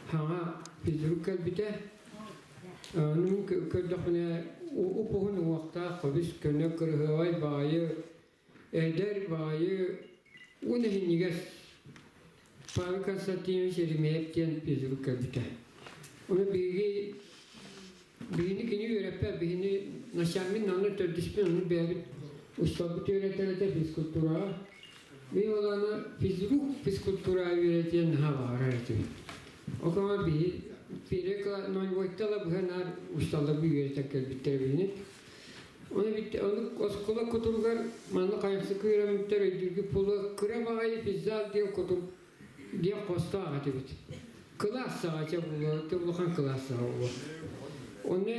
хаҥа физрук кэлбитэ. Ону көрдөхпүнэ уп-уһун уҥуохтаах, көбүс көнө кырыһыабай баҕайы, эдэр баҕайы уон иһинньигэс Павел Константинович Еремеев диэн физрук кэлбитэ. Ону биһиги биһини кини үөрэппэт, биһини начальник нанна төрдүспүн, ону бэйэбит усталбыт үөрэтэр этэ физкультураҕа. Мин ол аны физрук физкультураҕа үөрэтиэн наһаа баҕарар этим. Окома биһи первый ноль быһа наар усталларбы үөрэтэн кэлбиттэр биһини. Ону бит ону оскуола кутуругар манна хайахсы кыырамыттар өйдүүргү пулу кыра баҕайы физзал диэн кутур диэн хостоох этибит. Кылаас саҕача буолуо, улахан кылаас саҕа буолуо. Онно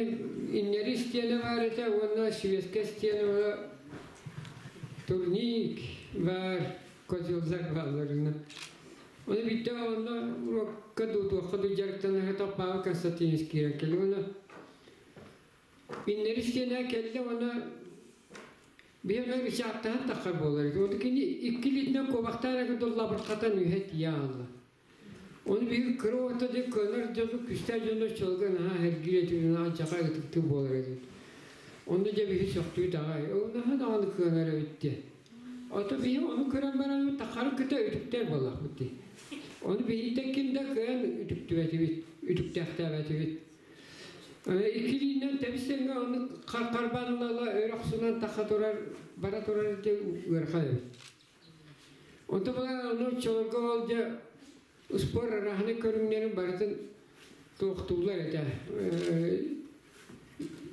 иннэри истиэнэ баар этэ уонна шведскэй истиэнэ бар турник баар, козеллар баалларына. Ону биирдэ онно уруокка дуу, туохха дуу дьарыктанар Павел Константинович киирэн кэлли. Уонна иннэри истиэнэ кэллэ уонна биһиэхэ ычааттаһан таххар буолар. Ону кини икки илиитинэн куобахтаан эрэ лабырхатан үһэ тиийэ хаалла. Ону биһиги кыра уота диэн кыанар дьону, күстээх дьону чолга наһаа эргиир этибит, наһаа дьаха ытыктыы буолар этибит. Онно дьэ биһи сөхтүү даҕай, ол наһаа даҕаны кыанар эбит диэн. Ото биһи ону көрөн баран тахары кыта үтүктэр буоллахпыт дии. Ону биһиттэн ким да кыайан үтүктүбэтибит, үтүктээхтээбэтибит. Иккилиинэн тэбис-тэҥҥэ ону харбаан ыла өрө охсунан таха турар, бара турар диэн ыарахан эбит. Онто буолан ону оччолорго ол дьэ успуор арааһынай көрүҥнэрин барытын туохтууллар этэ.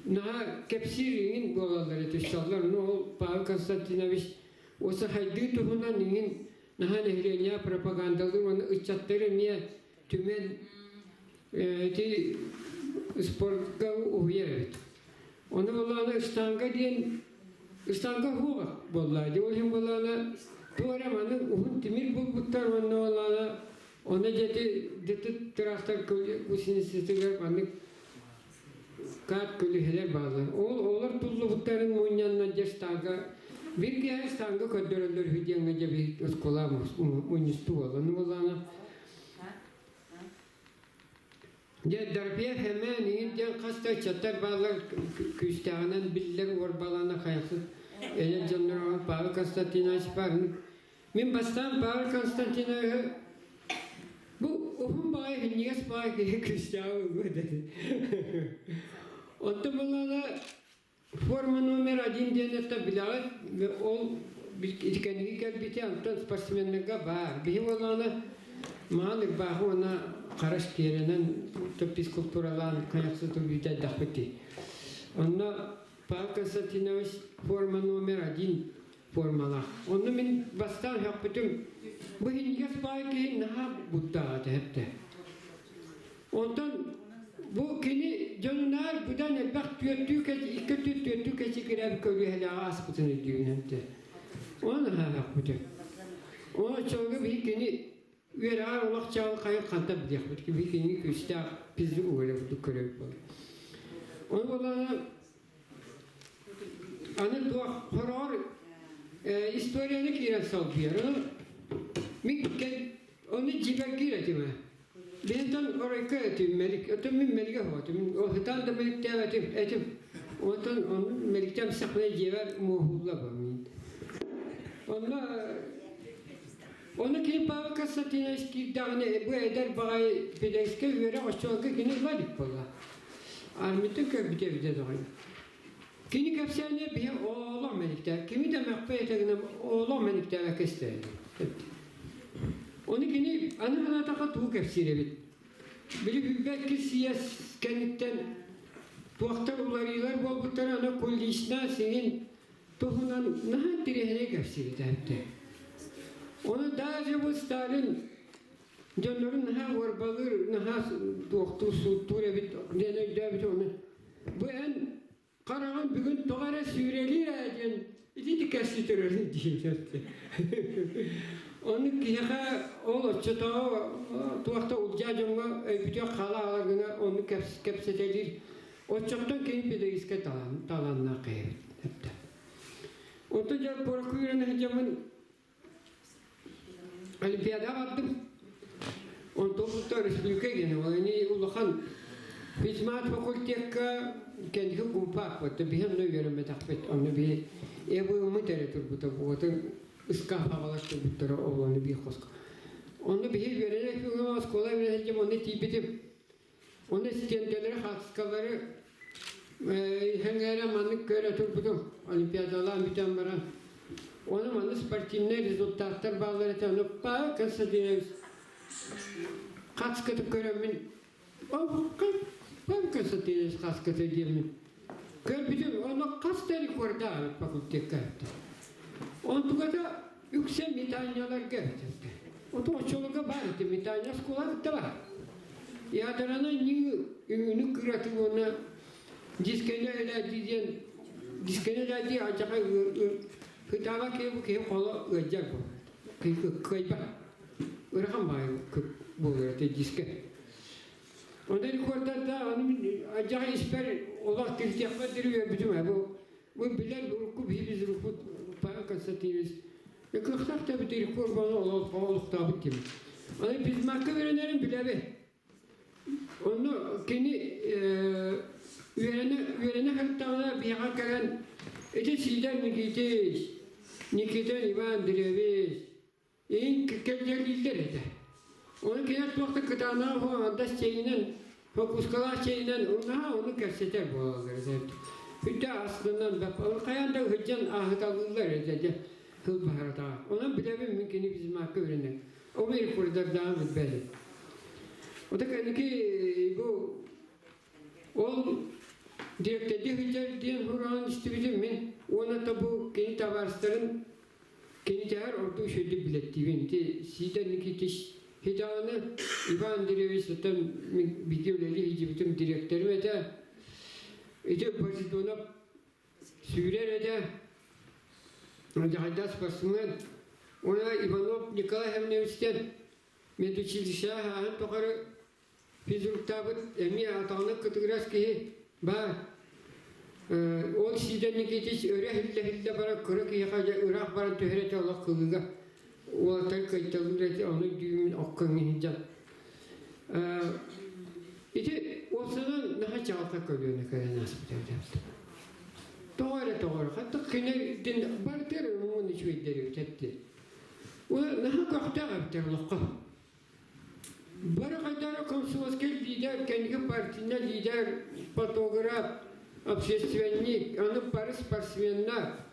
Наһаа кэпсиир иҥин буолаллар этэ үссаллар. Ну ол Павел Константинович осы хайдыы туһунан иҥин наһаа нэһилиэнньэ пропагандалыыр уонна ыччаттары эмиэ түмэн ити спортка уһуйар эбит. Ону буоллаҕына штанга диэн штанга уһуоҕа буоллаа дии. Ол иһин буоллаҕына туох эрэ маны уһун тимир булбуттар уонна буоллаҕына ону дьэти дьэти тыраахтар гусеницатыгар маннык каат көлүөһэлэр бааллар. Ол олор туллубуттарын мунньанна дьэ штанга биир киһи штанга көрдөрөллөр үһү диэҥҥэ дьэ биһи оскуола мунньустуу буолла. Ону буоллаҕына Дьэ, Дарбиев эмээн иҥин диэн хас да ыччаттар бааллар күүстээҕинэн биллэр уорбалаана хайахсыт эдэр дьоннорго Павел Константинович баар. Мин бастаан Павел Константиновиһы бу уһун баҕайы минньигэс баҕайы киһи күүстээҕи ылбыт этэ. Оттон буоллаҕына Форма номер один диэн это билэҕит, ол итикэнниги кэлбитэ, онтон спортсменнарга баар. Биһи буоллаҕына маҕан ырбаахы уонна хара стиэрэнэн физкультуралаан хайахсыт үүтэ элбэхпит дии. Онно Павел Константинович форма номер один. формалаах. Онно мин бастаан сөхпүтүм, бу иһинньигэс баай киһи наһаа буттааҕа этэ. Онтон бу кини дьонунаар быдан элбэх түөртүү икки өттүн түөртүү кэчигирээбит көлүөһэлээҕи ааспытын өйдүүбүн этэ. Ону наһаа сөхпүтүм. Ону оччолорго биһи кини үөрэҕэр олох чаҕылхайын хантан билиэхпит биһи кинини күүстээх физик угуля курдук көрөбүт буолар. Ону буоллаҕына аны туох хороҕор историяны киирэн солбуйар. Ону мин ону дьиибэргиир этим ээ. Бэйэтин оройко этим, мэлик, отон мин мэлигэ хоотум, ытаан да мэликтээбэтим, этим. Онтон ону мэликтээм сахмына дьиэбэр муоһулла бу мин. Онно Ону кини Павел Константинович киирдэҕинэ бу эдэр баҕайы педагогическай үөрэх оччолорго кини ыла илик буолла. Армиятын көрбүтэ эбитэ доҕой. Кини кэпсээнэ биһи оолох мэниктээ, кими да мөхпөй этэ гынан оолох мэниктээбэккэ истэрэ. Ону кини аны санаатахха тугу кэпсиир эбит. Били 22 съезд кэнниттэн туохтар уларыйыылар буолбуттара аны кулична сиҥин туһунан наһаа интэриэһинэй кэпсиир этэ. Ону даже бу Сталин дьоннорун наһаа уорбалыыр, наһаа туохтуур, сууттуур эбит диэн өйдөөбүт ону. Бу эн хараҕын бүгүн тоҕо эрэ сүүрэлиир ээ диэн итинник кэпсии турарын диир. Ону киһиэхэ ол оччотооҕу туох да улдьаа дьоҥҥо өйбүтүгэр хаала-хаала гына ону кэпсэтэлиир. Оччоттон кини педагогическай талааннаах киһи эбит. Онтон дьэ куоракка үөрэнэ сылдьаммын Олимпиадаҕа бардым. Онтон бутта республика гена они улахан физмат факультекка кэнники гумпаах бутта биһи онно үөрэммэтэхпит. Онно биһи эбыыммыт эрэ турбута буотун ыскаап аҕалар турбуттара ол ону биир хоско. Онно биһи үөрэнэ оскуола үөрэнэ сылдьам онно тиийбитим. Онно стендэлэри, хаартыскалары иһэҥээрэ маннык көрө турбутум. Олимпиадалаан бүтэн баран. Ону маннык спортивнай результаттар бааллар этэ. Ону Павел Константинович хаскытып көрөммүн Павел Константинович хаскыты диэммин көрбүтүм. Ону хас да рекордаабыт факультекка. Онтуката үксэ метанняларга эбит. Ото оччолорго баар этэ метанья оскуола кытта баар. Ядераны ньыы үҥүнү кыратыы уонна дискэни элээдии диэн дискэни элээдии алдьархай ытаaba киһи бу киһи холо ыалдьар буолар. Кыайбат. Ыарахан баайы буолар этэ дискэ. Онон рекордарда аны мин алдьархай испэр олох тиритиэхпэр диэри үөрбүтүм бу Бу билэр урукку биһиги урукку Павел Константинович кыахтаах да эбит реформаны олохтообут ким. Аны Бисмарка үөрэнэрин билэбин. Онно кини үөрэнэ үөрэнэ сырыттаҕына биһиэхэ кэлэн ити Сидор Никитич, Никита Иван Андреевич Иин кэлдьэлииллэр этэ. Ону кинилэр туох да кытаанаҕа суох аҥардас чэйинэн, фокускалаах чэйинэн наһаа ону кэпсэтэр буолаллар этэ. Үрдэ астынан ол хайаан да ыһыдьан ааһыталыыллар этэ дьэ тыл баһаратаҕа. Онон билэбин мин кини Бисмарка үөрэнэр. Ол рекордардааҕын билбэтим. Ота кэнники бу ол дириэктэрдии сылдьар диэн сураҕын истибитим мин уонна да бу кини табаарыстарын Кинитэһэр ордук үчүгэйдик билэттиибин. Ити Сидор Никитич Хитааны Иван Андреевич оттон мин бииргэ үлэлии сылдьыбытым дириэктэрим этэ. Ити Божедонов сүүрэр этэ. Дьаһайдаах спортсмен. Уонна Иванов Николай Ивановичтан медучилищеҕа ааһан тухары Физруктаабыт эмиэ атаҕынан кытыгырас киһи баар. Ол Сидор Никитич өрө иһиллэ-иһиллэ баран кыра киһиэхэ дьэ ыраах баран түһэр этэ олох кылыыга. Уолаттар кыайталыыр этэ, ону дүүмүн окко сылдьан. Ити уопсайынан наһаа чаҕылхай көлүөнэ кэлэн ааспыта эбит. Тоҕо эрэ тоҕо эрэ хатта кини барытыгар уон үчүгэйдэри үтэтти. Наһаа көхтөөх эбиттэр олоххо. Бары хайдара комсомольскай лидер, кэнники партийнай лидер, фотограф, общественник, аны бары спортсменнар.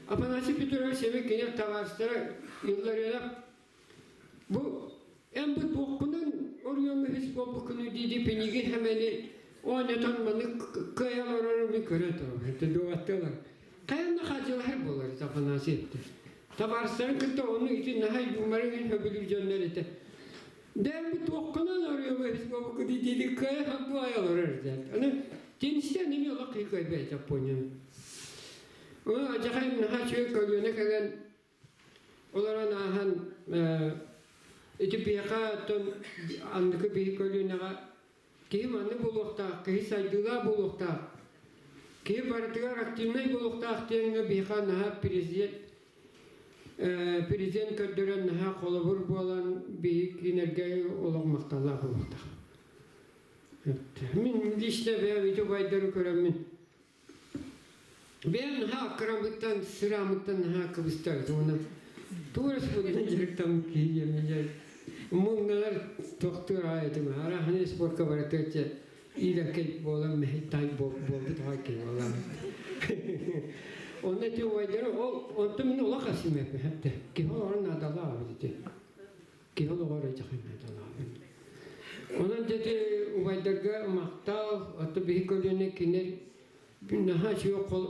Афанасий Петрович эми кини табаарыстара Илларионов бу эн бу туохпунан оройуоҥҥа үһүс буолбуккуну дии пинигин хэмэни оонньотон маны кыайа олорору мин көрөн турабын. Дуобаттыалар. Хайанна хаадьылаһар буолар. буолар Афанасий эттэ. Табаарыстарын кытта ону ити наһаа юморын иһин сөбүлүүр дьоннор этэ. Дэм бу туоххунан арыйабы бу диди кыайа ханту айалар эрдэ. Аны теннистен эми олох киһи кыайбайт Японияны. Оны ажахай наһаа үчүгэй көлүөнэ кэлэн олорон ааһан ити биһиэхэ оттон анныгы биһи көлүөнэҕэ Киһи маннык буолуохтаах, киһи сайдыылаах буолуохтаах, киһи барытыгар активнай буолуохтаах диэҥҥэ биһиэхэ наһаа президент президент көрдөрөн наһаа холобур буолан биһи кинилэргэ олох махталлаах буолуохтаах. Мин лично бэйэм ити убайдары көрөммүн Бэйэм наһаа аккыраммыттан, сыраамыттан наһаа кыбыстар уонна тугу эрэ спордунан дьарыктаммыт киһи диэммин дьэ муҥнанар тохтуур аҕай этим. Арааһынай спорка барытыгар дьэ иилэҥкэй буолан мэһэй-тай буолбут аҕай киһи буоллаҕым. Онно ити убайдары ол онтон мин олох асимэппин хэттэ. Киһи олоҕор наадалаах эбит ити. Киһи олоҕор эдьэхин наадалаах эбит. Онон дьэ ити убайдарга махтал, оттон биһи көлүөнэ кинилэр Наһаа үчүгэй хол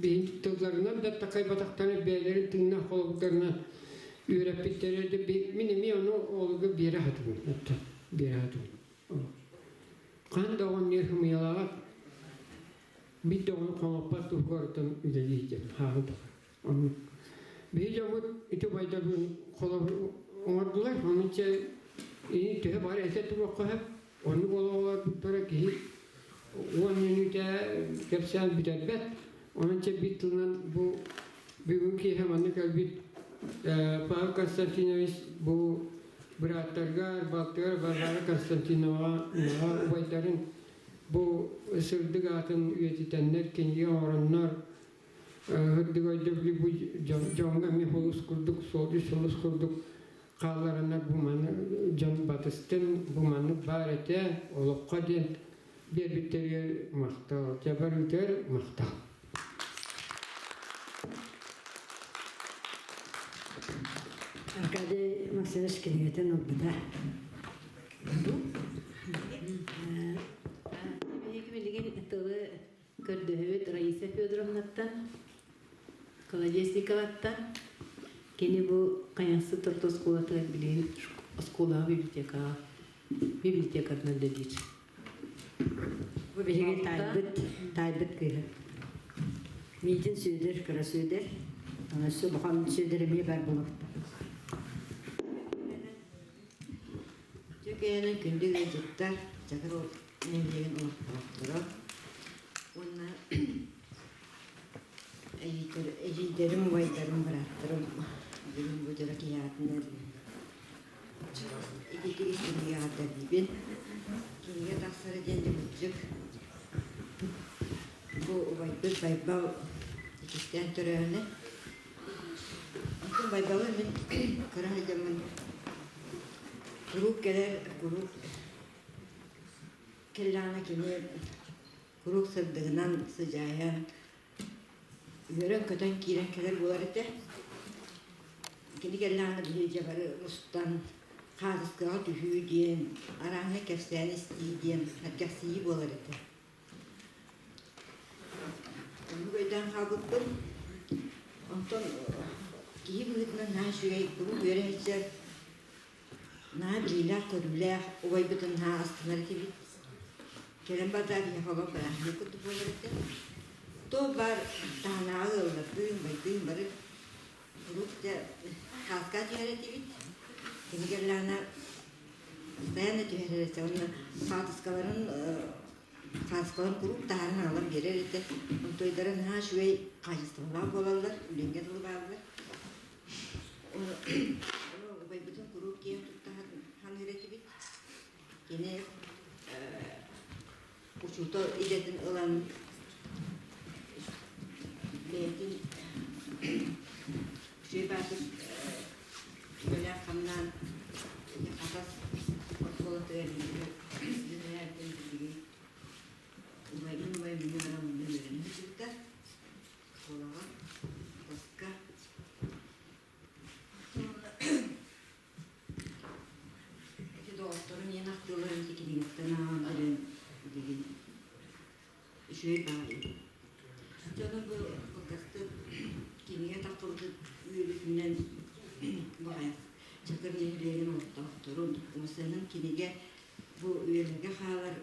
биһи тылларынан да такайбатахтара бэйэлэрин тыыннаах холобурдарынан үөрэппиттэрэ да мин эмиэ ону оҕолорго биэрэ сатыыбын оттон биэрэ сатыыбын хаһан да оҕонньор сымыйалааҕа биир да оҕону хоҥоппот туһугар оттон үлэлии диэн хааһын тухары оннук биһи дьоммут ити убайдарбын холобур оҥордулар ону чэ ини төһө баҕар этэ туруохха сөп Оннук олоҕолорбуттара киһи 10 мүнүүтэ кэпсээн бүтэрбэт. Онон чэ биир тылынан бу бүгүн киэһэ манна кэлбит Павел Константинович бу бырааттаргар, балтыгар Варвара Константиноваҕа убайдарын бу сырдык аатын үйэтитэннэр, кинигэ оҥороннор, сырдык өйдөбүлү бу дьоҥҥо эмиэ холус курдук, суолдьут сулус курдук хаалларынар бу маны дьон батыстын, бу маннык баар этэ, олоххо диэн биэрбиттэригэр махтал, дьабар үтэр махтал. Аркадий Максимович кинигэтин ылбыта. Биһиги билигин тылы көрдөһөбүт Раиса Федоровнаттан, Колодезниковаттан. Кини бу Хайахсыт орто оскуолатыгар билигин оскуолаҕа библиотекаҕа библиотекарынан үлэлиир. Бу биһиги таайбыт, таайбыт кыыһа. Миитин Сүөдэр, кыра Сүөдэр. Өссө улахан Сүөдэр эмиэ бар буолуохта. Түкэйэнэн күндү ыалдьыттар, Чакыр нэһилиэгин олохтоохторо уонна эдьиийдэрим, убайдарым, бырааттарым бүгүн бу дьоро киһи аатынан ититик истиҥник эҕэрдэлиибин. Кинигэ тахсара диэн дьэ бу убайбыт Байбал иккистээн төрөөһүнэ. Онтон Байбалы мин кыра сылдьаммын куруук кэлэр, куруук Кэллэҕинэ кини куруук сырдыгынан сыдьаайан, үөрэн-көтөн киирэн кэлэр буолар этэ. Кини кэллэҕинэ биһиги дьэ бары мустан хаартыскаҕа түһүү диэн, арааһынай кэпсээн истии диэн сэргэхсийии буолар этэ. Оннук өйдөөн хаалбыппын. Онтон киһи быһыытынан наһаа үчүгэй, куруук үөрэ сылдьар, Наһаа билиилээх-көрүүлээх убайбытын наһаа астынар этибит. Кэлэн барда биһиэхэ олох бырааһынньык курдук буолар этэ. Туох баар таһынааҕы ыаллардыын, байдыын бары куруук дьэ хааска түһэр этибит. Кини кэллэҕинэ постоянно түһэрэр этэ уонна хаартыскаларын хаартыскаларын куруук таһааран аҕалан биэрэр этэ. Онтуойдара наһаа үчүгэй хаачыстыбалаах буолаллар, үлэҥҥэ дылы бааллар. Убайбытын куруук киэн тутта саныыр этибит. Кини учуутал идэтин ылан бэйэтин үчүгэй баатык үлэлээн-хамнаан Хатас оскуолатыгар үөрэнэртэн билигин убайбын убайым үөрэн онно үөрэнэ сылдьыбыта. Оскуолаҕа, Хатаска. Ити доҕотторум ийэн ахтыыларын ити кинигэттэн ааҕан көрөн билигин үчүгэй баҕайы. Дьону бу кылгастык кинигэ Кинигэ таххыбытын үөрүүтүнэн баҕайах Чакыр нэһилиэгин олохтоохторун уосанын кинигэ бу үйэлэргэ хаалар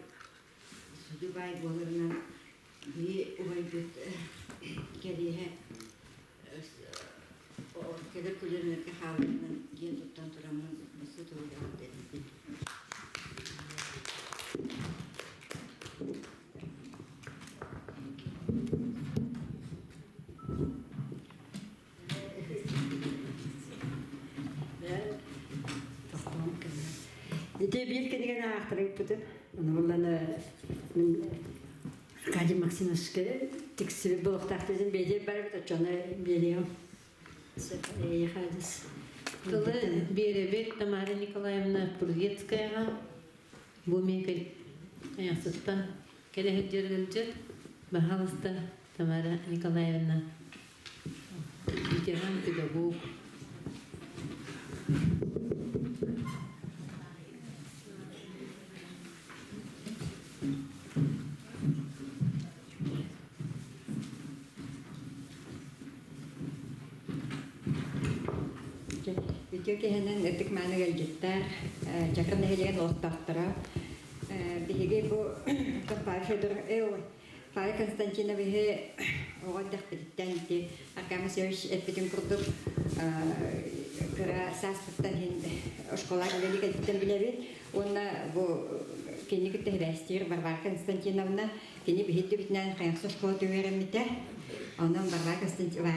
сүдү баай буоларынан биһи убайбыт кэриэһэ кэлэр көлүөнэлэргэ хааларынан диэн туттан тураммын өссө туруйаҕын дэбиппин. Ити биир кинигэни аахтарыппытым. Ону буллана мин Аркадий Максимовичка тиксибит буолуохтаах дедим. Бэйдиэр барбыт оччону биэриэм. Эйиэхэ Тылы биэрэбит Тамара Николаевна Пургецкаяҕа. Бу мен айахсыттан кэлэ сылдьар ыалдьыт. Баһаалыста Тамара Николаевна ветеран педагог. Үтүө киһинэн ытык мааны ыалдьыттар, Чакыр нэһилиэгин олохтоохторо. Биһиги бу Павел Федоров, Павел Константиновиһы оҕо эрдэхпититтэн ити Аркадий Васильевич эппитин курдук кыра сааспыттан иһин школа үлэлии кэлбиттэн билэбит. Уонна бу кини кытта сибээстиир Варвара Константиновна кини биһирдибитинэн Хайахсы школата үөрэммитэ. Онон Варвара Константиновна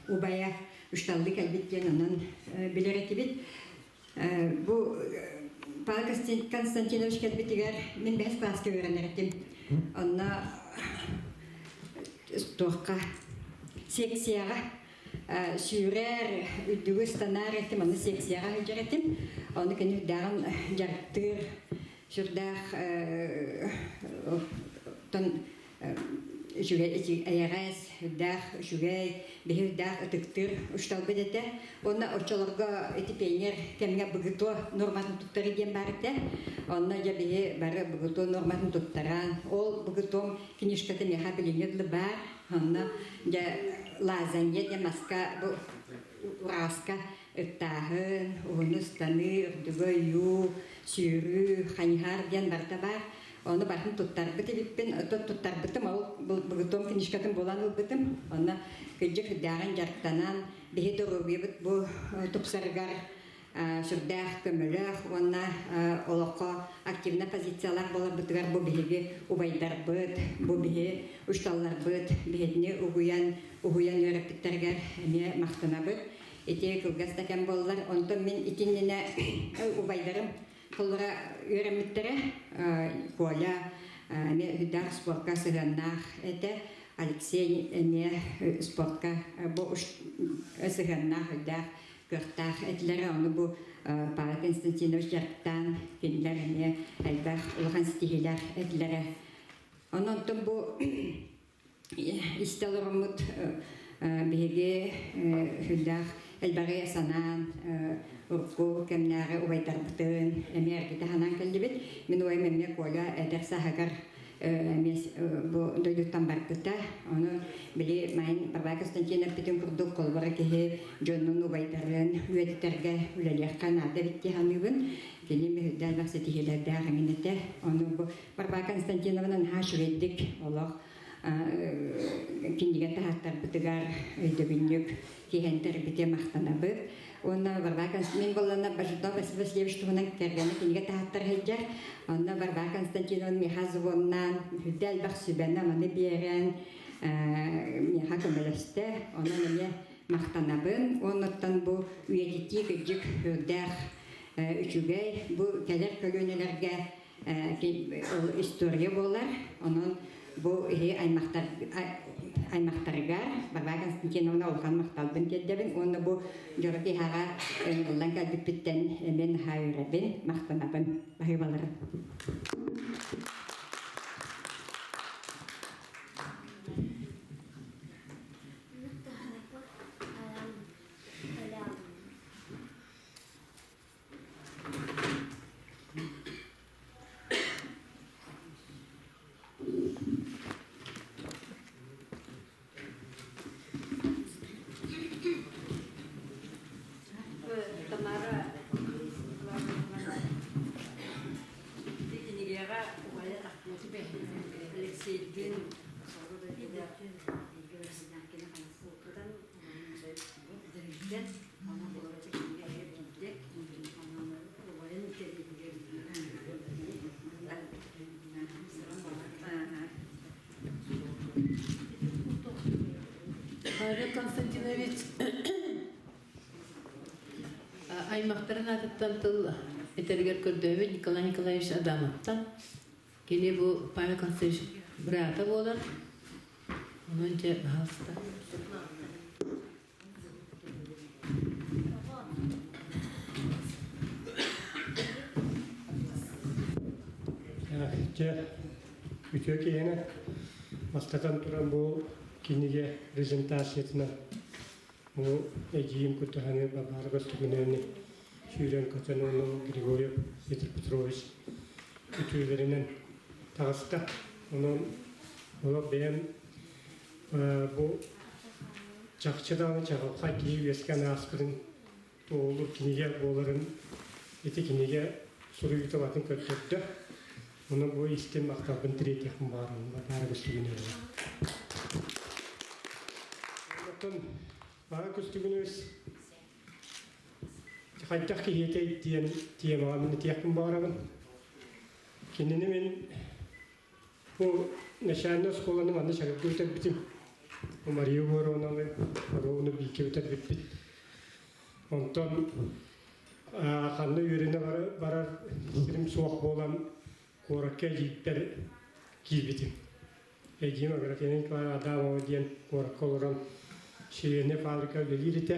убайа үшталлыы кэлбит диэн онон билэр этибит. Бу Павел Константинович кэлбитигэр мин бэһис класска үөрэнэр этим. Онно туохха секцияҕа сүүрэр, үрдүгү ыстанаар этим, онно секцияҕа сылдьар этим. Ону кини үрдээҕин дьарыктыыр, сүрдээх тон үчүгэй эйэҕэс, үрдээх үчүгэй, биһи үрдээх ытыктыыр учууталбыт этэ. Уонна оччолорго ити пионер кэмҥэ БГТО нуорматын туттары диэн баар этэ. Онно дьэ биһи бары БГТО нуорматын туттаран, ол БГТОм книжката миэхэ билиҥҥи дылы баар. Онно дьэ лазанья диэн маска бу урааска ыттааһын, уһуну ыстаныы, үрдүгү ойуу, сүүрүү, хайыһар диэн барыта баар. Ону барытын туттарбыт эбиппин, туттарбытым, ол быгытом книжкатын булан ылбытым. Онно кырдьык сүрдээҕин дьарыктанан, биһи доруобуйабыт бу тупсарыгар сүрдээх көмөлөөх уонна олоххо активнай позициялаах буоларбытыгар бу биһиги убайдарбыт, бу биһи учууталларбыт биһигини угуйан, уһуйан үөрэппиттэригэр эмиэ махтанабыт. Ити кылгас да кэм буоллар, онтон мин итиннинэ убайдарым тыллара үөрэммиттэрэ. Коля эмиэ үрдээх спортка сыһыаннаах этэ. Алексей эмиэ спортка бу сыһыаннаах үрдээх кыахтаах этилэрэ. Ону бу Павел Константинович дьарыктаан кинилэр эмиэ элбэх улахан ситиһиилээх этилэрэ. Онон бу истэ олороммут биһиги сүрдээх элбэҕи санаан урукку кэмнээҕи убайдарбытын эмиэ эргитэ санаан кэллибит. Мин убайым эмиэ Коля эдэр сааһыгар эмиэ бу дойдуттан барбыта. Ону били майын Варвара Константиновна эппитин курдук холобура киһи дьонун убайдарын үйэтитэргэ үлэлиэххэ наада эбит дии саныыбын. Кини мүһүрдээх элбэх ситиһиилэрдээх эҥин этэ. Ону бу Варвара Константиновна наһаа үчүгэйдик олох кинигэ таһааттарбытыгар өйдөбүнньүк киһэн тэрбите махтанабыт. Уонна Варвара мин буоллана Божидов Василий Васильевич туһунан кэргэнэ кинигэ таһааттар сылдьар. Онно Варвара Константиновна миэхэ звоннаан, үрдэ элбэх сүбэни маны биэрэн миэхэ көмөлөстө. Онон эмиэ махтанабын. Уоннаттан бу үйэтитии кырдьык үрдээх үчүгэй. Бу кэлэр көлүөнэлэргэ ол история буолар. Онон бу иһи аймахтар аймахтарыгар Варвара Константиновна улахан махталбын тиэрдэбин уонна бу дьоро киһиэхэ ыҥырыллан кэлбиппиттэн эмиэ наһаа үөрэбин, махтанабын. Баһыыбаларым. Алексейдыын соҕуруу дойдуга бииргэ үлэлээн кини ханассыппытын дьиҥиттэн онон олорочу кинигэ биирдэ онон убайын кэриэтигэр Павел Константинович аймахтарын аатыттан тыл этэригэр көрдөөбүт Николай Николаевич Адамовтан. Кини бу Павел Константинович быраата буолар. Онон дьэ, баһаалыста. Дьэ, үтүө киһини бастатан туран бу кинигэ презентациятынан бу эдьиийим куттаһаны Бабара Көстөкүнэни сүүрэн-көтөн уонна Григорьев Петр Петрович үтүөлэринэн таҕыста. Онон олох бэйэм бу чахчы даҕаны чаҕылхай киһи үөскээн ааспытын туоһулуур кинигэ буоларын ити кинигэ суруйуута батын көрдөрдө. Онон бу истин махталбын тириэтиэхпин баҕарабын баара көстүгүнү. Оттон баара көстүгүнү хайдах киһиэтэй диэн темаҕа мин этиэхпин баҕарабын. Кинини мин Бу начальнай оскуоланы манна Чагырга бүтэрбитим. Мария Егоровнаны Ровно бииргэ бүтэрбиппит. Онтон ханна үөрэнэ барар сирим суох буолан куоракка эдьиийбэр киирбитим. Эдьиийим Аграфена Николаевна Адамова диэн куоракка олорон швейная фабрика үлэлиир этэ.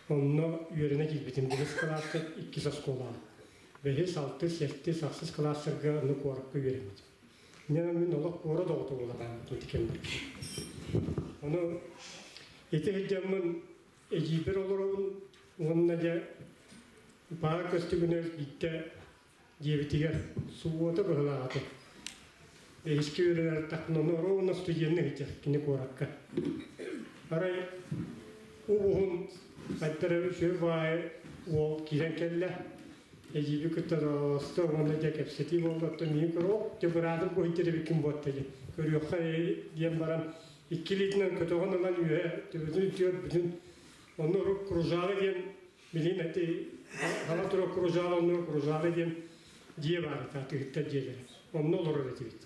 Онно үөрэнэ киирбитим. Бэһис кылааска иккис оскуолаҕа. Бэһис, алтыс, сэттис, ахсыс кылаастарга аны куоракка үөрэммитим. Инньэ мин олох куорат оҕото буолан ити кэмнэргэ. Ону ити сылдьаммын эдьиийбэр олоробун уонна дьэ баар көстүгүнэ биирдэ диэбитигэр субуота быһылаах этэ. Бэһискэ үөрэнэр тахпын ону ровно студенный сылдьар кини куоракка. Арай Уһун хайдара үчүгэй баайы уол киирэн кэллэ. Эдьиийби кытта доҕолосто уонна дьэ кэпсэтии буолла. Оттон миигин көрө, дьэ быраатым бу иһиттэр эбиккин буотта диэн. Көрүөххэ диэн баран икки илиитинэн көтөҕөн ылан үөһэ төбөтүн үтүөр бүтүн онно урут кружало диэн билигин эти хала турар кружало онно кружало диэн дьиэ баар этэ атыыһыттар дьиэлэрэ. Онно олорор этибит.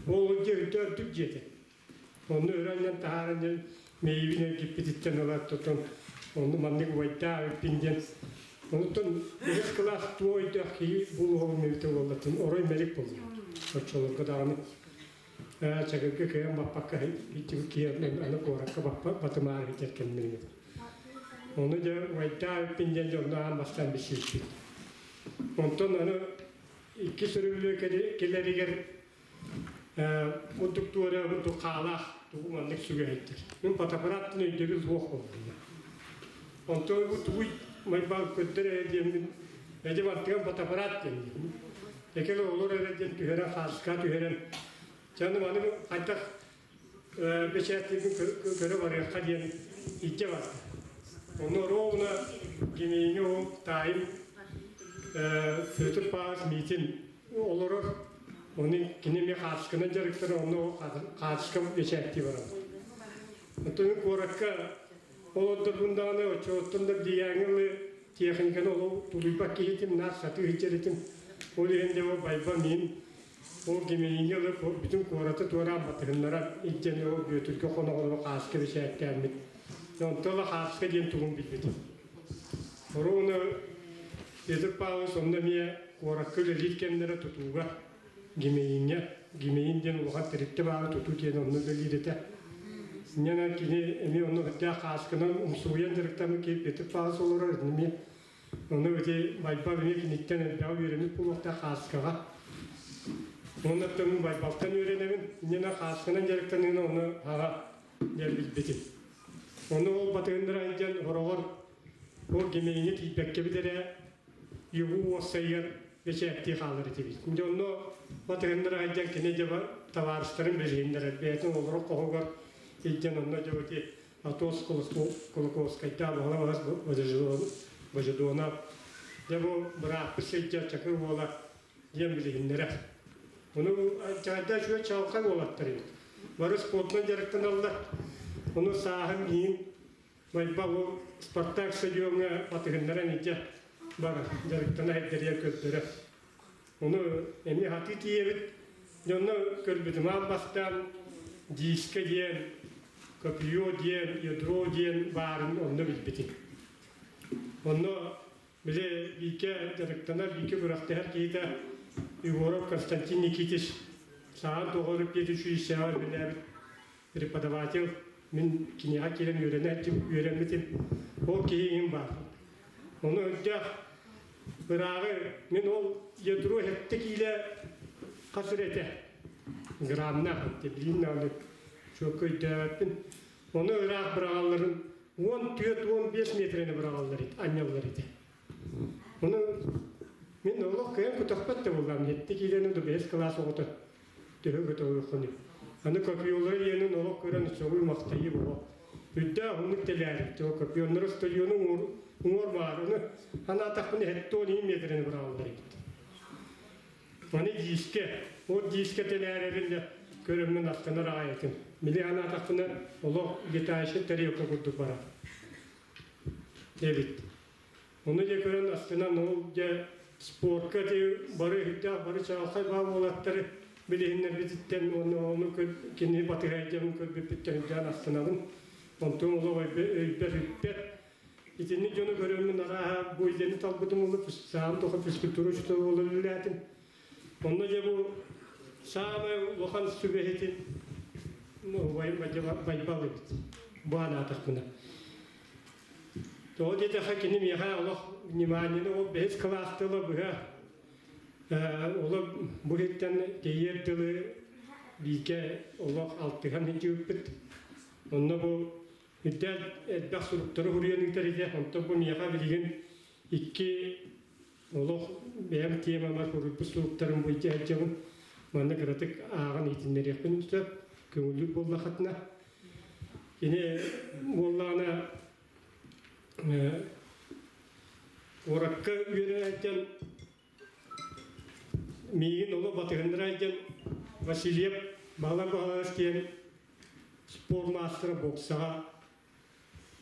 Ол дьиэ үрдэ үрдүк дьиэ этэ. Онно өрө анньан таһааран диэн мэйиибин эргиппититтэн ыла тутан онну маннык убайдаа эбиппин диэн онуттан үһүс кылаас туох өйдөөх киһи булуоҕум эбитэ буоллатын орой мэлик буоллум. Оччолорго даҕаны чагырга кыайан баппакка иччибит киһи аны куоракка батымаары итэр кэмнэрим этэ. Ону дьэ убайдаа эбиппин диэн дьонно аан бастаан билсибиппит. Онтон аны иккис өрөбүлү кэлэригэр Курдук туора курдук хаалаах тугу маннык сүгэһиттэр. Мин фотоаппараттан өйдөбүл суох буолла. Онтон бу тугуй майбаал көрдөр эрэ диэммин эдим артыган фотоаппарат диэн Экел олор эрэ диэн түһэрэн хааска түһэрэн дьону маны хайдах бэчээттиирбин көрө барыахха диэн илдьэ барда. Онно ровно Гимиҥҥэ ол таайым Петр Павлович Митин олорор. Оны кини эмиэ хаартысканан дьарыктанар, онно хаартыска бэчээттии барабыт. Оттон куоракка олордорбун даҕаны оччоттон да билигээҥҥэ ылы техниканы олох тулуйбат киһитим, наар сатыы сылдьар этим. Ол иһин дьэ ол байба миин Ол Гимеиҥҥэ ыла бүтүн куораты туораан батыһыннаран илдьэн ол Бүөтүргэ хоноҕолоро хааска бэчээттээммит. Онтон ыла хааска диэн тугун билбитим. Оруона Петр Павлович онно эмиэ куоракка үлэлиир кэмнэрэ тутууга Гимеиҥҥэ, Гимеин диэн улахан тэрилтэ баара тутуу диэн онно үлэлиир этэ. Инньэ кини эмиэ онно үрдээх хаасканан умсугуйан дьарыктаммыт киһи Петр Павлович олорор эмиэ Ону ити Байбал эмиэ киниттэн элбэҕи үөрэммит буолуохтаах хааскаҕа. Уонна оттон мин Байбалтан үөрэнэбин, инньэ хаасканан дьарыктаныыны ону аҕа диэн билбитим. Ону ол батыһыннара сылдьан хороҕор ол Гимеиҥҥэ тиийбэккэбит эрэ ЮГУ уопсайыгар бэчээттии хаалар этибит. Дьэ онно батыһыннара сылдьан кини дьэ табаарыстарын билиһиннэрэр, бэйэтин олорор хоһугар илдьэн онно дьэ ити Атос Кулаковскайдаах Баһылай Божедонов дьэ бу бырааппыт сылдьар Чакыр уола диэн билиһиннэрэр. Ону чаайда үчүгэй чаҕылхай уолаттар эбит. Бары спортунан дьарыктаналлар. Ону сааһым иин Майба ол Спартак стадиоҥҥа батыһыннаран илдьэ барар, дьарыктана эрдэрийэ көрдөрөр. Ону эмиэ хатыы тиийэбит. Дьонно көрбүтүм аан бастаан диискэ диэн, копье диэн, ядро диэн баарын онно билбитим. Онно били бииргэ дьарыктанар, бииргэ күрэхтэһэр киһитэ Егоров Константин Никитич саҥа доҕору педучилищеҕа үлэлээбит преподаватель мин киниэхэ киирэн үөрэммитим. Ол киһи иҥин баар. Ону өйдөөх ырааҕы мин ол ядро хэттэ киилэ хас эрэ этэ. Грамнаах этэ, билин даҕаны чуокка өйдөөбөппүн. Ону ыраах быраҕалларын 14-15 метрэни быраҕаллар ити, анньаллар этэ. Ону мин олох кыайан көтөхпөт да буоллаҕым. Хэттэ киилэни да бэһис кылаас оҕото төһө көтөҕүөххүнүй. Аны копьелары иэнин олох көрөн сөҕүү-махтайыы буолуо. Үрдээх уһуннук тэлээрбит. Ол копьеннары стадиону уҥуор баар. Ону анаатахпына 70 метрэни быраҕаллар эбит. Аны диискэ, ол диискэ тэлээрэрин да көрөммүн астынар аҕай этим. Били анаатахпына олох летающий тарелка курдук барар эбит. Ону дьэ көрөн астынан ол дьэ спортка дьэ бары үрдээх бары чаҕылхай баа уолаттары билиһиннэрбититтэн уонна ону кини батыһайдьабын көрбүппүттэн үрдээн астынабын. Онтон олох өйбөр үппэт. Итинник дьону көрөммүн арааһа бу идэни талбытым олу саам тоха физкультура учуутала буолан үлэлээтим. Онно дьэ бу саамай улахан сүбэһитим убайым Байбал эбит. Бу анаатахпына. Тоҕо диэтэххэ кини миэхэ олох вниманиены ол бэһис кылаас тыла быһа олох бу иһиттэн тэйиэр дылы бииргэ олох алтыһан сылдьыбыппыт. Онно бу үрдээн элбэх суруктары суруйан ыытар этэ. Онтон бу миэхэ билигин икки олох бэйэм темамар суруйбут суруктарым бу илдьэ сылдьабын. Манна кыратык ааҕан иһитиннэриэхпин сөп, көҥүллүүр буоллаххытына. Кини буоллаҕына куоракка үөрэнэн миигин олох батыһыннара диэн Васильев Баһылай Баһылаевич диэн спорт маастара боксаҕа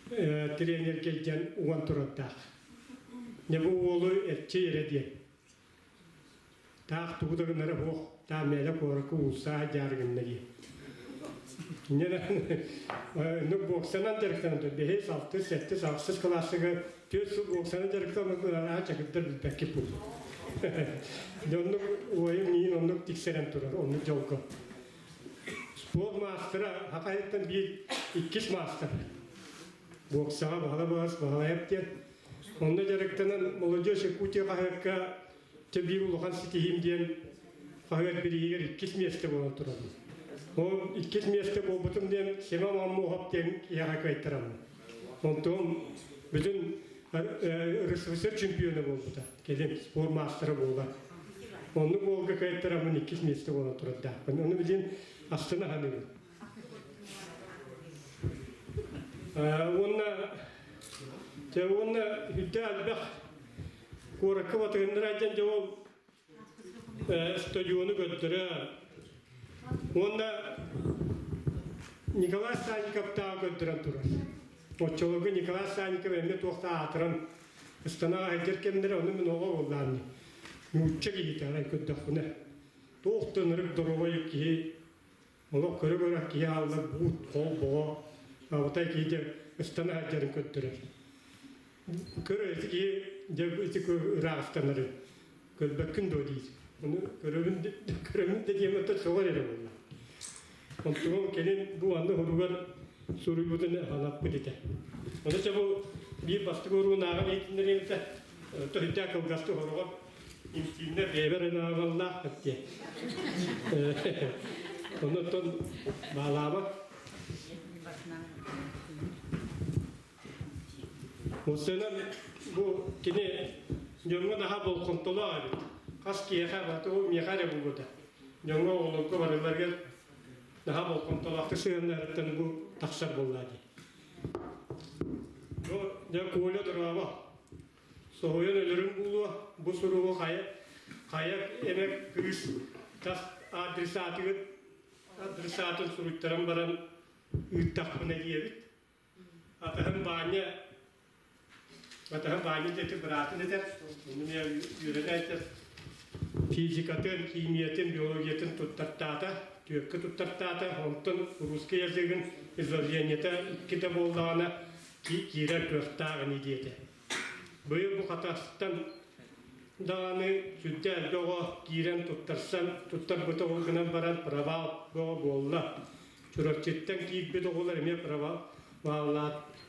тренергэ илдьэн уган турардаах. Дьэ бу уолу эрчий эрэ диэн. Таах тугу да гынара суох, таах мээлэ куоракка уулсаа дьаарыгынна дии. Инньэ боксанан дьарыктанан бэһис, алтыс, сэттис, ахсыс кылаассыга түөрт сыл боксанан дьарыктанан аа чакырдар билбэккит буолуо. Дьэ оннук уойум миин оннук тиксэрэн турар, оннук дьолго. Спорт маастара Хахайыттан биир иккис маастар. Боксаҕа Баһыла Баһыс Баһылайап диэн. Онно дьарыктанан Молодежь Якутия хаһыакка дьэ биир улахан ситиһиим диэн хаһыат бирииһигэр иккис миэстэ буолан турабын. Ол иккис миэстэ буолбутум диэн Семен Аммохов диэн киһиэхэ кыайтараммын. Онтон бүтүн РСФСР чемпиона буолбута. Кэлин спорт маастара буолар. Оннук уолга кыайтараммын иккис миэстэ буолан турардаахпын. Ону билигин астына саныыбын. Уонна дьэ уонна үрдэ элбэх куоракка батыһыннара дьэн дьэ ол стадиону көрдөрө уонна Николай Санниковтааҕы көрдөрөн турар. Оччолорго Николай Санников эмиэ туохта аатыран ыстанаҕа сылдьар кэмнэрэ ону мин оҕо буоллаҕым нуучча киһитэ арай көрдөхпүнэ туох да ынырык доруобай киһи Олох көрө-көрө киһи ааллар буут, хол, боҕо, абытай киһи дьэ ыстана сылдьарын көрдөрөр. Көрө ити киһи дьэ ити ыраах ыстанарын көрбөккүн дуо диир. Ону көрөбүн көрөмүн да диэм оттон сөҕөр эрэ буолла. Онтугум кэлин бу анны хоругар суруйбутун санаппыт этэ. Ону чэ бу биир бастакы уруун ааҕан иһитиннэриэм этэ. Төһүтэ кылгастык хороҕор интимнэ бэйэбэр ынааҕаллаах диэн. Оннуттан баалаабат. Осенан бу кини дьоҥҥо наһаа болҕомтолоох эбит. Хас киһиэхэ баты ол миэхэ эрэ буолбута. Дьоҥҥо оҕолорго барыларыгар наһаа болҕомтолоохтук сыһыаннаһарыттан бу тахсар буоллаа дии. Бу дьэ Коля дорообо. Соһуйан өлөрүм буолуо, бу суругу хайа, хайа эмэ кыыс Тас адресатыгыт адресатын суруйтаран баран ыыттахпына диэбит. Атаһым Баанньа Атаһым Баанньа диэки быраатын этэр, онно эмиэ үөрэнэ этэр. Физикатын, химиятын, биологиятын туттартаата, түөркэ туттартаата, онтон русский языгын изложениета иккитэ буоллаҕына киирэр кыахтаах ини диэтэ. Быйыл бу Хатастан даҕаны сүрдээх элбэх оҕо киирэн туттарсан, туттарбыта ол гынан баран провал бөҕө буолла. Чурапчыттан киирбит оҕолор эмиэ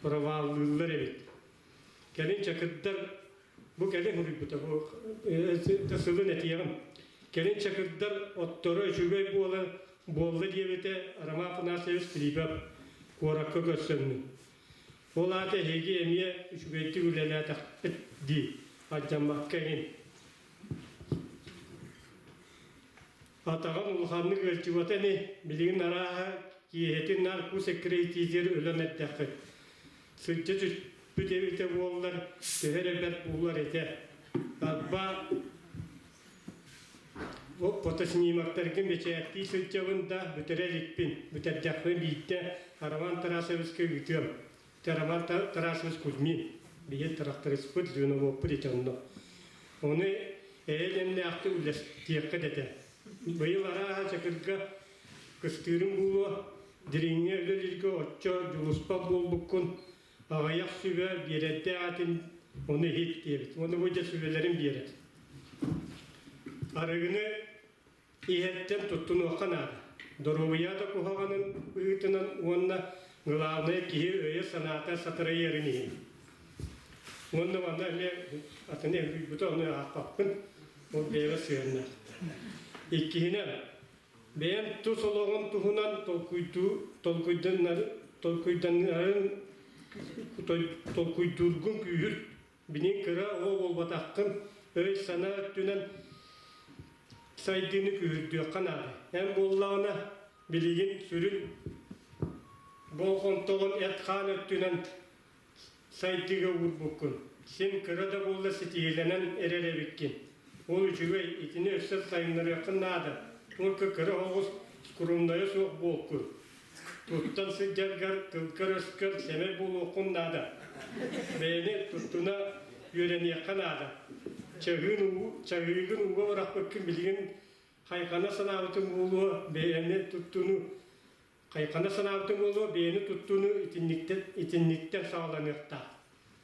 проваллыыллар эбит. Кэлин Чакырдар бу кэлин суруйбута бу сылын этиэҕим. Кэлин Чакырдар отторо үчүгэй буола буолла диэбитэ Роман Афанасьевич Филиппов куоракка көрсөммүн. Ол аата эһиги эмиэ үчүгэйдик үлэлээтэхпит дии, алдьаммакка эҥин. Атаҕым улаханнык ыалдьыбата ини, билигин арааһа киэһэтин наар кус эккирэтиитигэр өлөн эрдэххит. Сылдьа түспүт эбитэ буоллар, төһө эрэ бэрт буолар этэ. Арба фотоснимоктаргын бэчээттии сылдьабын да, бүтэрэ иликпин. Бүтэрдэхпинэ биирдэ Роман Тарасовичка ыытыам. Роман Тарасович Кузьмин, биһиги тырахтарыспыт, звеноводпут ити онно. Ону эйэ-дэмнээхтик үлэстиэххит этэ. Быйыл арааһа Чакырга кыстыырым буолуо, дириҥҥэ үлэлииргэ оччо дьулуспат буолбуккун, аҕыйах сүбэ биэрэрдээх этин, ону иһит диэбит. Уонна бу дьэ сүбэлэрин биэрэр. Арыгыны иһэртэн туттунуохха наада. Доруобуйата куһаҕанын быһыытынан уонна главное киһи өйө-санаата сатарыйарын иһин. Уонна манна эмиэ атын эргийбитэ ону аахпаппын, ол бэйэбэ сыһыаннаах. Иккиһинэн, бэйэм тус олоҕум туһунан толкуйдуу толкуйданарын толкуйдуургун күүһүр Билин кыра оҕо буолбатаххын, өй-санаа өттүнэн сайдыыны күүһүрдүөххэ наада. Эн буоллаҕына, билигин сүрүн болҕомтоҕун эт-хаан өттүнэн сайдыыга уурбуккун. Син кыра да буолла ситиһиилэнэн эрэр эбиккин. Ол үчүгэй, итини өссө сайыннарыаххын наада. Только кыра оҕус скромнайа суох буолкун. Туттан сылдьаргар тылгар-өскөр сэмэй буолуоххун наада. Бэйэни туттуна үөрэниэххэ наада. Чаһыын уу, чаһыыгын ууга бырахпыккын билигин хайҕана санаабытыҥ буолуо, бэйэни туттунуу хайҕана санаабытыҥ буолуо, бэйэни туттунуу итинниктэн итинниктэн саҕаланыахтаах.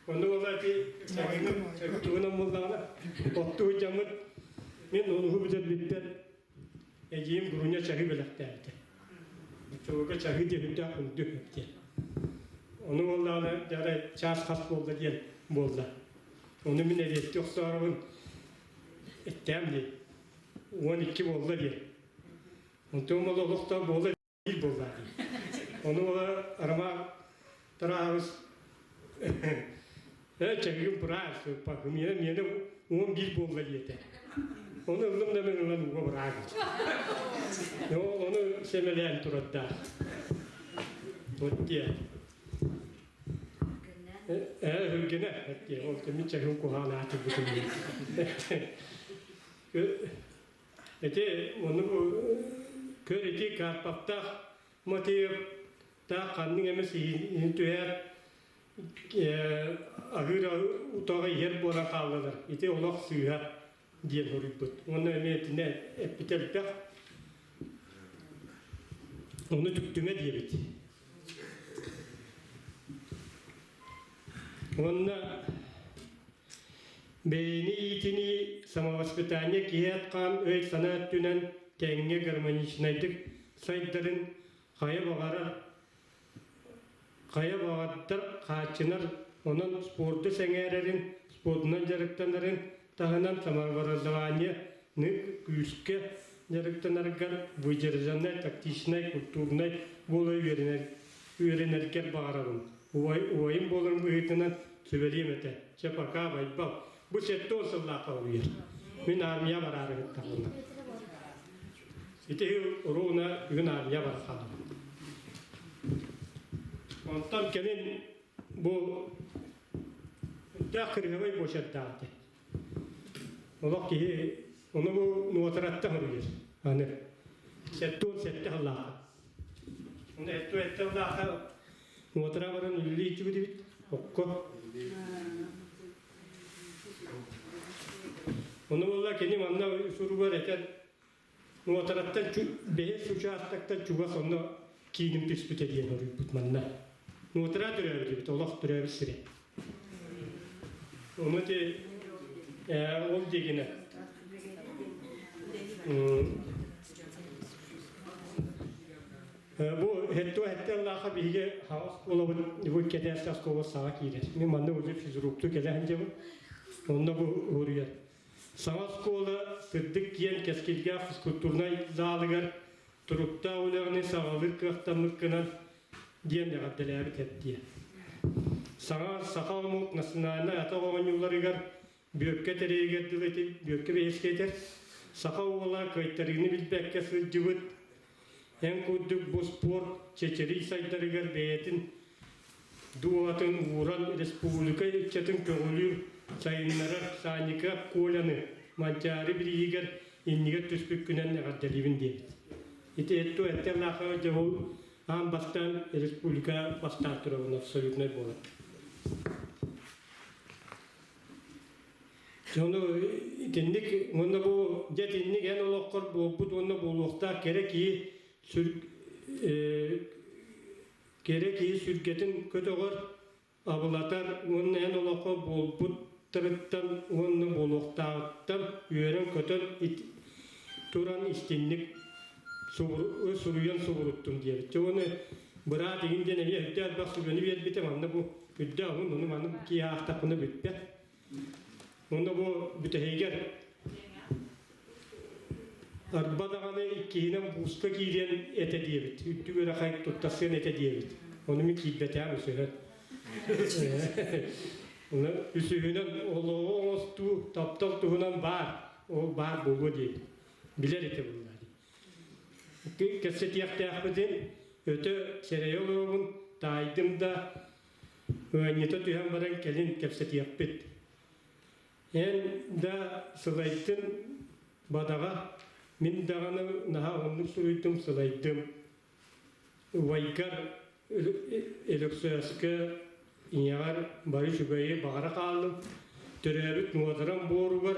Онно буолла ити чаһыыгын тугунан буоллаҕына, оттуу дьаммыт мин улуһу бүтэрбиппэр Эдьиийим Груня чаһыы бэлэхтээбитэ. Оччолорго чаһыы диэбиттээх үрдүк диэн. Ону буоллаҕына дьэ чаас хас буолла диэн буолла. Ону мин эриэттии охсооробун эттээм дии. 12 буолла диэн. Онтон ол олохтоох буола биир буолла дии. Ону буола Роман Тараабыс Ээ, чэгигин быраас, миэнэ миэнэ 11 буолла диэтэ. Ону ыллым да мен ылан ууга быраагын. Ону сэмэлээн турардаах. Вот диэ. Ээ, үргэнэ, диэ. Ол кэмин чэгин куһаан аатырбытым. Ити ону көр ити Карповтаах Матыыптаах ханнык эмэ сиһин түһэр аһыыр утаҕы иһэр буолан хааллылар. Ити олох сыыһа диэн суруйбут. Уонна эмиэ итиннэ эппитэ элбэх. Ону түктүмэ диэбит. Уонна бэйэни иитинии самовоспитание киһи эт-хаан өй-санаа өттүнэн тэҥҥэ гармоничнайдык сайдарын хайа баҕарар хайа баҕардар хааччынар, онон спорду сэҥээрэрин, спордунан дьарыктанарын таһынан самообразование-ны күүскэ дьарыктанаргар выдержаннай, тактичнай, культурнай буола үөрэнэр, үөрэнэргэр баҕарабын. Убайым буоларын быһыытынан сүбэлиэм этэ. Чэ, пока, Байбал. Бу 70 сыллаахха уйар. Мин армия бараары гыттаҕына. Ити ровно күһүн армия бар хаалабын. Онтон кэлин бу үрдээх кырыһабай буочардаах этэ. Олох киһи. Ону бу нуотараттан хоруйар. Аны 77 сыллаахха. Ону 77 сыллаахха нуотара баран үлэлии иччибит окко. Ону буолла кини манна суругар этэр Нуотараттан бэһис учаастактан чугас онно кииним түспүтэ диэн оруйбут манна. Нуотара төрөөбүт эбит, олох төрөөбүт сирэ. Ону ти ол дигинэ Бу хетту хеттеллааха биһиги хаҕас буолабыт бу кэтээс оскуола саҕа киирэр. Мин манна уже физрукту кэлэ сылдьабын. Онно бу уруйар. Саҥа оскуола сырдык киэн кэскилгээх физкультурнай залыгар туруктаах үлэҕини саҕалыыр кыахтаммыккынан диэн эҕэрдэлээбит эттиэ. Саҥа саха омук национальнай атах оонньууларыгар Бүөккэ тэрэйигэр дылы Бүөккэ бэйэскэтэр саха уола кыайтарыыны билбэккэ сылдьыбыт эн курдук бу спорт чэчирий сайдарыгар бэйэтин дууһатын ууран республика ыччатын көҕүлүүр сайыннарар Саника Коляны Манчаары бирииһигэр иннигэр түспүккүнэн эҕэрдэлиибин диэбит. Ити этту эттэллаахаҕа дьоһул аан бастаан республика бастаан турабын абсолютнай буолар. Ону итинник уонна бу дьэ итинник эн олоххор буолбут уонна буолуохтаах кэрэ киһи сүр Кэрэ киһи сүргэтин көтөҕөр, абылатар уонна эн олоххо буолбуттарыттан уонна буолуохтааҕыттан үөрэн-көтөн туран истинник суруйан субуруттум диэбит. Дьэ уонна быраат игин диэн эмиэ үрдэ элбэх сүбэни биэрбитэ манна бу үрдэ уһун ону маны киһи аахтахпына бүппэт. Уонна бу бүтэһигэр арба даҕаны иккиһинэн бууска киириэн этэ диэбит. Үрдүк үөрэххэ туттарсыан этэ диэбит. Ону мин киирбэтэҕим үсүһүн. Ону үсүһүнэн олоҕу оҥостуу таптал туһунан баар, ол баар буолуо диэбит. Билэр этэ буоллаа дии. Кэпсэтиэхтээхпитин өтө сэрэйэ олоробун, таайдым да Ыанньыта түһэн баран кэлин кэпсэтиэхпит. Эн да сылайдын бадаҕа, мин даҕаны наһаа оннук суруйдум сылайдым. Убайгар Өлөксөөскө ийэҕэр бары үчүгэйи баҕара хааллым. Төрөөбүт муодарам буоругар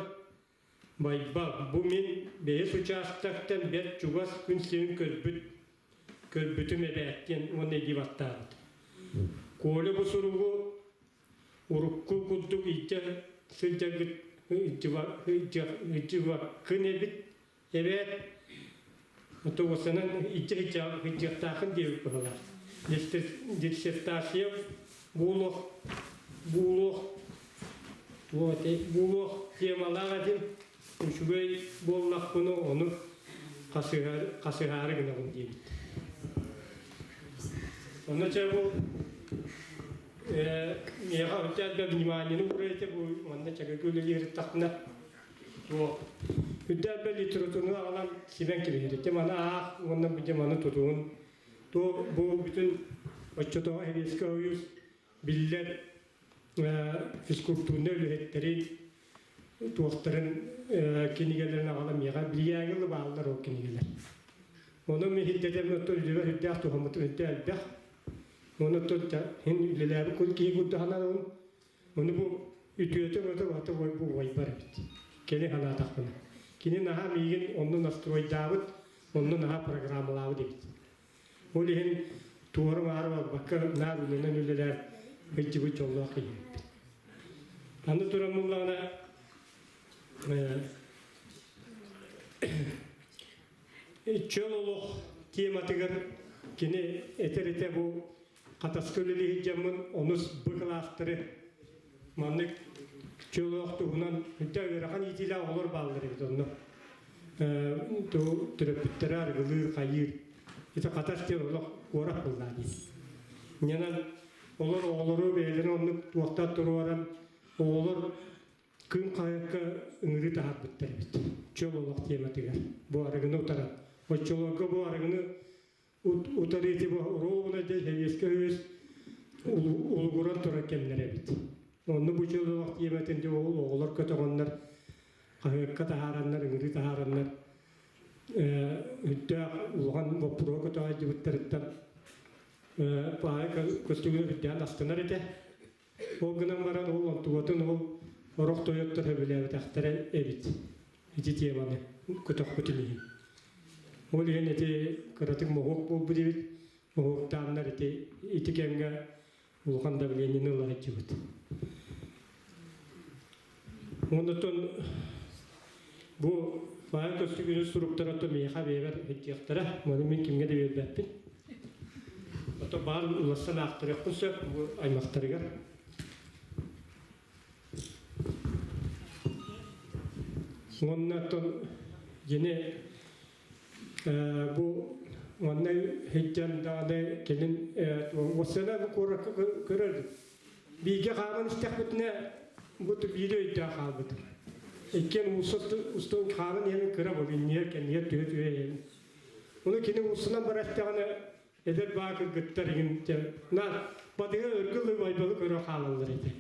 Байба, бу мин бэйэс учаастактан бэрт чугас күн сирин көрбүт көрбүтүм эбээт диэн уонна илии баттаабыт. Коля бу суругу урукку курдук илдьэ сылдьаргыт ыдьыбаккын эбит эбээт тоҕусанан илдьэ сылдьыахтааххын диэбит быһыылаах. Диссертация буолуох буолуох Вот, буолуох темалаах этим. Үчүгэй буоллахпына ону хасыһаары гынабын диэбит. Ону чэ бу миэхэ үрдэ вниманиены уурайте бу манна чагыгы үлэлиир тахна үрдэ литератураны аҕалан сибэн кэбиһэр. Ити маны аах уонна бу маны тутуун. То бу бүтүн оччотооҕу Советский Союз биллэр физкультурнай үлэһиттэрин туохтарын кинигэлэрин аҕалан миэхэ билиэҥи бааллар ол кинигэлэр. Ону мин иһиттэтэм оттон үлэбэр үрдээх туһаммытым үрдэ элбэх. Ону оттон хин үлэлээбит кун киһи курдуһанан ону бу үтүөтэ өтө бата бу убайбар эбит. Кини санаатахпына. Кини наһаа миигин онно настройдаабыт, онно наһаа программалаабыт эбит. Ол иһин туора-маары барбакка наар үлэнэн үлэлээн сылдьыбыт дьоллоох киһи эбиппит. Аны туран буллаҕына чөл олох тематыгар кини этэр этэ бу хатаска үлэлии сылдьаммын онус б кылаастары маннык чөл олох туһунан үрдэ ыарахан иитиилээх оҕолор бааллар эбит онно төрөппүттэрэ арыгылыыр хайыыр ити хатас диэн олох куорат буоллаа дии ньанан олор оҕолору бэйэлэрин оннук туохтан туруоран оҕолор күн хаһыакка ыҥырыы таһаарбыттар эбит чөл олох тематыгар бу арыгыны утаран оччолорго бу арыгыны утарыыты ровно дьэ сэбиэскэй үс улугуран турар кэмнэр эбит. Онно бу чөл олох тиэмэтин дьэ ол оҕолор көтөҕөннөр. Хаһыакка таһаараннар, ыҥырыы таһаараннар үрдээх улахан боппуруоһу көтөҕө сылдьыбыттарыттан Паайа көстүгүнэ үрдээн астынар этэ. Ол гынан баран ол онтугатын ол орох тойоттор сөбүлээбэтэхтэрэ эбит. Ити теманы көтөхпүтүн иһин. Ол иһин ити кыратык моһуок буолбут эбит. Моһуоктааннар ити ити кэмҥэ улахан давлениены ыла сылдьыбыт. Онтон бу Павел Көстүгүнүн суруктара то миэхэ бэйэбэр сылдьыахтара. Маны мин кимҥэ да биэрбэппин. Ото баар уларсан аахтарыахпын сөп бу аймахтарыгар. Уонна оттон дьини бу манна сылдьан даҕаны кэлин уоссана бу куоракка көрөр бииргэ хааман истэхпитинэ бу биири өйдөөн хаалбытым. Иккиэн устун хааман иһэн кыра буолу иннигэр кэннигэр түһэ түһэ иһэн. Ону кини устунан бара истэҕинэ эдэр баа кыргыттар игин на батыга өргө байбалы көрө хаалаллар этэ.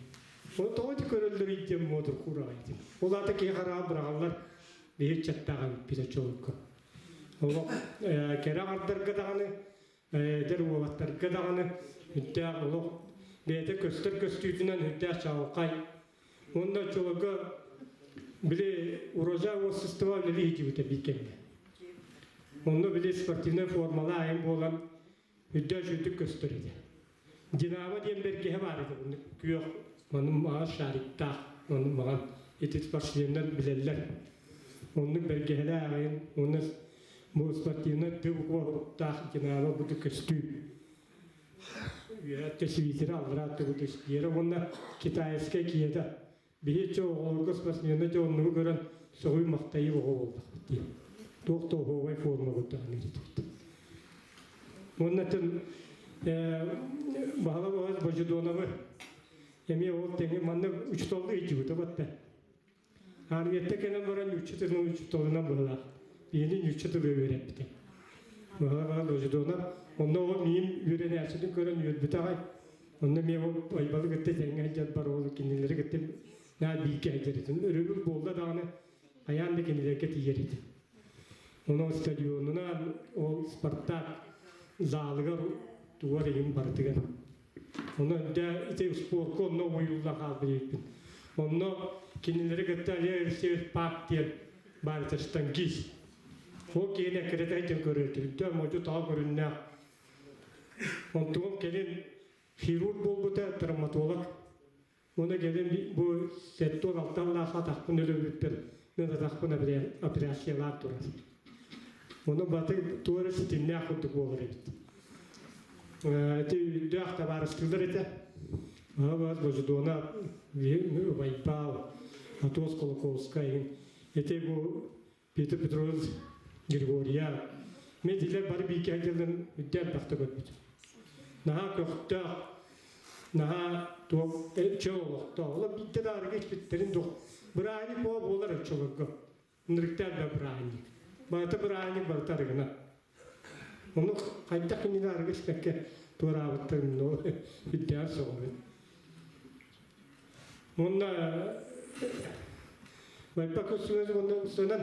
Ол тоҕо ити көрөллөрүй диэн муодур куураҕай этим. Ол аата киһи хараҕа быраҕаллар биһи ыччаттааҕа бүппүтэ чолко. Олох кэрэ аҥардарга даҕаны, эдэр уолаттарга даҕаны үрдээх олох бэйэтэ көстөр көстүүтүнэн үрдээх чаҕылхай. Уонна оччолорго били урожай уопсастыба үлэлии сылдьыбыта биир кэмҥэ. Онно били спортивнай формалаах айан буолан үрдээх үчүгдүк көстөр этэ. Динамо диэн бэргэһэ баар этэ оннук күөх маны маҕан шариктаах ону маҕан ити спортсменнар билэллэр. Оннук бэргэһэлээх аҕайын уонна бу спортивнай тыл уһуктаах Динамо бу көстүү. Үөһэ свитера аллараа өттө бу испиэрэ уонна китайскай киэдэ. Биһи чэ оҕолорго спортсменнар дьэ оннугу көрөн сөҕүү-махтайыы оҕо буоллахпыт дии. Туох да оһуобай форма курдаҕын ирдибит. Уонна тын Баһыла Баһылай Божедоновы эмиэ ол тэҥи манна учууталлыы илдьибитэ батта. Армията кэлэн баран нуучча тылын учууталынан быһылаах. Биһини нуучча тылы үөрэппитэ. Баһыла Баһылай Божедонов онно ол миим үөрэнээччитин көрөн үөрбүтэ аҕай. Онно эмиэ ол Байбалы кытта тэҥҥэ сылдьар бар ол кинилэри кытта наар бииргэ сылдьар этим. Өрөбүл буолла даҕаны хайаан да кинилэргэ тиийэр этим. Онон стадионунан ол Спартак залыгар тугар иһин барытыгар. Онон дьэ ити спорка онно уйулла хаалбыт эбиппин. Онно кинилэри кытта Олег Алексеевич Пак диэн баар этэ штангист. Ол киһини эккирэтэ сылдьан көрөөтүбүт. Дьэ модьу таҕа көрүннээх Онтугум кэлин хирург буолбута, травматолог. Уонна кэлин бу 76 аллаах атахпын өлөрбүппэр мен атахпын операциялаан турар. Ону баты туора ситимнээх курдук буолар эбит. Ити үрдээх табаарыстыылар этэ. Аҕабыт Божедона Байбал, Атос Колокольскай. Ити бу Петр Петрович Григорьев медилэр бары бииргэ сылдьалларын үрдэ элбэхтэ көрбүтүм. Наһаа көхтөөх, наһаа туох чөл олохтоох. Олор биирдэ да арыгы испиттэрин дух. Бырааһынньык буола буолар оччолорго. Ынырыктаах да бырааһынньык. Барыта бырааһынньык, барыта арыгына. Ону хайдах кинини арыгы испэккэ туораабыттарын үрдээх сөҕөбүн. Уонна Байпа көстүбэт уонна устунан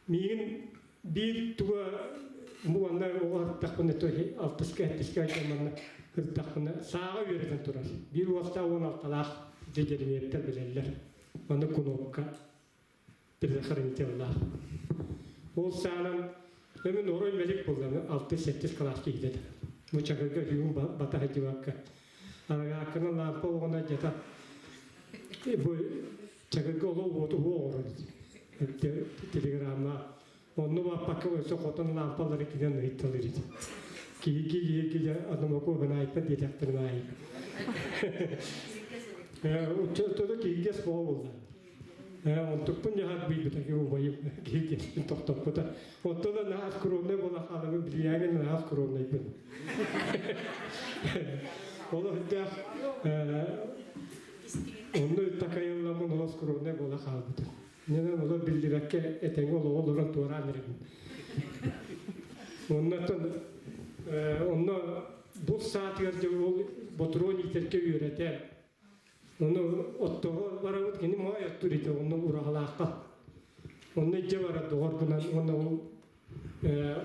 миигин биир туга бу манна оҕо сыттахпына алтыска сэттискэ айдан манна сыттахпына сааҕа үөрэтэн турар. Биир уостаах 16-лаах дьэдьэримиэттэр билэллэр. Манна кунуопка предохранителлаах. Ол саанан мин орой мэлик буолла алты-сэттис кылаас киһитэ. Бу чакырга хүүн бата сылдьыбакка. Арагааккана лаампа оҕона дьата бу чакырга олох уоту оҕорор телеграмма онно баппакка өссө хотон лаампалары кинэн ыйытталыр ити. Киһи киһи киһи анамаку гынаайта диэтэхтэрин аайы. Өтө киһигес буолла. Онтукпун дьаһар билбитэ ки убайым киһи тохтоппута. Оттон да наһаа скромнай буола хаалабын билиэҥин наһаа скромнайбын. Ол үрдээх онно такайылламмын олох скромнай буола хаалбытым. Ненан олор биллибэккэ этэҥҥэ олоҕу олорон туораан эрэбин. Оннотон онно бу саатыгар дьэ ол ботуруон иитэргэ үөрэтэ Ону оттоҕо барабыт кини моой оттуур ити онно ураһалаахха. Онно илдьэ барар доҕорбунан уонна ол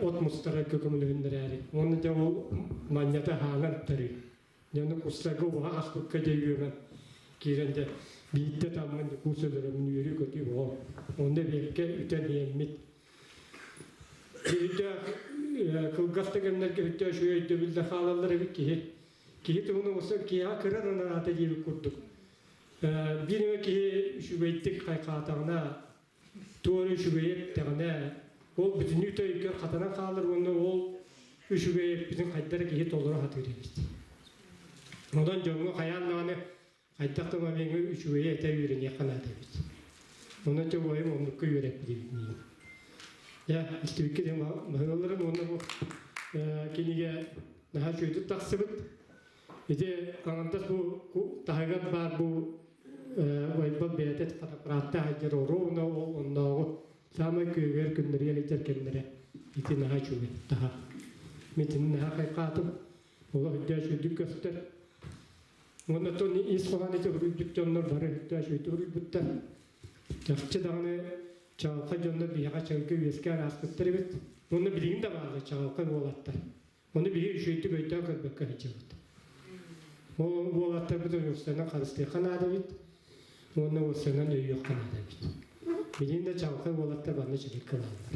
от мустарарга көмөлөһүннэрээри. Уонна дьэ ол манньата хаанан тарыы. Дьэ ону кустарга уһа аспыкка дьэ үөмэн киирэн дьэ биирдэ таммын кус өлөрөммүн үөрүү-көтүү оҕо. Онно эбиэккэ үтэн иэммит. Киһи кылгас да кэмнэргэ үтэ үчүгэй өйдөбүллэр хаалаллар эбит киһи. Киһи туһунан олорсор киһиэхэ кыра да наада диэбит курдук. Биир эмэ киһи үчүгэйдик хайхаатаҕына, туора үчүгэйи эттэҕинэ, ол бүтүннүү өйгөр хатанан хаалар уонна ол үчүгэй эппитин хайдах киһи толоро сатыыр эбит. Онон дьоҥҥо хайаан даҕаны хайдах да момеҥҥа үчүгэйи этэ үөрэниэххэ наада эбит. Онон дьэ убайым оннукка үөрэппит эбит миигин. Дьэ, истибиккит иһин баһыыларым уонна бу кинигэ наһаа үчүгэйдик тахсыбыт. Ити аҥардас бу таһыгар баар бу Байбал бэйэтэ фотоаппараттаах сылдьар оруобуна ол оннооҕу саамай күөгэр күннэригэр сылдьар кэмнэрэ ити наһаа үчүгэй таһа. Мин итини наһаа хайҕаатым. Олох үрдээх үчүгэйдик көстөр. Уонна оттон ис хоһоон ити уруйбут дьоннор бары үрдээх үчүгэйдик уруйбуттар. Чахчы даҕаны чаҕылхай дьоннор биһиэхэ чөлгө үөскээн ааспыттар эбит. Уонна билигин да бааллар чаҕылхай уолаттар. Ону биһи үчүгэйдик өйдөөн көрбөккө сылдьабыт. Ол уолаттарбыт уопсайынан харыстыахха наада эбит уонна уопсайынан өйүөххэ наада эбит. Билигин да чаҕылхай уолаттар манна чэбиккэ бааллар.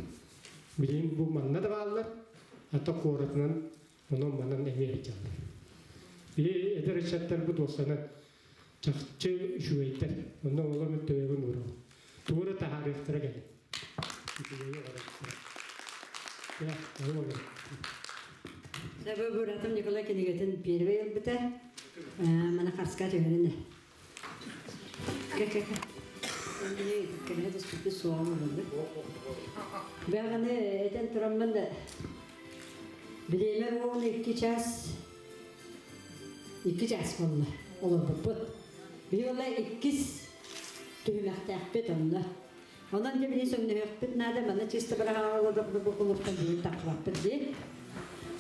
Билигин бу манна да бааллар, ата куоратынан онон манан эмиэ сылдьаллар. Биһи эдэр ыччаттарбыт уопсайынан чахчы үчүгэйдэр. Онно олор төбөбүн уурабын. Тугу эрэ таһаарыахтара кэлин. Үчүгэйи оҥоруохтара. Дьэ, ону олор. Бу быраатым Николай кинигэтин первый ылбыта. Мана харска түһэринэ. Кэ-кэ-кэ. Кэбиһэ түспүппүт суоҕум ылыннык. Бэҕэни этэн тураммын да бириэмэ уон икки час икки час буолла олорбуппут. Биһи ола иккис түһүмэхтээхпит онно. Онон дьэ били сөҥнөһүөхпүт наада, манна чисто быраҕаҕа бу кулуктан билин таххыбаппыт дии.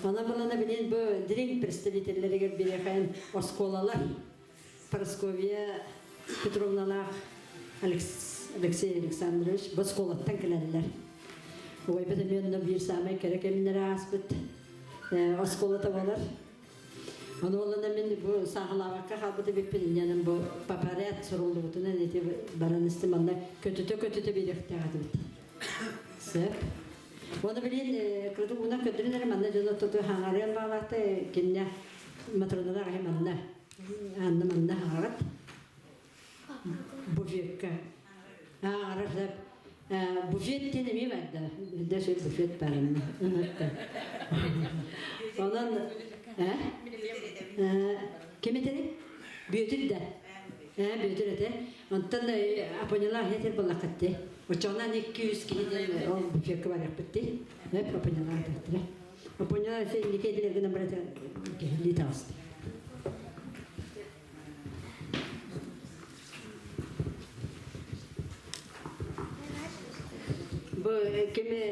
Онон булана билин бу дириҥ представителлэригэр бириэхэйин оскуолалар Прасковья Петровналаах Алексей Александрович бу оскуолаттан кэлэллэр. Убайбыт эмиэ онно биир саамай кэрэ кэмнэрэ ааспыт оскуолата буолар. Ону уоллана мин бу сааһылаабакка хаалбыт эбиппин инньэнэн бу папарят суруллубутунан ити баран истим манна көтүтэ-көтүтэ биэриэхтээх этибит. Сөп. Оны билин кырдык уна көдүрүн эрэ манна дьоно туту хаҥарыан баалаата кинне Матроналаах аһы манна Анна манна хаҥарат буфетка ааҕарар буфет диэн эмиэ бар да да сүр буфет бар онон ким этэрий Бүөтүр да Бүөтүр этэ онтон Апонялаах этэр буоллаххытти оччоҕунан 200 киһи диэн ол буфекка барыахпыт дии Апонялаах этэртэрэ Апонялаах инники этилэр гынан барата киһилии таҕыста Бу кими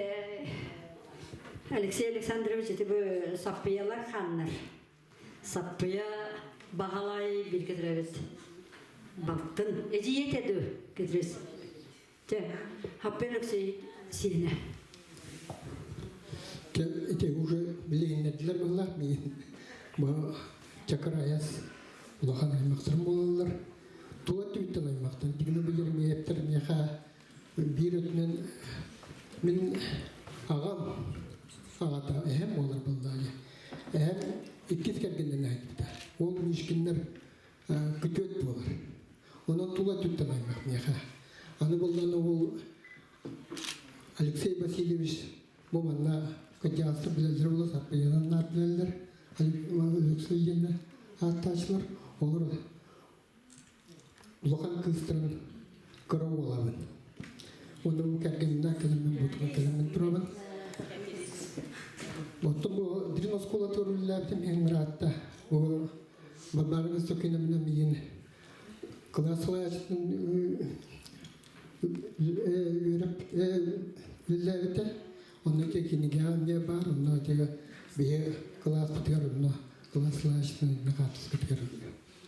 Алексей Александрович ити бу Саппыйалар ханнар. Саппыйа Баһалай бииргэ төрөөбүт балтын. Эдьиийэ этэ дуу, Кедрис. Чэ, Хаппыйа Алексей сиэнэ. Ити уже билигиннэрдилэр буолла миин бу Чакыр Аяс улахан аймахтарым буолаллар. Тула өттүбүттэн аймахтан дигини билэр миэптэр миэхэ биир өттүнэн мин аҕам аҕата эһэм буолар буоллаҕа. Эһэм иккис кэргэнинэн айбыта. Ол Мишкиннэр күтүөт буолар. Онон тула өттүттэн аймах миэхэ. Аны буоллаҕына ол Алексей Васильевич бу манна кырдьаҕастар билэллэр буола саппыйанан наар билэллэр. Алексей диэннэр ааттааччылар. Олор улахан кыыстарын кыра уолабын. Уонна бу кэргэнинээх кэлэммин бутугар кэлэммин турабын. Оттон бу Дириҥ оскуолатыгар үлэлээбитим иһин ыраатта. Бу Варвара Высокиновна миигин кылаас салайааччытын үөрэп үлэлээбитэ. Онно ити кинигэҕэ эмиэ баар, онно ити биһи кылааспытыгар онно кылаас салайааччытын хаартыскатыгар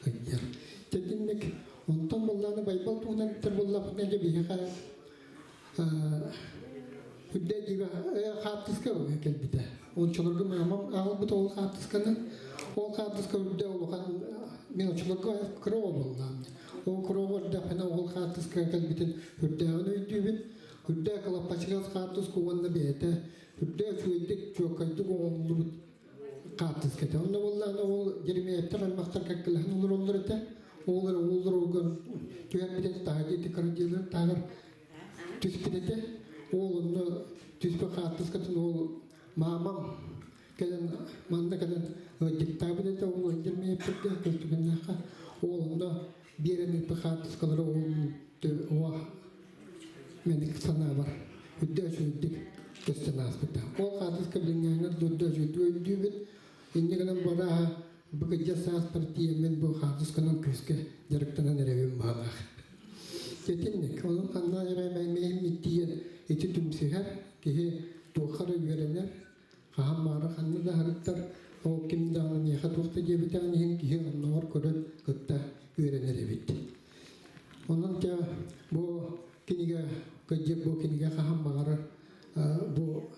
сылдьар. Тэтинник онтон буоллааны Байбал туһунан этэр буоллахпына дьэ биһиэхэ Үрдэ дьиибэ хаартыска кэлбитэ. Оччолорго маамам аҕалбыт ол хаартысканы. Ол хаартыска үрдэ улахан мен оччолорго кыра оҕо буоллаҕым. Ол кыра оҕо эрдэхпинэ ол хаартыска кэлбитин үрдээҕин өйдүүбүн. Үрдэ кылаппачыгас хаартыска уонна бэйэтэ үрдэ үчүгэйдик чуоккайдык оҥоһуллубут хаартыска этэ. Онно буоллаҕына ол Еремеевтэр аймахтар кэккэлэһэн олороллор этэ. Ол эрэ уоллар түһэрбит таһырдьа ити кыра дьиэлэр таһыгар түспүт этэ. Ол онно түспүт хаартыскатын ол маамам кэлэн манна кэлэн ыалдьыттаабыт этэ. Ол Еремеевтэргэ көстүгүннээххэ ол онно биэрэн ыыппыт хаартыскалары ол мен санаабар үрдэ үчүгэйдик көстөн ааспыта. Ол хаартыска билиҥҥээҥҥэ үрдэ үчүгэйдик өйдүүбүн. Инньэ гынан барааһа бу кырдьар сааспар тиийэммин бу хаартысканан күүскэ дьарыктанан эрэбин баҕалаах. Итинник. Онон ханна эрэ мэймэйим тиийэн ити түмсүһэр, киһи туохха эрэ үөрэнэр, хаһан баара ханна да аһарыттар, ол ким даҕаны миэхэ туох да диэбитэҕин иһин киһи оннооҕор көрөн кытта үөрэнэр эбит. Онон дьэ бу кинигэ кырдьык бу кинигэ хаһан баҕарар бу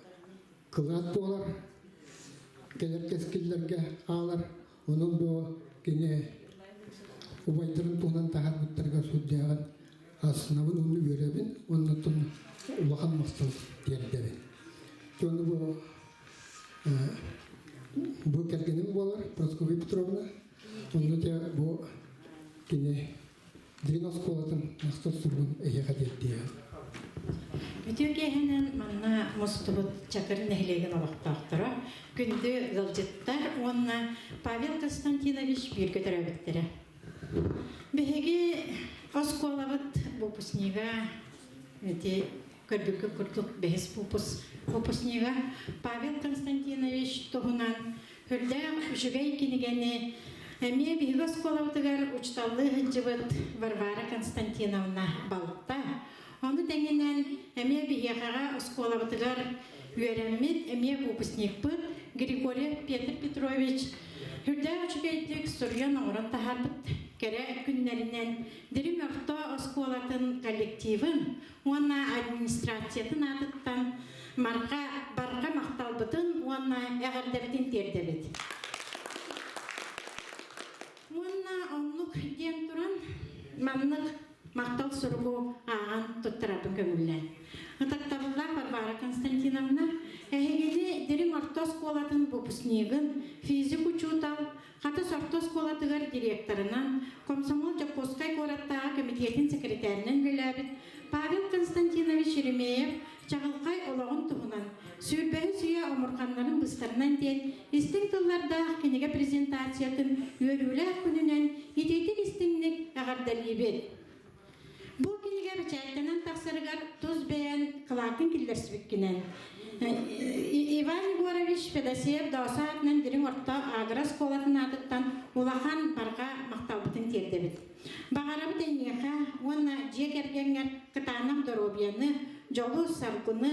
кылаат буолар, кэлэр кэскиллэргэ хаалар. Онон бу кини убайдарын туһунан таһаарбыттарыгар сүрдээҕин астынабын уонна үөрэбин уонна улахан махтал тиэрдэбин. Дьону бу бу кэргэним буолар Прасковья Петровна. Онно дьэ бу кини Дириҥ оскуолатын махтал суругун эһиэхэ тиэрдиэ. Үтүө киэһэнэн манна мустубут Чакыр нэһилиэгин олохтоохторо, күндү ыалдьыттар уонна Павел Константинович бииргэ төрөөбүттэрэ. Биһиги оскуолабыт выпускнига ити көрбүккүт курдук бэһис выпускнига Павел Константинович туһунан Үрдээх үчүгэй кинигэни эмиэ биһиги оскуолабытыгар учууталлыы сылдьыбыт Варвара Константиновна балта. Ону тэҥинэн эмиэ биһиэхэҕэ оскуолабытыгар үөрэммит эмиэ выпускникпыт Григорьев Петр Петрович үрдээх үчүгэйдик суруйан оҥорон таһаарбыт кэрэ күннэринэн Дириҥ орто оскуолатын коллективын уонна администрациятын аатыттан Марха барҕа махталбытын уонна эҕэрдэбитин тиэрдэбит. Уонна оннук диэн туран маннык махтал суругу ааҕан туттарарбын көҥүллээн. Ытыктабыллаах Варвара Константиновна, эһигини Дириҥ орто оскуолатын выпускнигын, физик учуутал, Хатас орто оскуолатыгар директорынан, Комсомол Дьокуускай куораттааҕы кэмитиэтин секретарынан үлэлээбит Павел Константинович Еремеев чаҕылхай олоҕун туһунан «Сүүрбэһис үйэ омурҕаннарын быстарынан» диэн истиҥ тыллардаах кинигэ презентациятын үөрүүлээх күнүнэн итиитик истиҥник эҕэрдэлиибит. Бу кинигэ бэчээттэнэн тахсарыгар тус бэйэн кылааккын киллэрсибиккинэн Иван Егорович Федосеев Доосо аатынан Дириҥ орто агро оскуолатын аатыттан улахан барҕа махталбытын тиэрдэбит. Баҕарабыт эйиэхэ уонна дьиэ кэргэҥҥэр кытаанах доруобуйаны, дьолу-саргыны,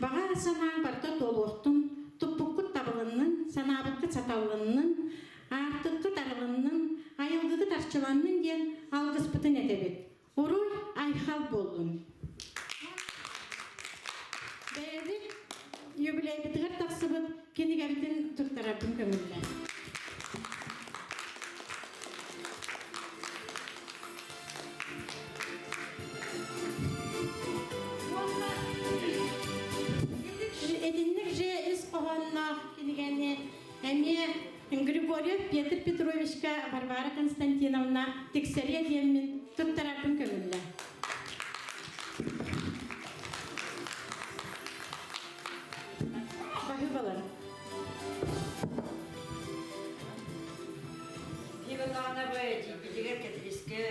баҕа санааҥ барыта туолуохтун, туппуккут табылыннын, санаабыккыт саталлыннын, Аартыккыт арылыннын, айылгыгыт арчыланнын диэн алгыспытын этэбит. Уруй, айхал буоллун! Бэйэбит юбилейбытыгар тахсыбыт кинигэбитин туттарарбын көҥүллээ. Итинник же ис хоһоонноох кинигэни Эмиэ Григорьев Петр Петровичка Варвара Константиновна тиксэриэ диэммин туттарарбын көҥүллэ. Баһыыбалар. Ивановна бу эдьиийбитигэр Кэтирискэ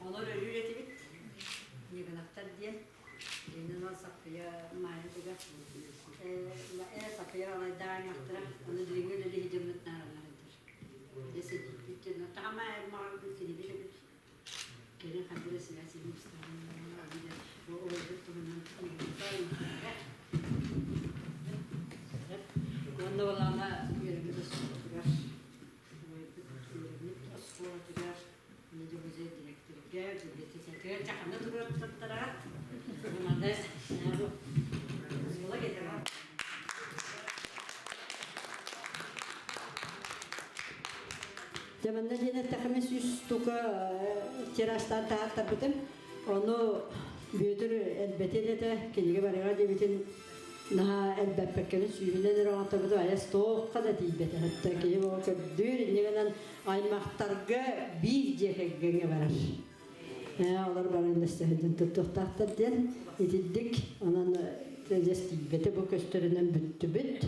олор өрүүр этибит. Ньыгынахтар диэн. Иннинэн Саппыйа Маайатыгар ээ Саппыйа алайдаан аны билиҥҥи үлэлиһи дьоммут наараллар этэр. Дьэ ситииппит таһама маҕарбыт киниби эбит. Кэлин ханна да сибээс Оҕолорбут туһунан Уонна балаана үөрэммит оскуолатыгар үөрэммит оскуолатыгар музей директорга, библиотекатыгар дьахана туруортаттара. Дьэ манна диэн эттэххинэ сүүс штука тиражтаан таһааттарбытым. Ону Бүөтүр элбэтин этэ, кинигэ барыга диэбитин наһаа элбэппэккэни сүүһүнэн эрэ оҥотторбутум айас туохха да тиийбэтэх этэ. Киһи бөҕө көрдүүр, инньэ гынан аймахтарга биир дьиэ кэргэҥҥэ барар. Олор баран өстөһүнэн туттуохтаахтар диэн итирдик онон дьэс тиийбэтэ бу көстөрүнэн бүттүбүт.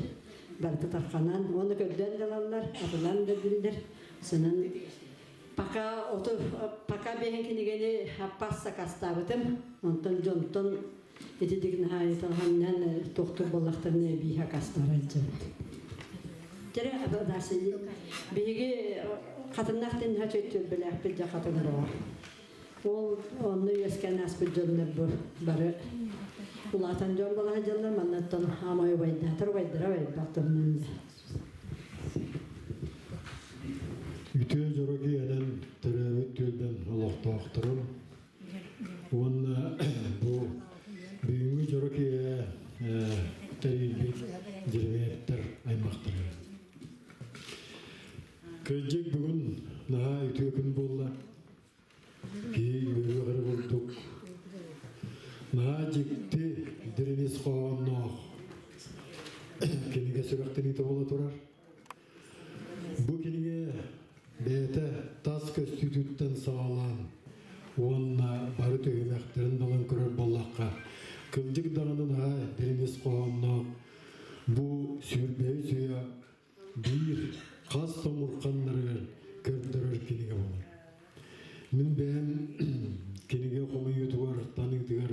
Барыта тарханан уонна көрдөөн да ылаллар, атылаан да биллэр. Сынан пока оту пока бэһин кинигэни аппас сакастаабытым. Онтон дьонтон итидик наһаа талханнан туохтур буоллахтарына эбии хакастара дьыбыт. Тере биһиги хатыннах тинха чөйтүөлбэлээхпит дьа хатын боҕор. Ол онно үөскээн ааспыт дьоннор бу бары улаатан дьон балаһа дьоннор маннаттан аамай убайдаатар убайдара убайбах туһунан Үтүө дьоро киһинэн төрөөбүт түөлбэм олохтоохторум уонна бу бүгүҥҥү дьоро киэһэ тэрийбит дьиримиэптэр аймахтара. Кырдьык бүгүн наһаа үтүө күн буолла. Киһи үөрүөх эрэ курдук. Наһаа дьикти дириҥ ис хоһоонноох кинигэ сүрэхтэниитэ буола турар. Бу кинигэ бэйэтэ тас көстүүтүттэн саҕалаан уонна бары түһүмэхтэрин далан көрөр буоллахха, кырдьык даҕаны наһаа дириҥ ис хоһоонноох бу сүүрбэһис үйэ биир хас сомурханнарыгар көрдөрөр кинигэ буолар. Мин бэйэм кинигэ хомуйуутугар, таныытыгар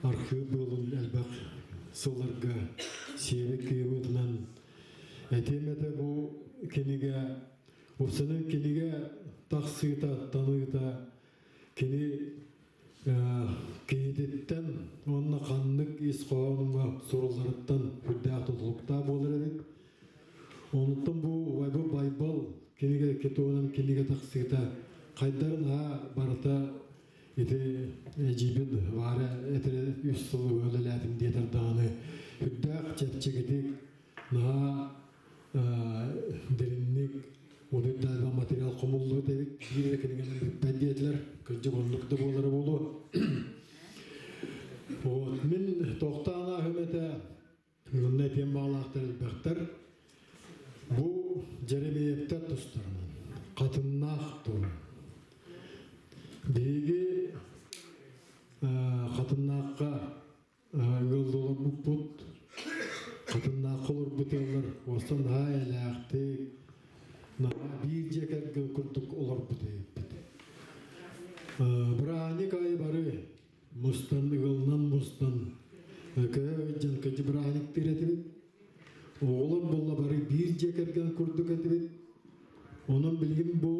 архыып быылын элбэх сылларга сиэбит кыйыбытынан этиэм этэ бу кинигэ уопсайынан кинигэ тахсыыта, таныыта кини киһититтэн уонна ханнык ис хоһоонуҥа сурулларыттан сүрдээх тутулуктаах буолар эбит. Онтон бу Убайбы Байбал кинигэ туһунан кинигэ тахсыыта хайдарын аһа барыта ити эдьиийбит Варя этэрэ үс сыл үлэлээтим диэтэр даҕаны сүрдээх чэпчэкитик наһаа дириҥник удуйдаабан материал хомуллубут эбит биир эрэ кинигэнэн бүппэт диэтилэр кырдьык оннук да буолара буолуо вот мин тохтоон ааһым этэ манна этиэн баҕалаахтар элбэхтэр бу Дьэримиэптэр тустарынан хатыннаах тур биһиги хатыннаахха ыаллыы олорбуппут хатыннаахха олорбут ыаллар уостан наһаа эйэлээхтик наһаа биир дьиэ кэргэн курдук олорбут эбиппит бырааһынньык аайы бары мустан ыалынан мустан көһө сылдьан кыдьы бырааһынньыктыыр этибит оҕолор буолла бары биир дьиэ кэргэн курдук этибит онон билигин бу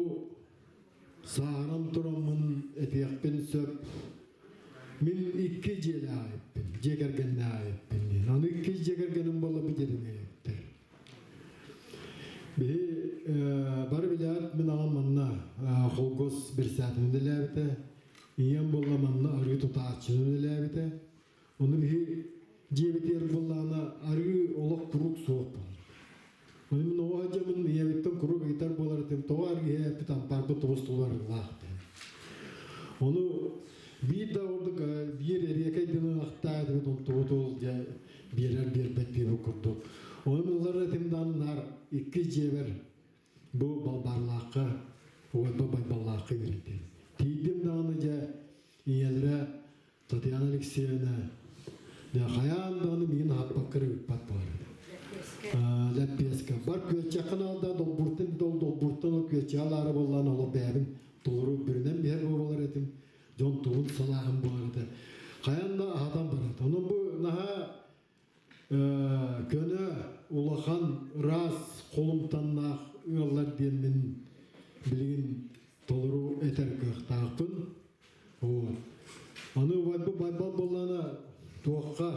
сааһыран тураммын этиэхпин сөп Мин икки дьиэлээх эбиппин, дьиэ кэргэннээх эбиппин диэн. Аны икки дьиэ кэргэним буолла бу дьиэлэниэхтэр. Биһи бары билээт мин аҕам манна холкуос бирсээтин үлэлээбитэ, ийэм буолла манна арыы тутааччыны үлэлээбитэ. Ону биһи дьиэбитигэр буоллаҕына арыы олох куруук суох буолар. Ону мин оҕо сылдьаммын ийэбиттэн куруук ыйытар буолар этим, тоҕо арыы иһээппит ампаарбыт тобус туларыылаах диэн. Ону биир да ордук биир эриэкэй дьонун ахтаа этибит онтубут ол дьэ биэрэр биэрбэт диэбит курдук. Ону мин ылар этим даҕаны наар иккис дьиэбэр бу Балбаарлаахха уойба Байбаллаахха үөрэтим. Тиийдим даҕаны дьэ ийэлэрэ Татьяна Алексеевна дьэ хайаан даҕаны миигин аһаппакка эрэ ыыппат буолар этэ. Лэппиэскэ бар күөччэххин ал да долбуртан дол долбуртан ол күөччэҕи алаары буоллаан олох бэйэбин толору бүрүнэн биһэр буолар этим дьон тугун салааһын буолар этэ. Хайаан да аһатан барат. Онон бу наһаа көнө улахан ыраас холумтаннаах ыаллар диэммин билигин толору этэр кыахтаахпын. Вот. Аны убайбыт Байбал буоллаҕына туохха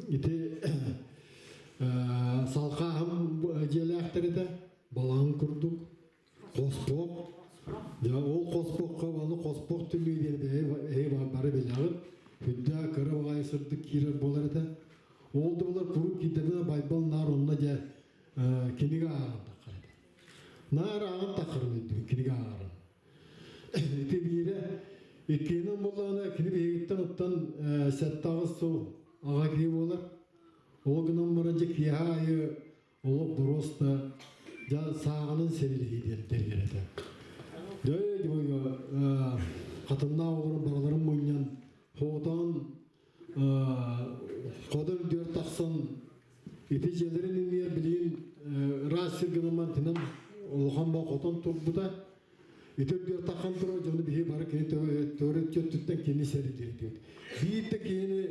ити салхааһым дьиэлээхтэр этэ балаҕан курдук хоспох дьэ ол хоспоххо аны хоспох түннүгэ диэн эһи бары билэҕит үрдээх кыра. буолар куруук киирдэринэ Байбал наар онно дьэ кинигэ ааҕан таххар этэ. Наар ааҕан таххарын өйдүүбүн кинигэ ааҕарын. Ити биирэ иккиһинэн буоллаҕына кини биһигиттэн оттон 7-8 сыл аҕа киһи буолар. Ол гынан баран дьэ киэһэ аайы олох боруоста дьэ сааҕынан сэриилэһии диэн тэрийэр этэ. Дьэ хатыннаах оҕолорун барыларын мунньан хоотоон ходор үрдүгэр тахсан ити дьиэлэрин иннигэр билигин ыраас сир гынан тынан улахан баа хотон турбута. Ити үрдүгэр таххан турар дьону биһи бары кини төрүт өттүттэн кини сэридирдибит. Биир да киһини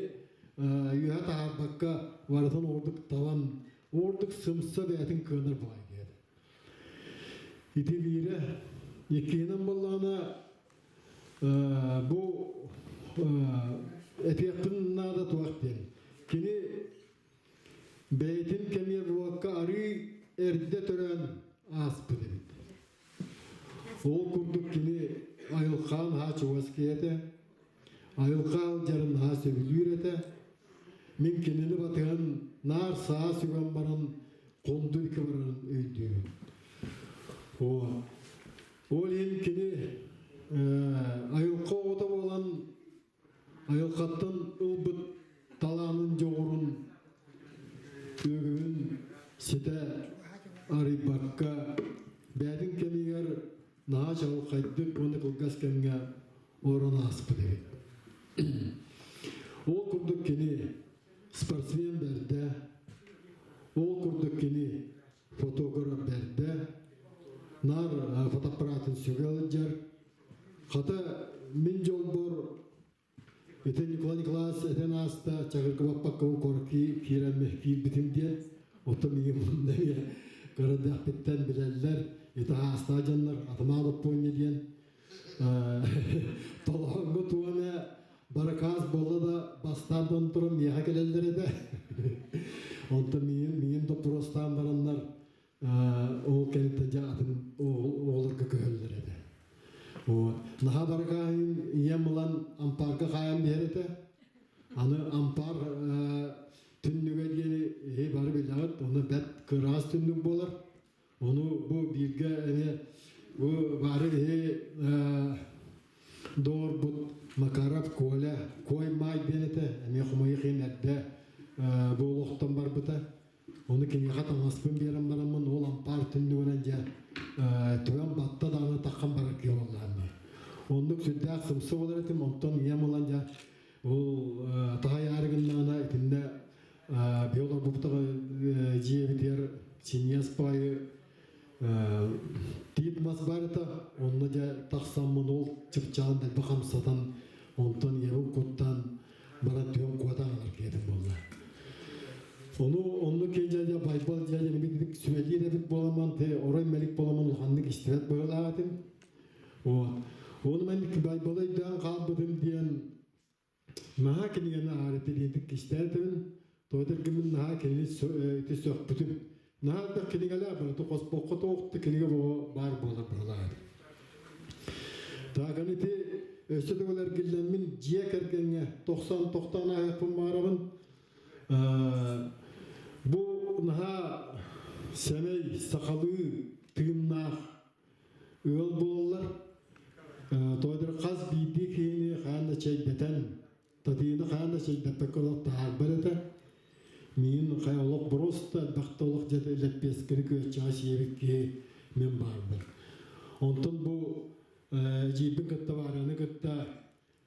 үөһэ таһаарбакка барытын ордук талан, ордук сымса бэйэтин кыанар баҕай диэт. Ити биирэ. Иккиһинэн буоллаҕына бу этиэхпин наада туох диэн. Кини бэйэтин кэмиэр буолбакка арыый эрдэ төрөөн ааспыт эбит. Ол курдук кини айылҕаан наһаа чугас киһи этэ, айылҕа алдьарын наһаа сөбүлүүр этэ. Мин кинини батыһан наар саа сүгэн баран хонду икки барарын өйдүүбүн. Ол иһин кини айылҕа оҕото буолан айылҕаттан ылбыт талаанын дьоҕурун үгүһүн ситэ арыйбакка бэйэтин кэмигэр наһаа чаҕылхайдык уонна кылгас кэмҥэ олорон ааспыт эбит. Ол курдук кини спортсмен бэрдэ, ол курдук кини фотограф бэрдэ, наар фотоаппаратын сүгэ сылдьар. Хата мин дьолбор ити Николай Николаевич этэн ааста чагырга баппаккабын куоракка киирэн киирбитим диэн, оттон миигин мунна эмиэ көрөрдөхпүттэн билэллэр, ити аастаах дьоннор атымаал оппуонньа диэн толооҥҥо туох эмэ баракаас буолла да бастаан да туран миэхэ кэлэллэр этэ. Онтон миигин миигин доппуруостаан бараннар ол кэнниттэн дьэ атын оҕолорго көһөллөр этэ. Вот. Наһаа баракааһын ийэм ылан ампаарга хаайан биһэр этэ. Аны ампаар түннүгэ диэни эһи бары билэҕит, ону бэрт кыраас түннүк буолар. Ону бу бииргэ эмиэ бу бары иһи доҕорбут Макаров Коля Кой Маай диэн этэ, эмиэ хомойуох иһин эрдэ бу олохтон барбыта. Ону киниэхэ таҥаспын биэрэн бараммын ол ампаар түннүгүнэн дьэ түгэн батта даҕаны таххан барар киһи буоллаҕым дии. Оннук сүрдээх сымса буолар этим, онтон ийэм ылан дьэ ол таһайаары гыннаҕына итиннэ биолорбуктаҕа дьиэбитигэр синньиэс баайы тиит мас баар этэ, онно дьэ тахсаммын ол чыпчаан дэлби хамсатан, онтон ийэбин куттаан баран түһэн куотан ылар киһитим буолла. Ону онну киэдьэ Байбал дьэ бит сүбэлиир эбит буоламан те орой мэлик буоламан улаханнык истибэт быһыылаах этим. Вот. Ону мен Байбалы өйдөөн хаалбытым диэн наһаа кинигэни аарыты диэн кистээтибин. Тоҕо мин наһаа кинини ити сөхпүтүм. Наһаа элбэх кинигэлээх барыта хоспоххо тоохту кинигэ баар буолар быһыылаах. Таакан ити өссө төгүл эргиллэммин дьиэ кэргэҥҥэ тохсон тохтоон ааһыахпын баҕарабын. Бу наһаа сэмэй, сахалыы тыыннаах ыал буолаллар. Тоҕо хас биирдии киһини хаан да чэйдэтэн, Татыйыны хаан да чэйдэппэккэ олох таһаарбат этэ. Миин хайа олох боруоста элбэхтэ олох дьэ лэппиэскэни күөччэҕэ сиэбит киһи мин баарбын. Онтон бу эдьиийбин кытта Варяны кытта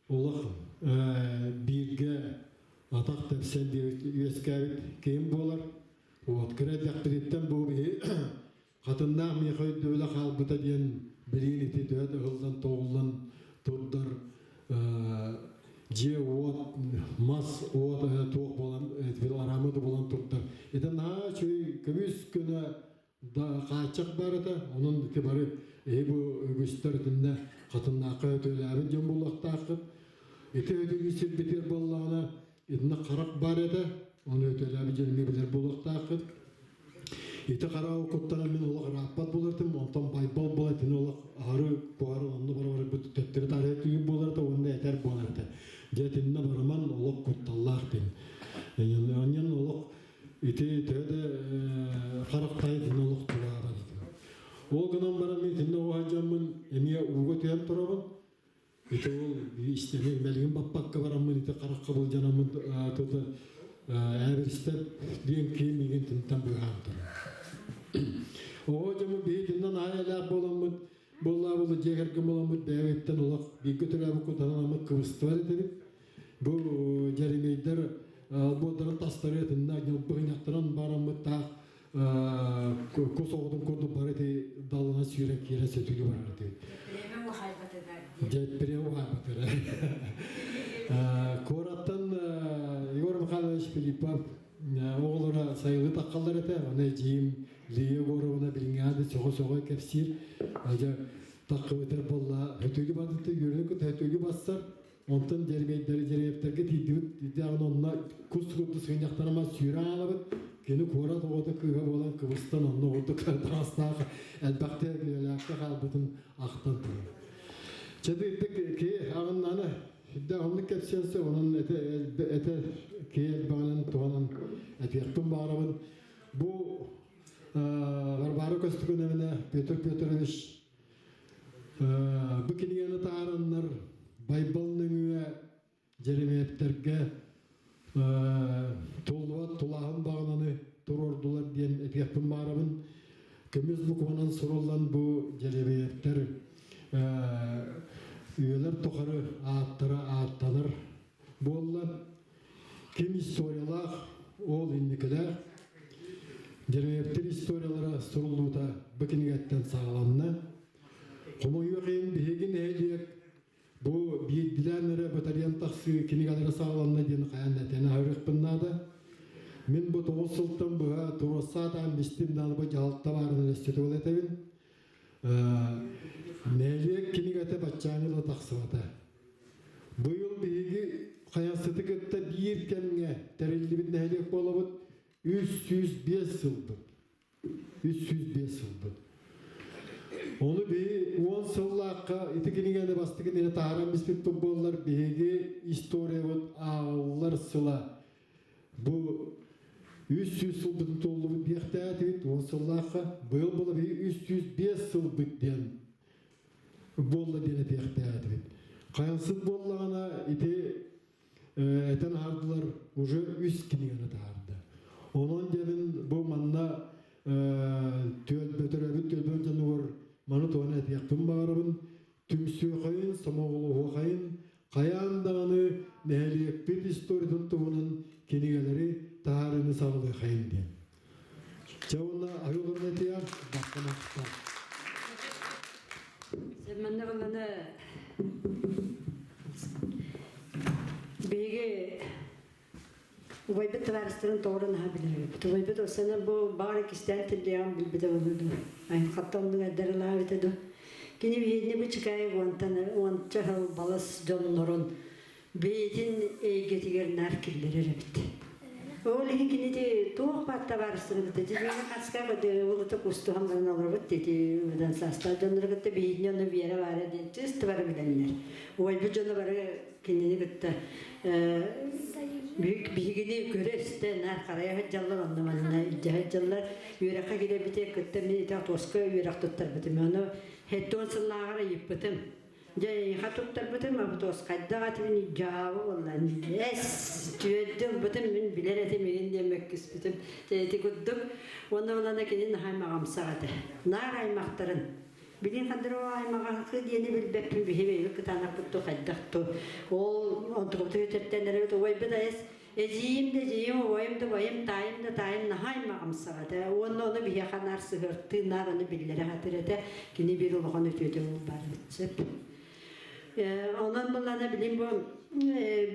олох бииргэ атах тэпсэн үөскээбит киһим буолар. Вот кыра эрдэхпититтэн бу биһи хатыннаах миэхэ өйдөбүлэ хаалбыта диэн билигин ити төһө да ыһыллан-тоҕуллан турдар дьиэ-уот, мас уот туох буолан араама да буолан турдар. Ити наһаа үчүгэй көмүс көнө да хааччах баар этэ. Онон ити бары эһи бу үгүстэр итиннэ хатыннаахха өтүөлээбит дьон буолуохтааххыт. Ити өтүгү сирбитигэр буоллаҕына итиннэ харах баар этэ. Ону өтүөлээбит дьон эмиэ билэр буолуохтааххыт. Ити хараҕы куттанан мин олох ырааппат буолартым, онтон Байбал буола итини олох аһары куһары онно бара-барбыт төттөрү таарыйа түгүн буолар этэ уонна этэр буолар этэ. Дьэ итиннэ барыман олох кутталлаах диэн. Онньон олох. Ити төһө да харахтаайытын олох тулаабат этим. Ол гынан баран мин итиннэ оҕо дьоммун эмиэ ууга түһэн турабын. Ити ол истэни мэлигин баппакка бараммын ити харахха былдьанаммын тута ээбиристэп диэн киһи миигин тинтэн быыһаан турар. Оҕо дьоммут биһитиннэн аайы элээх буоламмыт буоллаа буолла дьиэ кэргэн буоламмыт бэйэбиттэн олох бииргэ төрөөбүт кутанаммыт кыбыстыбар этибит. Бу дьэримийдэр албуодарын тастары итиннэ ньылбыһынньахтаран бараммыт таах кус оҕотун курдук бары ити далына сүүрэн киирэн сөтүгү барар этибит. Дьэ, прямо уһаайбатыгар. Куораттан Егор Михайлович Филиппов оҕолоро сайылыы таххаллар этэ. Оны эдьиийим Лия Егоровна билиҥҥэ сөҕө-сөҕө кэпсиир. Дьэ, таххыбытар буолла. Хөтүгү бардыты үөрэнэ кытта хөтүгү бассар. Онтон дьэрмэйдэри дьэриэптэргэ тиийдибит, тиийдэҕинэ онно кус курдук сыгынньахтарыма сүүрэн аалабыт. Кини куорат оҕото кыыһа буолан кыбыстан онно курдук таҥастаах элбэхтэ үлэлээхтэ хаалбытын ахтан турар. Чэ биирдик киһи аҕыннаны сүрдээх оннук кэпсиэн сөп, онон этэ, этэ киһи элбэҕинэн туһанан этиэхпин баҕарабын. Бу Варвара Көстүкүнэбинэ Петр Петрович Бу кинигэни таараннар Байбал нөҥүө Дьэримиэптэргэ туллубат тулааһын баҕананы туруордулар диэн этиэхпин баарабын. Көмүс букванан суруллан бу Дьэримиэптэр үйэлэр тухары ааттара ааттанар буолла. Ким историялаах, ол инникилээх. Дьэрэйэптэр историялара суруллуута бу кинигэттэн саҕаланна. Хомойуох иһин биһиги нэһилиэк бу биирдилээн эрэ батарыйан тахсыы кинигэлэрэ саҕаланна диэн хайаан да этэн аһарыахпын наада. Мин бу 9 сылтан быһа туруорсаатаан бистим даҕаны бу дьаһалта баарынан өссө этэбин. Нэһилиэк кинигэтэ баччааҥҥы да тахсыбата. Быйыл биһиги Хайахсыты кытта биир кэмҥэ тэриллибит нэһилиэк буолабыт 305 сылбыт. 305 сылбыт. Ону биһи 10 сыллаахха ити кинигэни бастакы нэһилиэк таһааран биспиппит буоллар биһиги историябыт ааҕыллар сыла Бу 300 сылбытын туоллубут диэхтээтибит, 10 сыллаахха. Быйыл була биһи 305 сылбыт диэн буолла диэн этиэхтээтибит. Хайансыт буоллаҕына ити этэн аһардылар уже үс кинигэни таһаарда. Онон диэмин бу манна түөлбөтөрөбүт түөлбөм дьонугар маны туһана этиэхпин баҕарабын. Түмсүөхайын, сомоҕолоһуохайын хайаан даҕаны нэһилиэкпит историятын туһунан кинигэлэри таһаарыыны саҕалыахайын диэн. Чэ уонна айылҕаны этиэх бакка Манна баланы биһиги Убайбыт табаарыстарын тоҕо наһаа билэр эбит. Убайбыт осана бу баҕар кистээн тиллиэҕин билбитэ буолуо дуу. Айылҕаттан оннук эрдэрилаах эбитэ дуу. Кини биһиэнни бу Чикаев уонтан уонча сыл балыс дьоннорун бэйэтин эйгэтигэр наар киллэрэр эбит. Ол иһин кинити туох баар табаарыстарын кытта дьиҥҥэ хаска улута кустуһан баран олоробут дети удан саастаах дьоннору кытта биһиэнни ону Вера баара диэн чыыс бары билэллэр. Убайбыт дьоно бары кинини кытта биһигини көрө-истэ наар харайа сылдьаллар, онно манна илдьэ сылдьаллар. Үөрэххэ киирэрбитигэр кытта мин ити туоска үөрэх туттарбытым. Ону 70 сыллааҕар ыйыппытым. Дьэ, эйиэхэ туттарбытым, абытос хайдах этибин дьаабы буолла. Эс, түөрдү ылбытым, мин билэр этим игин диэн мөккүспүтүм. Ити курдук. Уонна булана кини наһаа аймаҕымсах этэ. Наар аймахтарын Билин хандыроо аймаҕаһыкы диэни билбэппин биһи бэйэбит кытаанахпыт ту хайдах ту ол онтукабыт өтөртөн эрэбит убайбыт айас эдьиийим да эдьиийим убайым да убайым таайым да таайым наһаа аймаҕымсах этэ уонна ону биһиэхэ наар сыһыартыы наар ону биллэрэ сатыыр этэ кини биир улахан үтүөтэ буолбаар эбит сөп онон буллана билин бу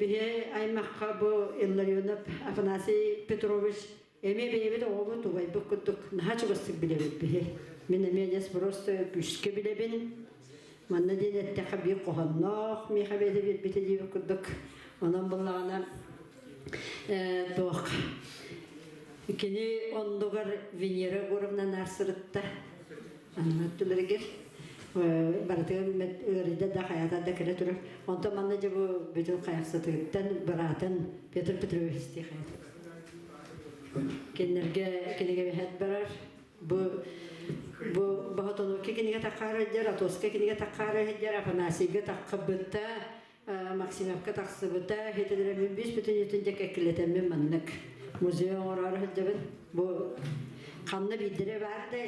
биһи аймахха бу Илларионов Афанасий Петрович Эмиэ бэйэбит оҕобут убайбыт курдук наһаа чугастык билэбит биһи. Мин эмиэ дьэс просто күүскэ билэбин. Манна диэн эттэххэ биир хоһонноох миэхэ бэйэтэ биэрбитэ диэбит курдук. Онон буллаҕына туох кини оннугар Венера Егоровна наар сырытта. Анна өттүлэригэр барытыгар ыарыйда да хайата да кэлэ турар. Онтон манна дьэ бу бүтүн хайахсытыттан быраатын Петр Петрович Тихонов. Кинилэргэ кинигэ бэһэт барар. Бу бу Боһотонуокка кинигэ таххаара сылдьар, Атоска кинигэ таххаара сылдьар, Афанасийга таххыбыта, Максимовка тахсыбыта, хитилэрэммин бис бүтүн дьэ кэккилэтэммин маннык музей оҥороору сылдьабын. Бу ханна биирдэрэ баар да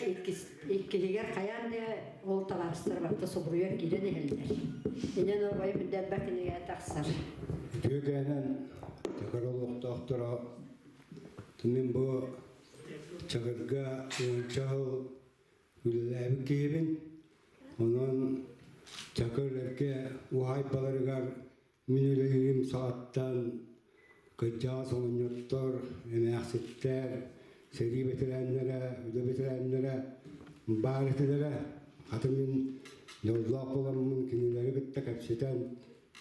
иккиһигэр хайаан да ол табаарыстар барыта собуруйан киирэн иһэллэр. Инэн орбайым үрдэлбэх кинигэ тахсар. Үтүөкээнэн Чакыр олохтоохторо мин бу Чакырга уонча сыл үлэлээбит киһибин. Онон Чакыр эргэ уһаайбаларыгар мин үлэлиирим саҕаттан кырдьаҕас оҕонньоттор, эмээхситтэр, сэрии бэтэрээннэрэ, үлэ бэтэрээннэрэ баар этилэрэ. Хата мин дьоллоох буоламмын кинилэри кытта кэпсэтэн,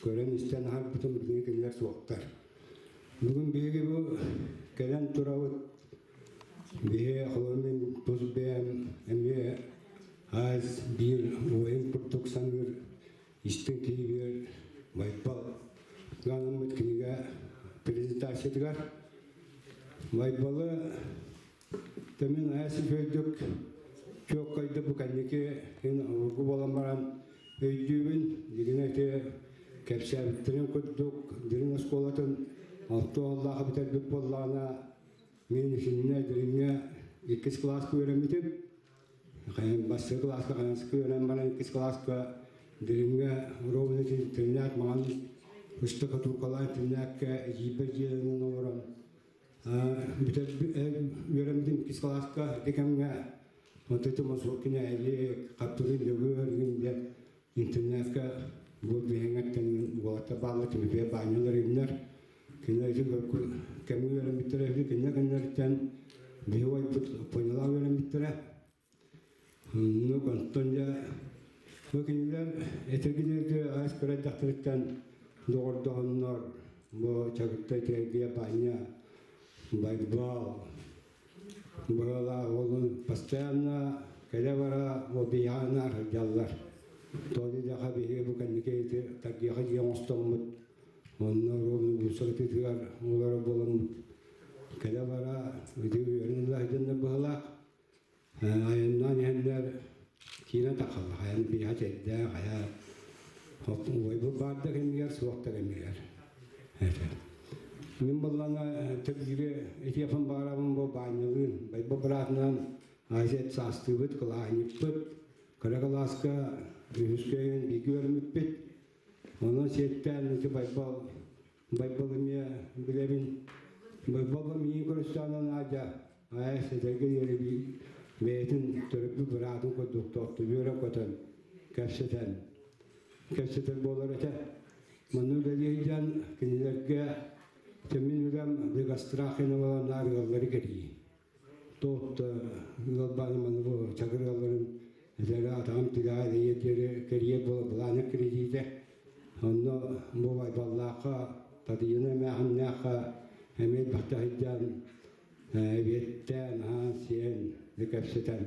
көрөн-истэн аһарбытым билигин кинилэр суохтар. Бүгүн биһиги бу кэлэн турабыт. Биһи холобур мин тус бэйэм эмиэ аас биир убайым курдук саныыр истиҥ киһибэр Байбал гаанаммыт кинигэ презентациятыгар Байбалы Тэмин айас үчүгэйдик чуоккайда бу кэнники ин обургу буолан баран өйдүүбүн дигинэ ити кэпсээбиттэрин курдук Дириҥ оскуолатын алта уоллаах бүтэрбит буоллаҕына мин итиннэ Дириҥҥэ иккис кылааска үөрэммитим. Бастакы кылааска ханаска үөрэн баран иккис кылааска Дириҥҥэ ровно интернат маҥан ыстакатуркалаах интернакка эдьиийбэр дьиэлэнэн олорон үөрэммитим иккис кылааска ити кэмҥэ вот это Мосокина эли Хаппырын Дөгүөр диэн интернетка бу биһиҥэттэн уолаттар бааллар Тимофей Баанньалар иннэр кинилэр ити кэмҥэ үөрэммиттэрэ үһү кинилэр кэннилэриттэн биһи убайбыт Понялаах үөрэммиттэрэ. Ну, онтон дьэ бу кинилэр этэргиниэргэ аас кыра эрдэхтэриттэн доҕордоһоннор бу Чагыттай Тергия Баанньа Байбал быһалаах уолун постоянно кэлэ-бара объяна сылдьаллар. Толи даха биһиги бу кэнники ити тардыаха дьиэ оҥостоммут онно ровно бусакытытыгар олоро буоламмыт кэлэ-бара ити үөрэн ыла сылдьаннар быһалаах айаннаан иһэннэр киирэн тахаллар хайан биһа чэйдээх хайа убайбыт баар да кэмигэр суох да кэмигэр мин буоллаҕына төрдүгү итиэфэн баарабын бу баанньалыын байба быраатынан Азия саастыыбыт кылааһынньыкпыт кыра кылааска үһүскэ бииргэ үөрэммиппит онон сиэттээн ити Байбал Байбал эмиэ билэбин. Байбал миигин көрүстэҕинэ Надя айас этэргэ диэри бэйэтин төрөппүт быраатын курдук тохтуу үөрэн-көтөн кэпсэтэн кэпсэтэр буолар этэ. Манна үлэлии сылдьан кинилэргэ мин үлэм Легострахина буолан наар ыаллары кэрийии. Туох да ыал бааны маны бу чакыр ыалларын этэрэ атаҕым тилэҕэ диэри диэри кэрийэр буола былааннык кредитэ. Онно бу Байбаллаахха Татыйана эмээхиннээххэ эмиэ элбэхтэ сылдьан эбиэттээн, аһаан-сиэн, кэпсэтэн.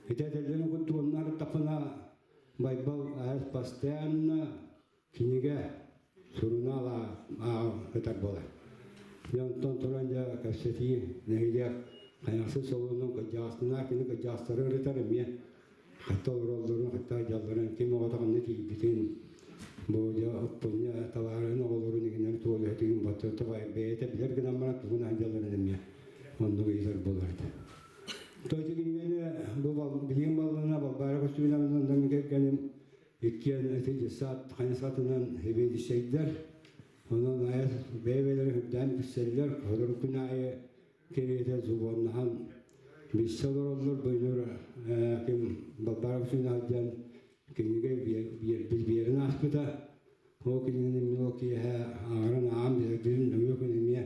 Ити этэллэрин курдук онно ырыттахпына Байбал аас постоянно кинигэ, сурунаал ааҕа сытар буолар. Дьэ онтон туран дьэ кэпсэтии нэһилиэк хайахсыт солуонун кырдьаҕастынаах кини кырдьаҕастары ырытар эмиэ хатта олороллорун, хатта дьалларын ким оҕото ханна тиийбитин бу дьэ оппунньа табаарыһын оҕолорун игинэн туолуһутугун баттата бэйэтэ билэр гынан баран тугун аһдьалларын эмиэ оннук ыйытар буолар этэ. То ити кинигэни бу билигин баллана Балбаара Көстүүнэбинэн кэргэним Иккиэн ити десант хайысхатынан сэбиэдиссэйдэр, онон айар бэйэ-бэйэлэрин үрдээн билсэллэр, сотору күн аайы кэриэтэ субуоннаһан билсэ олороллор. Бу ким Балбаара Кузьмина диэн кинигэ биэрбит биэрэн ааспыта. Ол кинигэни мин ол киэһэ ааҕарын ааҕан билэрбин, нөҥүө күн эмиэ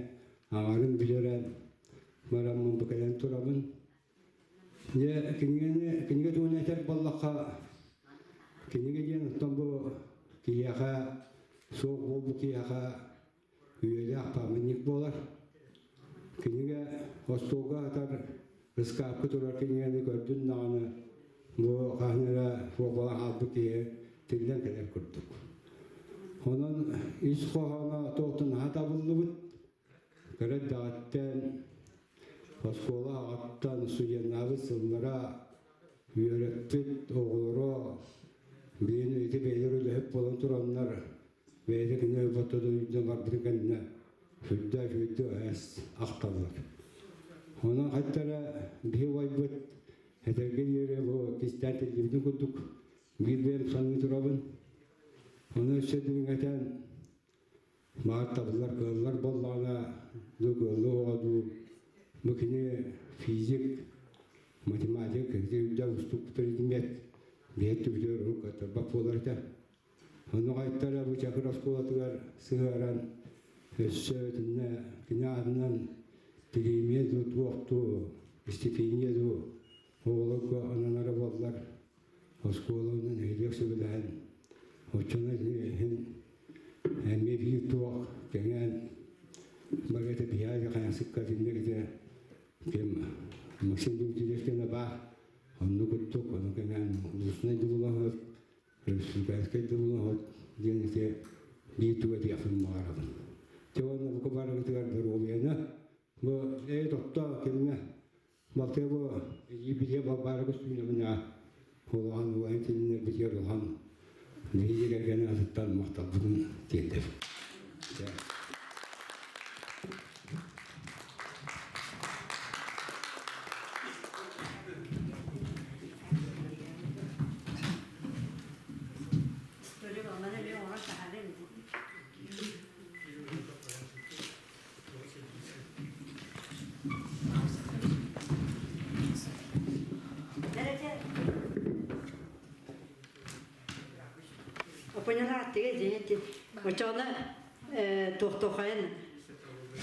ааҕарын билэрэн бараммын бу кэлэн турабын. Дьэ, кинигэни, кинигэ туһунан этэр буоллахха, кинигэ диэн оттон бу киһиэхэ суох буолбут киһиэхэ үйэлээх памятник буолар. Кинигэ остуолга сытар ыскаапка турар кинигэни көрдүн даҕаны бу хаһан эрэ суох буолан хаалбыт киһи тиллэн кэлэр курдук. Онон ис хоһооно туохтан наһаа табыллыбыт. Кыра эрдэҕиттэн Оскуола аҕаттан студеннаабыт сыллара үөрэппит оҕолоро билин ити бэйэлэр үлэһит буолан тураннар бэйэтэ кини ботто дойдуна барбытын кэннэ сүрдээх үчүгэйдик эс ахталлар. Онон хаттара биһи убайбыт этэргэ диэри бу кистээн тиллибитин курдук биир бэйэм саныы турабын. Ону өссө дириҥэтэн баар табыллар кыаллар буоллаҕына дуу кыаллы оҕо дуу бу кини физик, математик үрдэ устук предмет биһи түбүтүгэр урук аттарбат буолар этэ. Онно хайтара бу Чакыр оскуолатыгар сыһыаран өссө итиннэ кини аатынан премия дуу туох дуу стипендия дуу оҕолорго ананара буоллар оскуола уонна нэһилиэк сөбүлэһэн оччону иһин эмиэ биир туох кэҥээн барыта биһиэхэ хайасыкка итинник ким Максим Дмитриевич кэнэ баар онну курдук ону кэҥээн улуснай дубулаһыт республиканскай дубулаһыт диэн ити биир туга диэхпин баҕарабын. Те уонна бука барыгытыгар доруобуйаны бу ээ тохтоо кимҥэ Балта бу биһиги балбаара көстүүнэбинэ улахан уайын тилиннэрбитигэр улахан биһиги кэргэнин атыттан махталбытын тиэрдэр. Поняла, ты дети. Очоно туохтохайын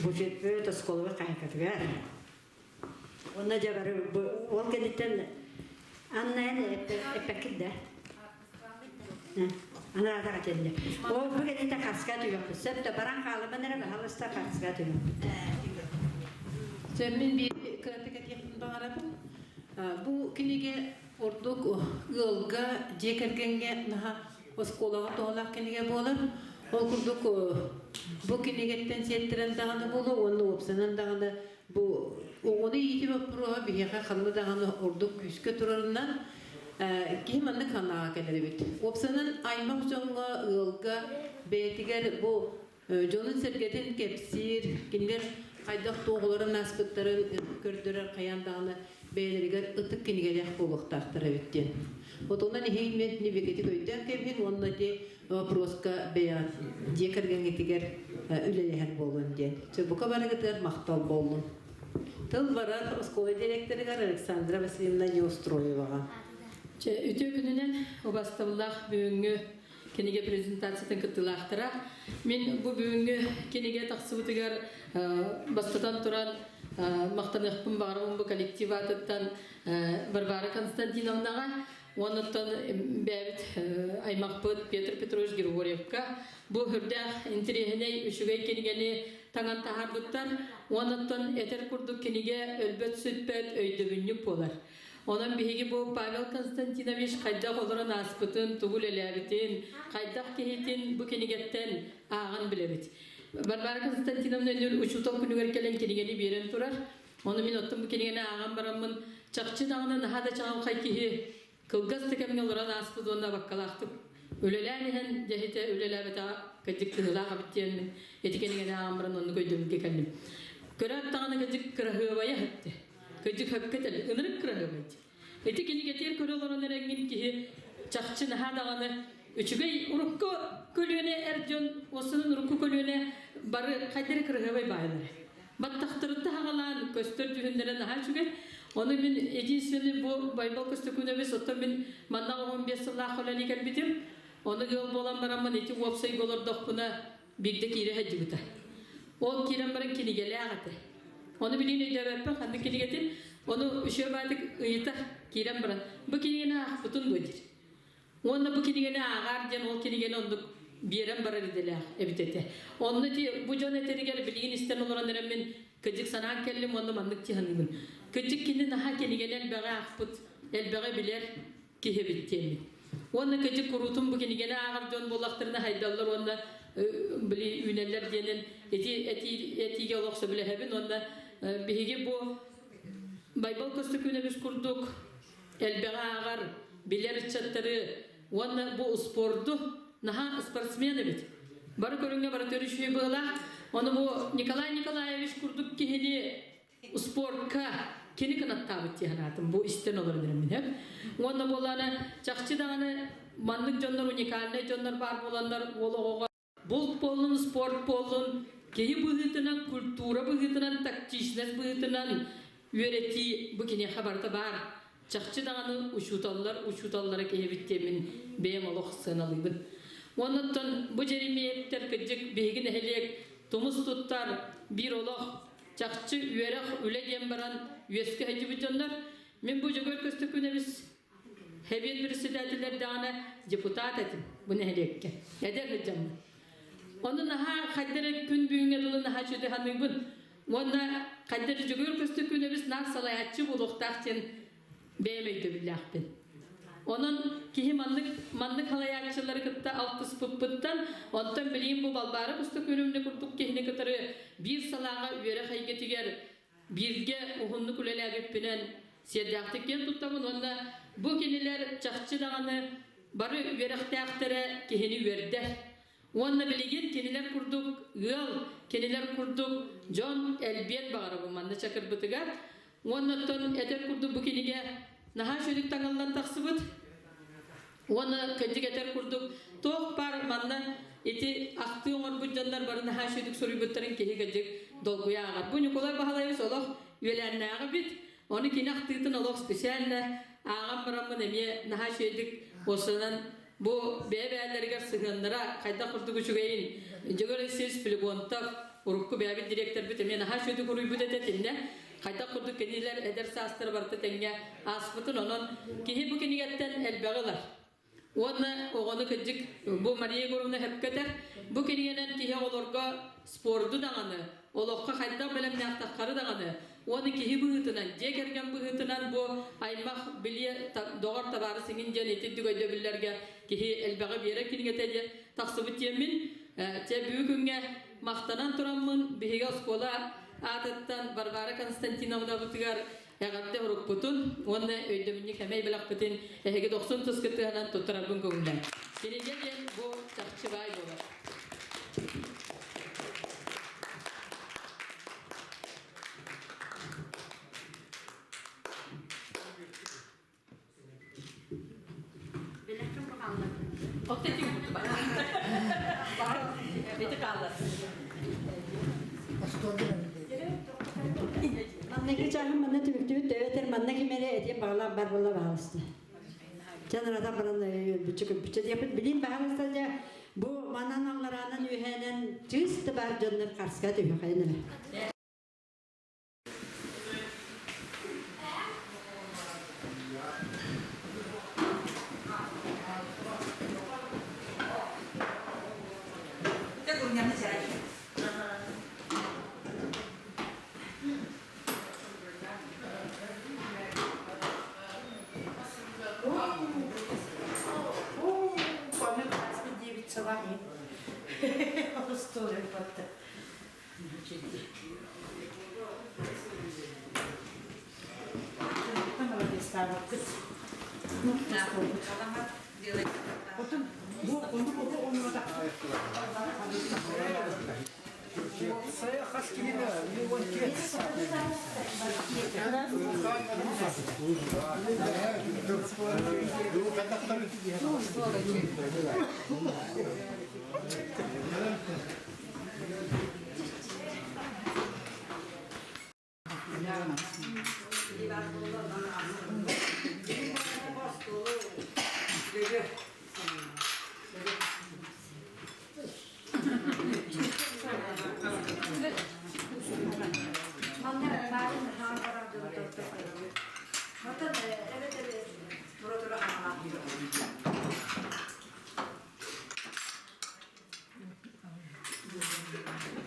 буфетпүт осколовы хайкатыгар. Онно дьабары ол кэнниттэн Анна эппэккит да. Анаата кэтэллэ. Ол бу кэнниттэн хаска түһүөхпүт. Сөп да баран хаалыман эрэ баһалыста хаска түһүөхпүт. Сөп мин биир кыратык этиэхпин баҕарабын. Бу кинигэ ордук ыалга, дьиэ кэргэҥҥэ наһаа оскуолаҕа туһалаах кинигэ буолар. Ол курдук бу кинигэттэн сиэттэрэн даҕаны буолуо уонна уопсанан даҕаны бу оҕону иитии боппуруоһа биһиэхэ ханна даҕаны ордук күүскэ турарынан киһи маннык санааҕа кэлэр эбит. Уопсанан аймах дьоҥҥо, ыалга бэйэтигэр бу дьонун-сэргэтин кэпсиир, кинилэр хайдах туоҕуларын ааспыттарын көрдөрөр хайаан даҕаны бэйэлэригэр ытык кинигэлээх буолуохтаахтар эбит диэн. Вот онон иһин мен бигэтик өйдөөн кэбиһин уонна ди вопроска бэйэҕит дьиэ кэргэҥҥитигэр үлэлэһэр буолун диэн. Бука барыгытыгар махтал буоллун. Тыл барар оскуола директорыгар Александра Васильевна Неустроеваҕа. Чэ, үтүө күнүнэн убастабыллаах бүгүҥҥү кинигэ презентациятын кыттыылаахтара. Мин бу бүгүҥҥү кинигэ тахсыбытыгар бастатан туран махтаныахпын баҕарабын бу коллектив аатыттан Варвара Константиновнаҕа Оннуттан бэйэбит аймахпыт Петр Петрович Григорьевка бу үрдээх интириэһинэй үчүгэй кинигэни таҥан таһаарбыттар. Оннуттан этэр курдук кинигэ өлбөт-сүппэт өйдөбүнньүк буолар. Онон биһиги бу Павел Константинович хайдах олорон ааспытын, тугу үлэлээбитин, хайдах киһитин бу кинигэттэн ааҕан билэбит. Варвара Константиновна Нүр учуутал күнүгэр кэлэн кинигэни биэрэн турар. Ону мин оттон бу кинигэни ааҕан бараммын, чахчы даҕаны наһаа да чаҕылхай киһи кылгас да кэмҥэ олорон ааспыт уонна абаккалаахтык үлэлээн иһэн дьэһитэ үлэлээбэтэҕэ кырдьык кыһыылаах эбит диэммин ити кинигэни ааҕан баран оннук өйдөбүлгэ кэллим. Көрөөт даҕаны кырдьык кыраһыабайа өттө. Кырдьык хөпкө тел ынырык кыраһыабай дии. Ити кинигэтигэр көрө олорон эрэҥҥин киһи чахчы наһаа даҕаны үчүгэй урукку көлүөнэ эр дьон уоссанан урукку көлүөнэ бары хайдары кыраһыабай баайылар. Баттахтарытта хаҕалаан көстөр дьүһүннэрэ наһаа үчүгэй. Ону мин единственный бу Байбал Көстөкүүнэбис оттон мин манна 15 сыллаах үлэлии кэлбитим. Ону ыал буолан бараммын ити уопсайга олордохпуна биирдэ киирэ сылдьыбыта. Ол киирэн баран кинигэлээх этэ. Ону билигин өйдөөбөппүн ханнык кинигэтин. Ону үчүгэй баатык ыйыта киирэн баран бу кинигэни аахпытын дуо диир. Уонна бу кинигэни ааҕаар диэн ол кинигэни оннук биэрэн барар идэлээх эбит этэ. Онно ити бу дьон этэригэр билигин истэн олорон эрэммин кыдьык санаан кэллим уонна маннык тиһаныыбын. Кыдьык кини наһаа кинигэни элбэҕи аахпыт, элбэҕи билэр киһи эбит диэммин. Уонна кыдьык куруутун бу кинигэни ааҕар дьон буоллахтарына хайдаллар уонна били үүнэллэр диэнин ити этиигэ олох сөбүлэһэбин уонна биһиги бу. Байбал Көстөкүүнэбис курдук элбэҕи ааҕар, билэр ыччаттары уонна бу успуорду наһаа спортсмен эбит. Бары көрүҥҥэ бары төрүчү быһылаах. Ону бу Николай Николаевич курдук киһини спортка кини кынаттаабыт дии санаатым. Бу истэн олорон эреммин сөп. Уонна буолаана чахчы даҕаны маннык дьоннор уникальнай дьоннор баар буоланнар уол оҕоҕо булт буоллун, спорт буоллун, киһи быһыытынан, культура быһыытынан, тактичность быһыытынан үөрэтии бу киниэхэ барыта баар. Чахчы даҕаны учууталлар учууталлара киһибит диэммин бэйэм олох сыаналыыбын. Уоннаттан бу Дьэримиэптэр кырдьык биһиги нэһилиэк тумус туттар биир олох чахчы үөрэх үлэ диэн баран үөскэ сылдьыбыт дьоннор. Мин бу Дьөгүөр Көстөкүүнэбис Сэбиэт председателлэрдэҕинэ депутат этим бу нэһилиэккэ. Эдэр сылдьаммын. Ону наһаа хайдах эрэ күн бүгүҥҥэ дылы наһаа үчүгэй саныыбын. Уонна хайдах эрэ Дьөгүөр Көстөкүүнэбис наар салайааччы буолуохтаах диэн бэйэм өйдөбүллээхпин. Онон киһи маннык маннык салайааччылары кытта алтыспыппыттан, онтон билигин бу Балбаара Көстөкүүнүмнэ курдук киһини кытары биир салааҕа үөрэх эйгэтигэр бииргэ уһуннук үлэлээбиппинэн сиэрдээхтик киэн туттабын уонна бу кинилэр чахчы даҕаны бары үөрэхтээхтэрэ киһини үөрдэр. Уонна билигин кинилэр курдук ыал, кинилэр курдук дьон элбиэн баҕарабын манна Чакырбытыгар. Уонна оттон этэр курдук бу кинигэ наһаа үчүгэй таҥыллан тахсыбыт. Уонна кырдьык этэр курдук туох баар манна ити ахтыы оҥорбут дьоннор бары наһаа үчүгдүк суруйбуттарын киһи кырдьык долгуйа ааҕар. Бу Ньукулай Баһылайабыс олох үөлээннээҕи бит. Ону кини ахтыытын олох специально ааҕан бараммын эмиэ наһаа үчүгэйдик уосанан бу бэйэ-бэйэлэригэр сыһыаннара хайдах курдук үчүгэйин Дьөгүөр Алексеевич Флегонтов урукку бэйэбит директорбыт эмиэ наһаа үчүгэйдик уруйбут этэ итиннэ хайдах курдук кинилэр эдэр саастара барыта тэҥҥэ ааспытын онон киһи бу кинигэттэн элбэҕи ылар. Уонна оҕону кырдьык бу Мария Егоровна сөпкө этэр, бу кинигэнэн киһи оҕолорго спорду даҕаны, олоххо хайдах бэлэмнээхтэххары даҕаны, уонна киһи быһыытынан, дьиэ кэргэн быһыытынан бу аймах билиэ доҕор табаарыс иҥин диэн итинник өйдөбүллэргэ киһи элбэҕи биэрэр кинигэтэ диэн тахсыбыт диэммин, чэ бүгүн күҥҥэ махтанан тураммын биһиги оскуола аатыттан Варвара Константиновнабытыгар эҕэрдэ урукпутун уонна өйдөбүнньүк сэмэй бэлэхпитин эһиги дохсун тускытыһынан туттарарбын көҥүллээн. Кинигэ диэн бу чахчы баай буолар. Манныгы чааһын манна түмүктүүбүт эбэтэр манна ким эрэ этиэн баҕалаах бар буолла баҕаласта. Чанарата баран өлбүччэ көппүччэ диэппит билим баҕаласта дьэ бу манан аллараанан үөһээнэн чыыс да баар дьоннор харска түһүөхайын эрэ.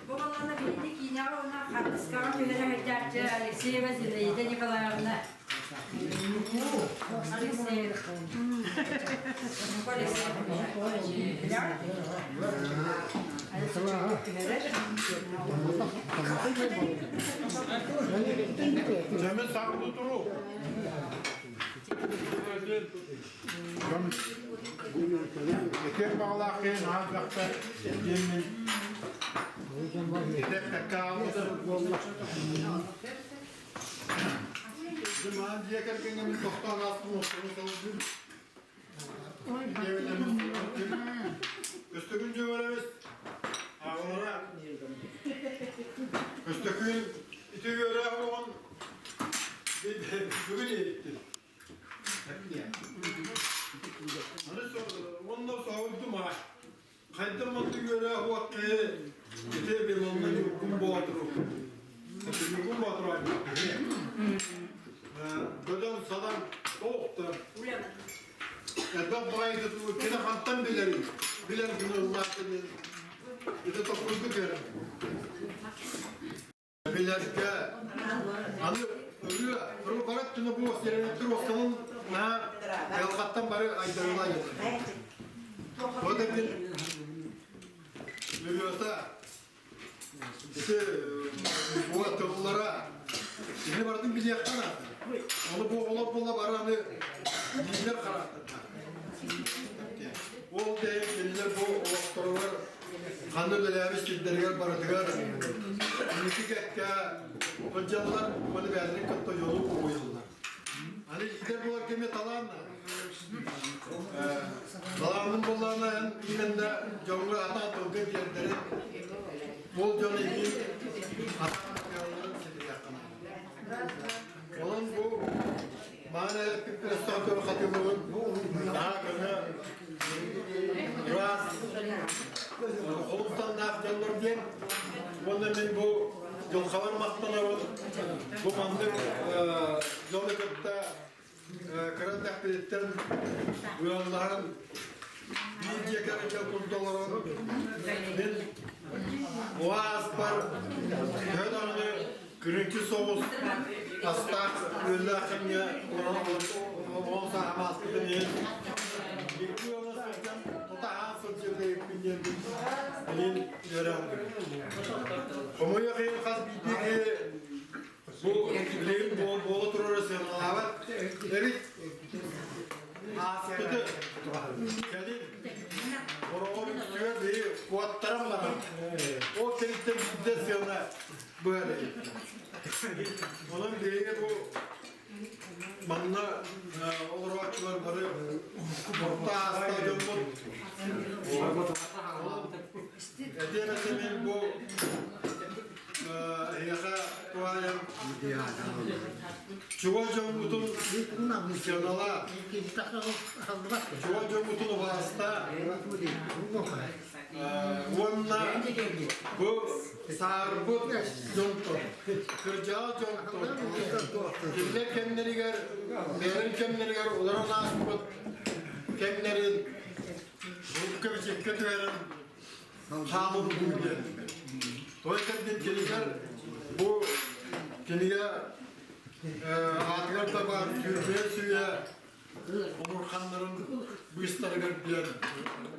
Бу баллана биһиги киинэҕэ уонна хаартыскаҕа түһэрэ сылдьааччы Алексеева Зинаида Николаевна. Cemil saklı duru. Этер бағалақ кейін аздақта диэммин этеппекке аалбытым. Дьэ, дьиэ кэргэҥҥэ тохтоон ааспын охторун салгыыр. Өстөкүн дьүөрэбит аҕалара Өстөкүн ити үөрэх олоҕун бүгүн иһиттим. Аны онно соһуйдум аҕай. Хайдах маннык үөрэх уокка ити билонна Ньургун Боотуру. Ньургун Боотуру Бөдөҥ садан тоохтор. Элбэх баҕайы кини хантан билэрий? Билэр гына ыллаатын ити токурду көрөн. Билэргэ аны ырыа барат түнэ бу сирэнэттэр уоскалын наһаа айылҕаттан бары айдарылаа Вот этин ырыата ити буа тыллара кини барытын билиэххэ наада. Ону бу оҕолор буолла бары аны дииллэр харааттар. Ол да кинилэр бу олохторугар ханна үлэлээбит сирдэригэр барытыгар инники кэккэ сылдьаллар уонна бэйэлэрин кытта дьолу угуйаллар. Аны итер буолар кэми талаан талаанын буоллаҕына эн именно дьоҥҥо атаан тылга тиэрдэри ол дьон иһин атаан кыалларын ситиһиэххэ Онон бу мааны эппит хатылыбын наһаа көнө ыраас холумтаннаах дьоннор диэн уонна мин бу дьылҕабар махтанабын бу маннык дьону кытта кыра эрдэхпититтэн ыаллаһан биир дьиэ кэргэн курдук олорон мин уааспар төһө даҕаны күрүҥчү соҕус астаах үөллээх кэмҥэ олорон сааһым ааспытын иһин икки ыала сылдьан тута аан сылдьар эбиппин диэн билин үөрэн хомойуох иһин хас биирдии киһи Бу билигин буола турары сыаналаабат эбит. Ааспыты кэлин хороҕор үксүгэр биһи куоттаран баран ол кэнниттэн биирдэ сыана быһар эбит. Онон биһиги бу манна олорооччулар бары орто аастаах дьоммут. Этиэм этэ мин бу эһиэхэ туһаайан чугас дьоммутун сыаналаа, чугас дьоммутун убаастаа уонна бу саарбыт дьонтон, кырдьаҕас дьонтон кинилэр кэмнэригэр, бэйэлэрин кэмнэригэр олорон ааспыт кэмнэрин урукку бичиккэ түһэрэн хаалын диэн. Той кэргэн кинигэр бу кинигэ аатыгар да баар сүүрбэ сүйэ омурханнарын быыстарыгар диэн.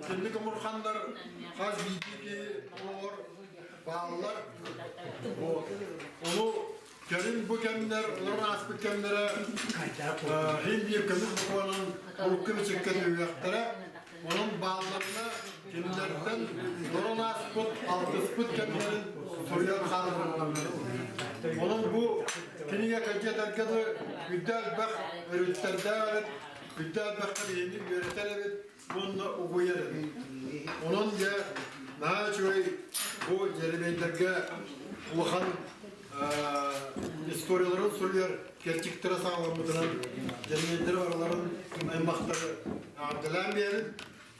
Кинник омурханнар хас биирдии киһи олоҕор бааллар. Ону кэлин бу кэмнэр, олорон ааспыт кэмнэрэ иһин биир көмүс букванан урукку бичиккэ түһүөхтэрэ. Онон баалларына кинилэртэн олорон ааспыт, алтыспыт кэмнэрин суруйан хааллараллар. Онон бу кинигэ кэлдьиэтэргэ дылы үрдэ элбэх өрүттэрдээх эбит, үрдэ элбэххэ биһини үөрэтэр эбит уонна угуйар эбит. Онон дьэ наһаа үчүгэй бу дьэрэбиэйдэргэ улахан историяларын суруйар кэрчиктэрэ саҕаламмытынан дьэрэбиэйдэр барыларын аймахтары эҕэрдэлээн биэрин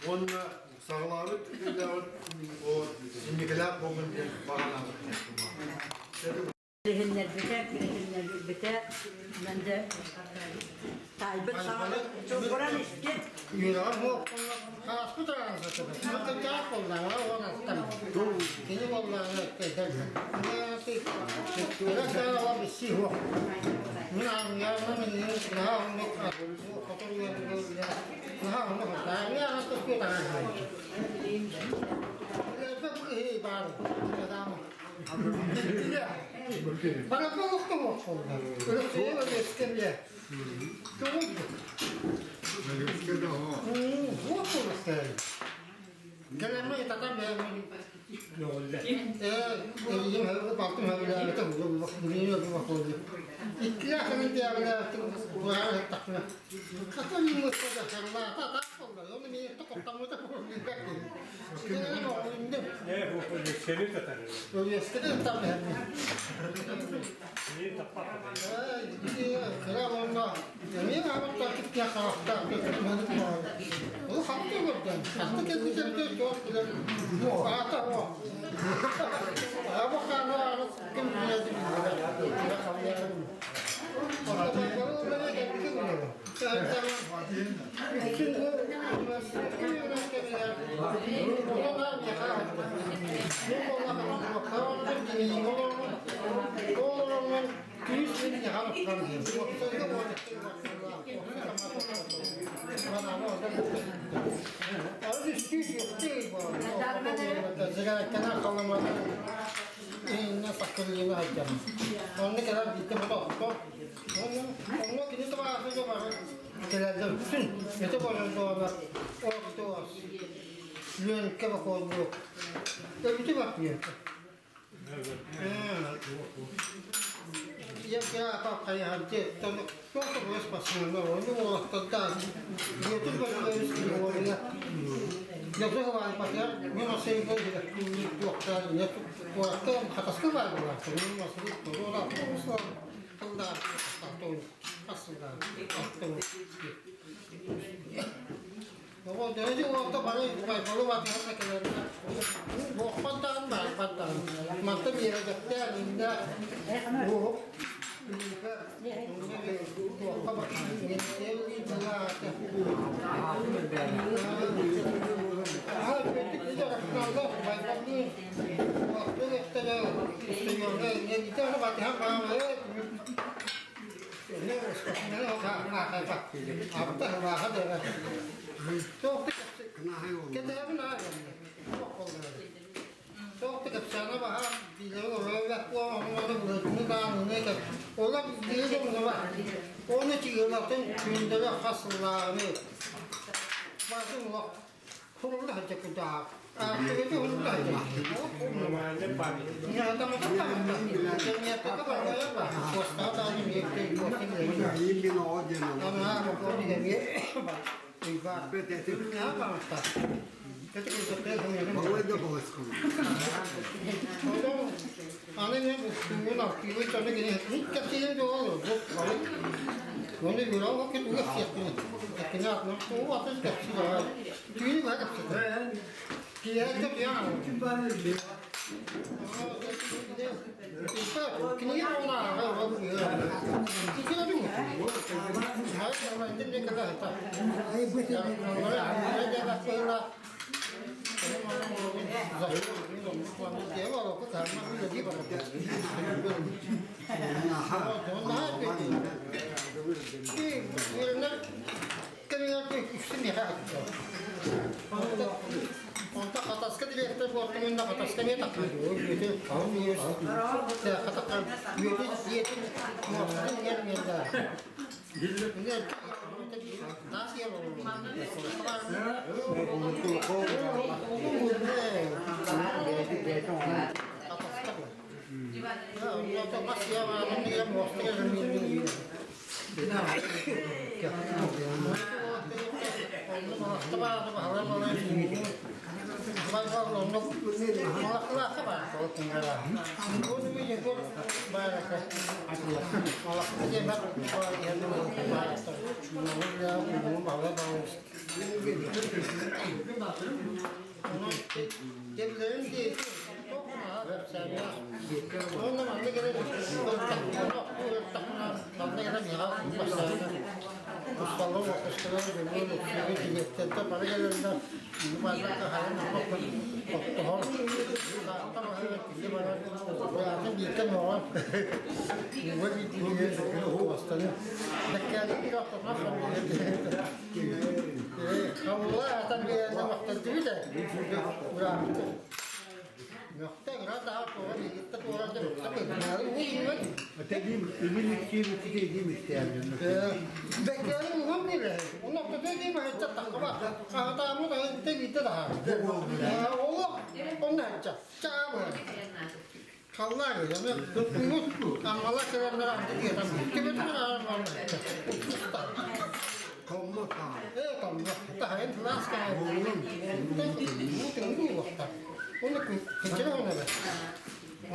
уонна саҕалаабыт үлэҕит инникилээх буоллун диэн баҕалаабыт. Билиһиннэрбитэ, билиһиннэрбитэ, мэнде таайбыт саҕаны чугуран истит. Үөрэҕэр хааспыт Таах буоллаҕа уон алтан. Кини буоллаҕына эдэр. Мин аармыйаҕынан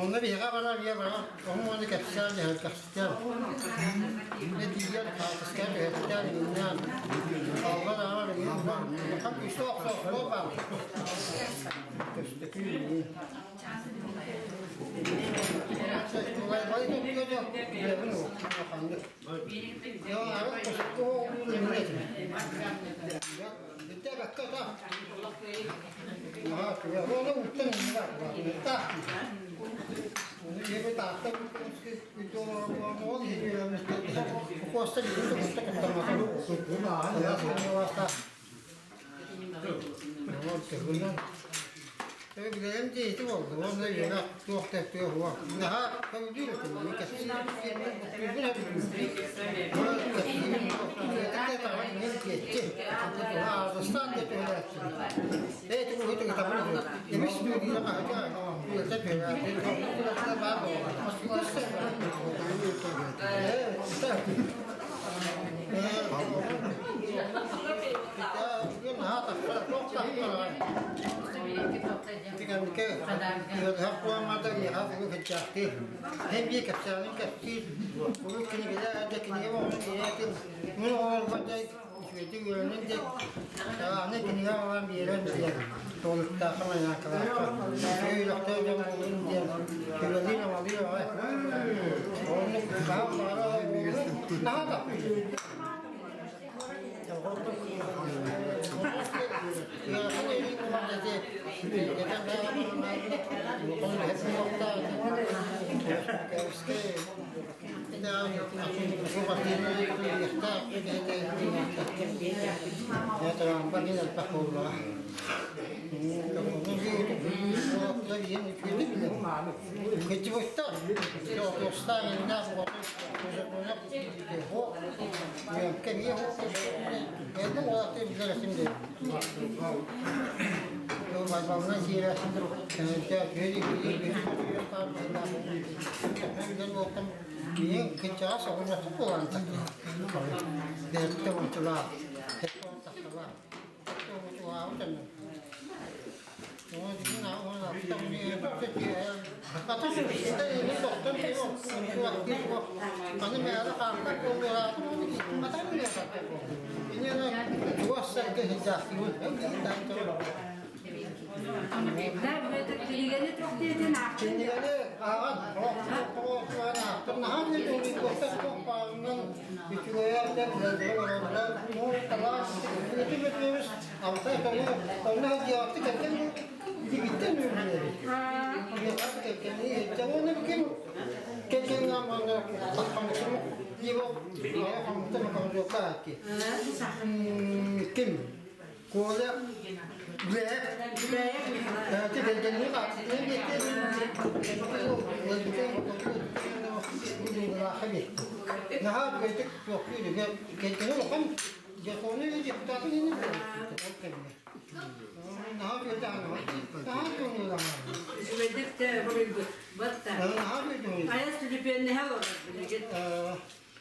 Онно биһиэхэ барар ийэ барар, ону-маны кэпсээн иһэргэхситэн, этиигэр хаартыскаҕа түһэттээн иҥнээн, аллар аҕар иһин бар, улахан күүстээх охсоохтоо баар. Көстөкүү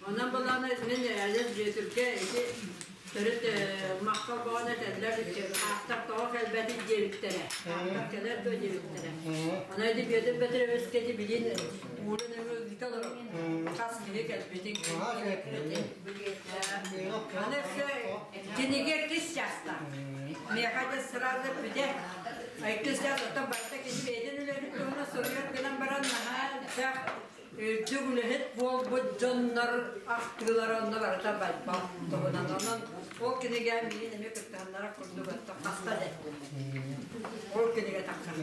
Онон балаана мин Айас Бүөтүргэ ити төрүт махтал боҕон этэллэр аахтар тоҕо кэлбэтин диэбиттэрэ. Аахтар кэлэр дуо диэбиттэрэ. Онон ити Бүөтүр Бөтүрөбүскэ ити билин уурун өҥө ыыта олорор. Хас киһи кэлбитин. Аны өссө кинигэ иккис чаастаах. Миэхэ дьэ сразу бүтэ. Иккис чаас оттон барыта киһи бэйэтин үлэтин туһунан суруйар гынан баран наһаа элбэх Үрдүк үлэһит буолбут дьоннор ахтыылара онно барыта байбал туһунан. Онон ол кинигэ миигин эмиэ кыттыһаннара курдук өттө хаста да Ол кинигэ тахсар.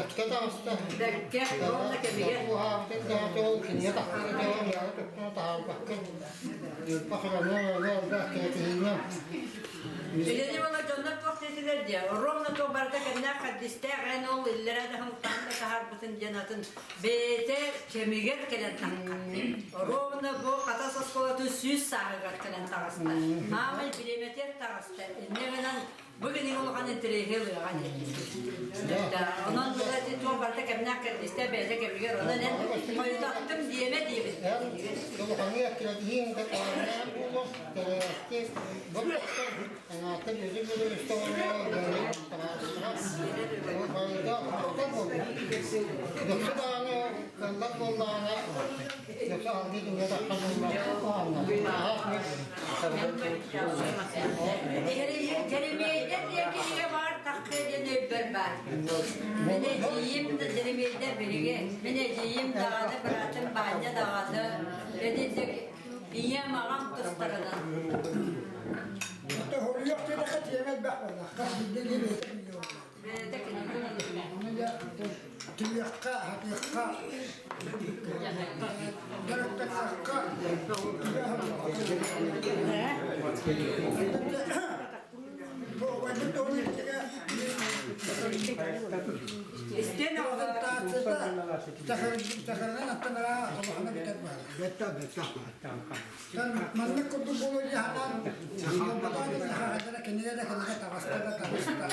Бэккэ таҕыста. Бэккэ, уонна кэмигэр. Уһаабытын даҕаты ол кинигэ тахсара дьоҕун яҕа туттуна таһаарбаккын. Элбэх ыраны элбэх кээтиһиинэн. Үлэни була дьоннор туох диэтилэр диэ. Ровно то барыта кэмнээх хаддистээх эн ол иллэрэ да хылтаан да таһаарбытын диэн атын бэйэтэ кэмигэр кэлэн таһыкка. Ровно бу Хатас оскуолатын сүүс сааһыгар кэлэн таҕыста. Аамай бириэмэтигэр таҕыста. Инньэ гынан Бу кинигэ улахан интэриэһи ылыаҕа диэн. Онон ити туох барыта кэмнээх кэрдиистэ бэйэтэ кэмигэр онон эн хойутаттым диэмэ диэбит. Улаханнык эккирэтиһииҥ да таһаарнаан буолуо, тэрээхти бу аҥааттан өзү бөлө үстэ буолуо. Дөксө даҕаны кыллар буоллаҕына, дөксө алгыы кинигэ тахха Дьэримиэйдэр диэн кинигэ баар таххыа диэн өйбөр баар. Мин эдьиийим да Дьэримиэйдэр биһиги. Мин эдьиийим даҕаны, быраатым Баанньа даҕаны, эдинник ийэм, аҕам тустарынан. Хоруйуох диэтэххэ тиэмэ элбэх буолла. Хас биирдии киһи бэйэтэ билиэ буолла. Бэйэтэ кинигэ. Түмүөххэ, хатыахха, дьарыктаныахха, Истэн Тахарынан аттанара улахана бүтэр баар. Маннык курдук буолуо дии санаан, кинилэр да кинигэ таҕыста да таҕыста.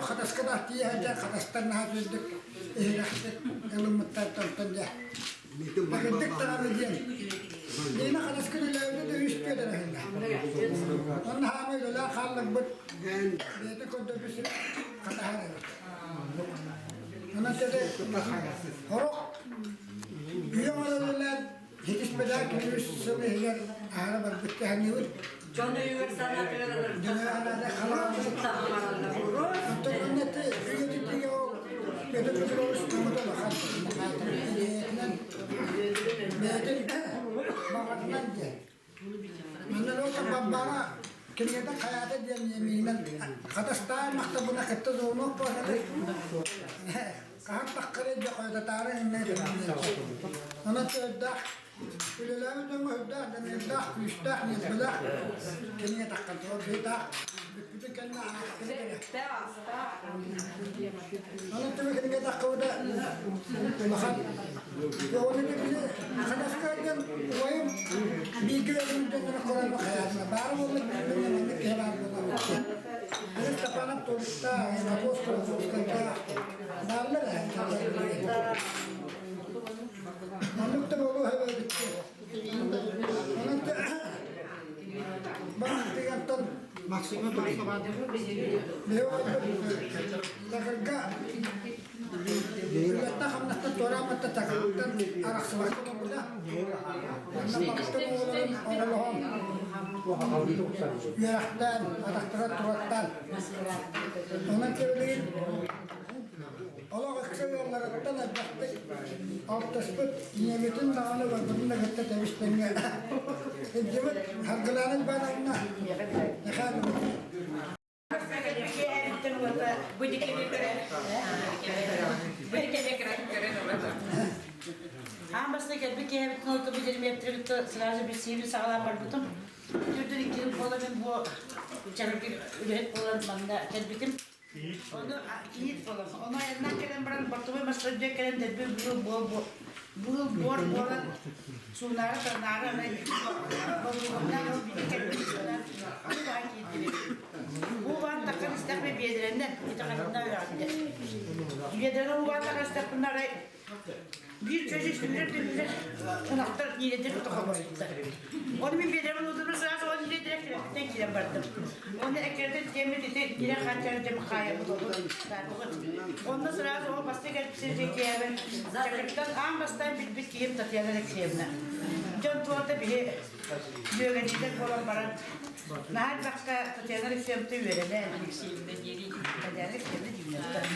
Хатаска да тиийэ хатастар наһаа үчүгдүк иһирэхтик ылыммыттар тон дьэ. Бакырдык даҕаны диэн. Лена хатаска үлэлээбитэ да үс пиэдэр эһиннэ. Онно хаамай үлэлээх хаалларбыт бэйэтэ көрдөрбүт сир хатаһар эбит. Онон теде хорох үйэ үлэлээн Хитиспэтээх күнүс сыл иһигэр аһара барбыт кэһэниибит. Дьон өйүгэр санаатыгар Дьон Оттон оннети үйэтитигэ ол Петр Петрович көмөтө улахан. Бэйэтинэн бэйэтин баҕатынан диэн. Манна Лота Баббара кинигэтэ хайаата диэн миинэн хатастаан махтабына кытта зоонуох буолар. Хаһан таххары дьэ хойутатаары иннэ Онон төрдөөх үлэлээбит дьоҥҥо үрдээх, дьаныардаах, күүстээх, ньиэрбэлээх кинигэ таххан турар быытаах бүппүтүн кэннэ аахтыны кэлэ. Онон түмэ кинигэ таххыбыта улахан. Оны били хадаска диэн убайым бииргэ өлүмүн дьонноро көрөн хайаатына баара буолла маннык киһи баар буолла. Степанов Толуста, Апостол Апостолга бааллар ээ. Маннык да буолуо эбит. Онон баартыйаттан Максима Барсован. Такырга үлэттэ хамнастан туорааматта такырыттан арахсыбакка олорбута. Онно баҕаттан оҕолорун оҕолоһон үөрэхтээн, атахтара тураттаан. Онон кэбилигин олох ыкса ыалларыттан элбэхтик алтыспыт ийэбитин даҕаны барбытын да кытта тэбис-тэҥҥэ илдьибит Саргылаана Ивановна Михайловна. Аан бастакы кэлбит киһибитин оту билимиэттэрбит сразу билсиибин саҕалаан барбытым. Түрдүн иккиһин буола мин бу үлэһит буолан манна кэлбитим. Ону кийиит буолан, ону айаннаан кэлэн баран бортовой массажер кэлэн дэлби быыл буол быыл буор буолан суунаары танаары аны болугуннаах ол биир кэлбит ону баан киирдибит. Уу баан таххан истэхпинэ биэдэрэннэн ити хатынна үрэҕиннэ. Биэдэрэ уу баан таххан истэхпинэ арай Биир чөчө сүүрэр дүллэр ынахтар киирэтин тохобойдуттар. Оны мин биэдэрбин утуну саас он биэдэрэ кирэппиттэн киирэн бардым. Оны эккирэтин тиэммит ити киирэн хааччар дем хаайабыт олу Онно сразу ол бастык кэлбисин киэбин Чакыртан аан бастаан билбит киһим Татьяна Алексеевна. Дьон туорда биһи дьүөгэлиилэр буолан баран наһаа элбэххэ Татьяна Алексеевна үөрэнэн Татьяна Алексеевна дьиҥнэттэн.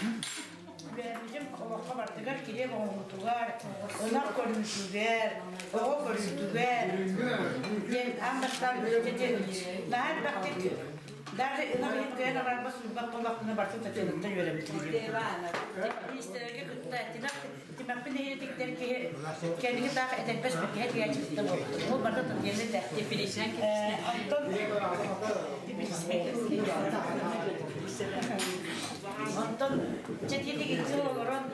Үөрэммитим олоххо барытыгар килиэп оҥоһуутугар, ынах көрүүтүгэр, оҕо көрүүтүгэр диэн аан бастаан ити наһаа элбэхтик даже ынах иһин кыайан абарбат суруйбат буоллахпына барытын Татьянаттан үөрэммитим. Министрэргэ кытта тимэх тимэхпин иһитиктэр киһи кэнники таах этэрбэс бэркиһэ тигээччи кытта буолбут. Ол барыта Татьяна этэ. Онтон Онтон чэтиэтик икки сыл олорон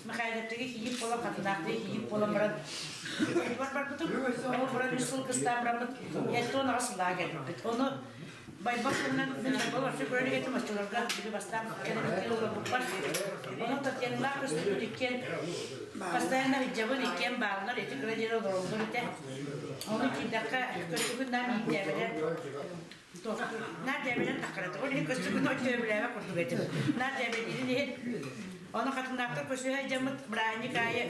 Михайловтыгы кийиит буолан, Хатынаахтыгы кийиит буолан баран дойдубар барбытым. Ол баран үс сыл кыстаан бараммыт 78 сыллаах кэлбиппит. Ону Байбал туһунан мин Байбал вообще көрөр этим оччолорго били бастаан кэлэн олорбуппар. Онон Татьяналаах көстүбүт иккиэн постоянно ыдьабын иккиэн бааллар ити кыра диэри олороллор этэ. Ону киирдэххэ көстүгүн наам ииттээбэлэр Наар дьээбэлэн таххарата. Ол иһин көстүгүн өйдөөбүлээбэ курдук этим. Наар дьээбэлиирин иһин ону хатыннаахтар көсүһэ дьаммыт бырааһынньык аайы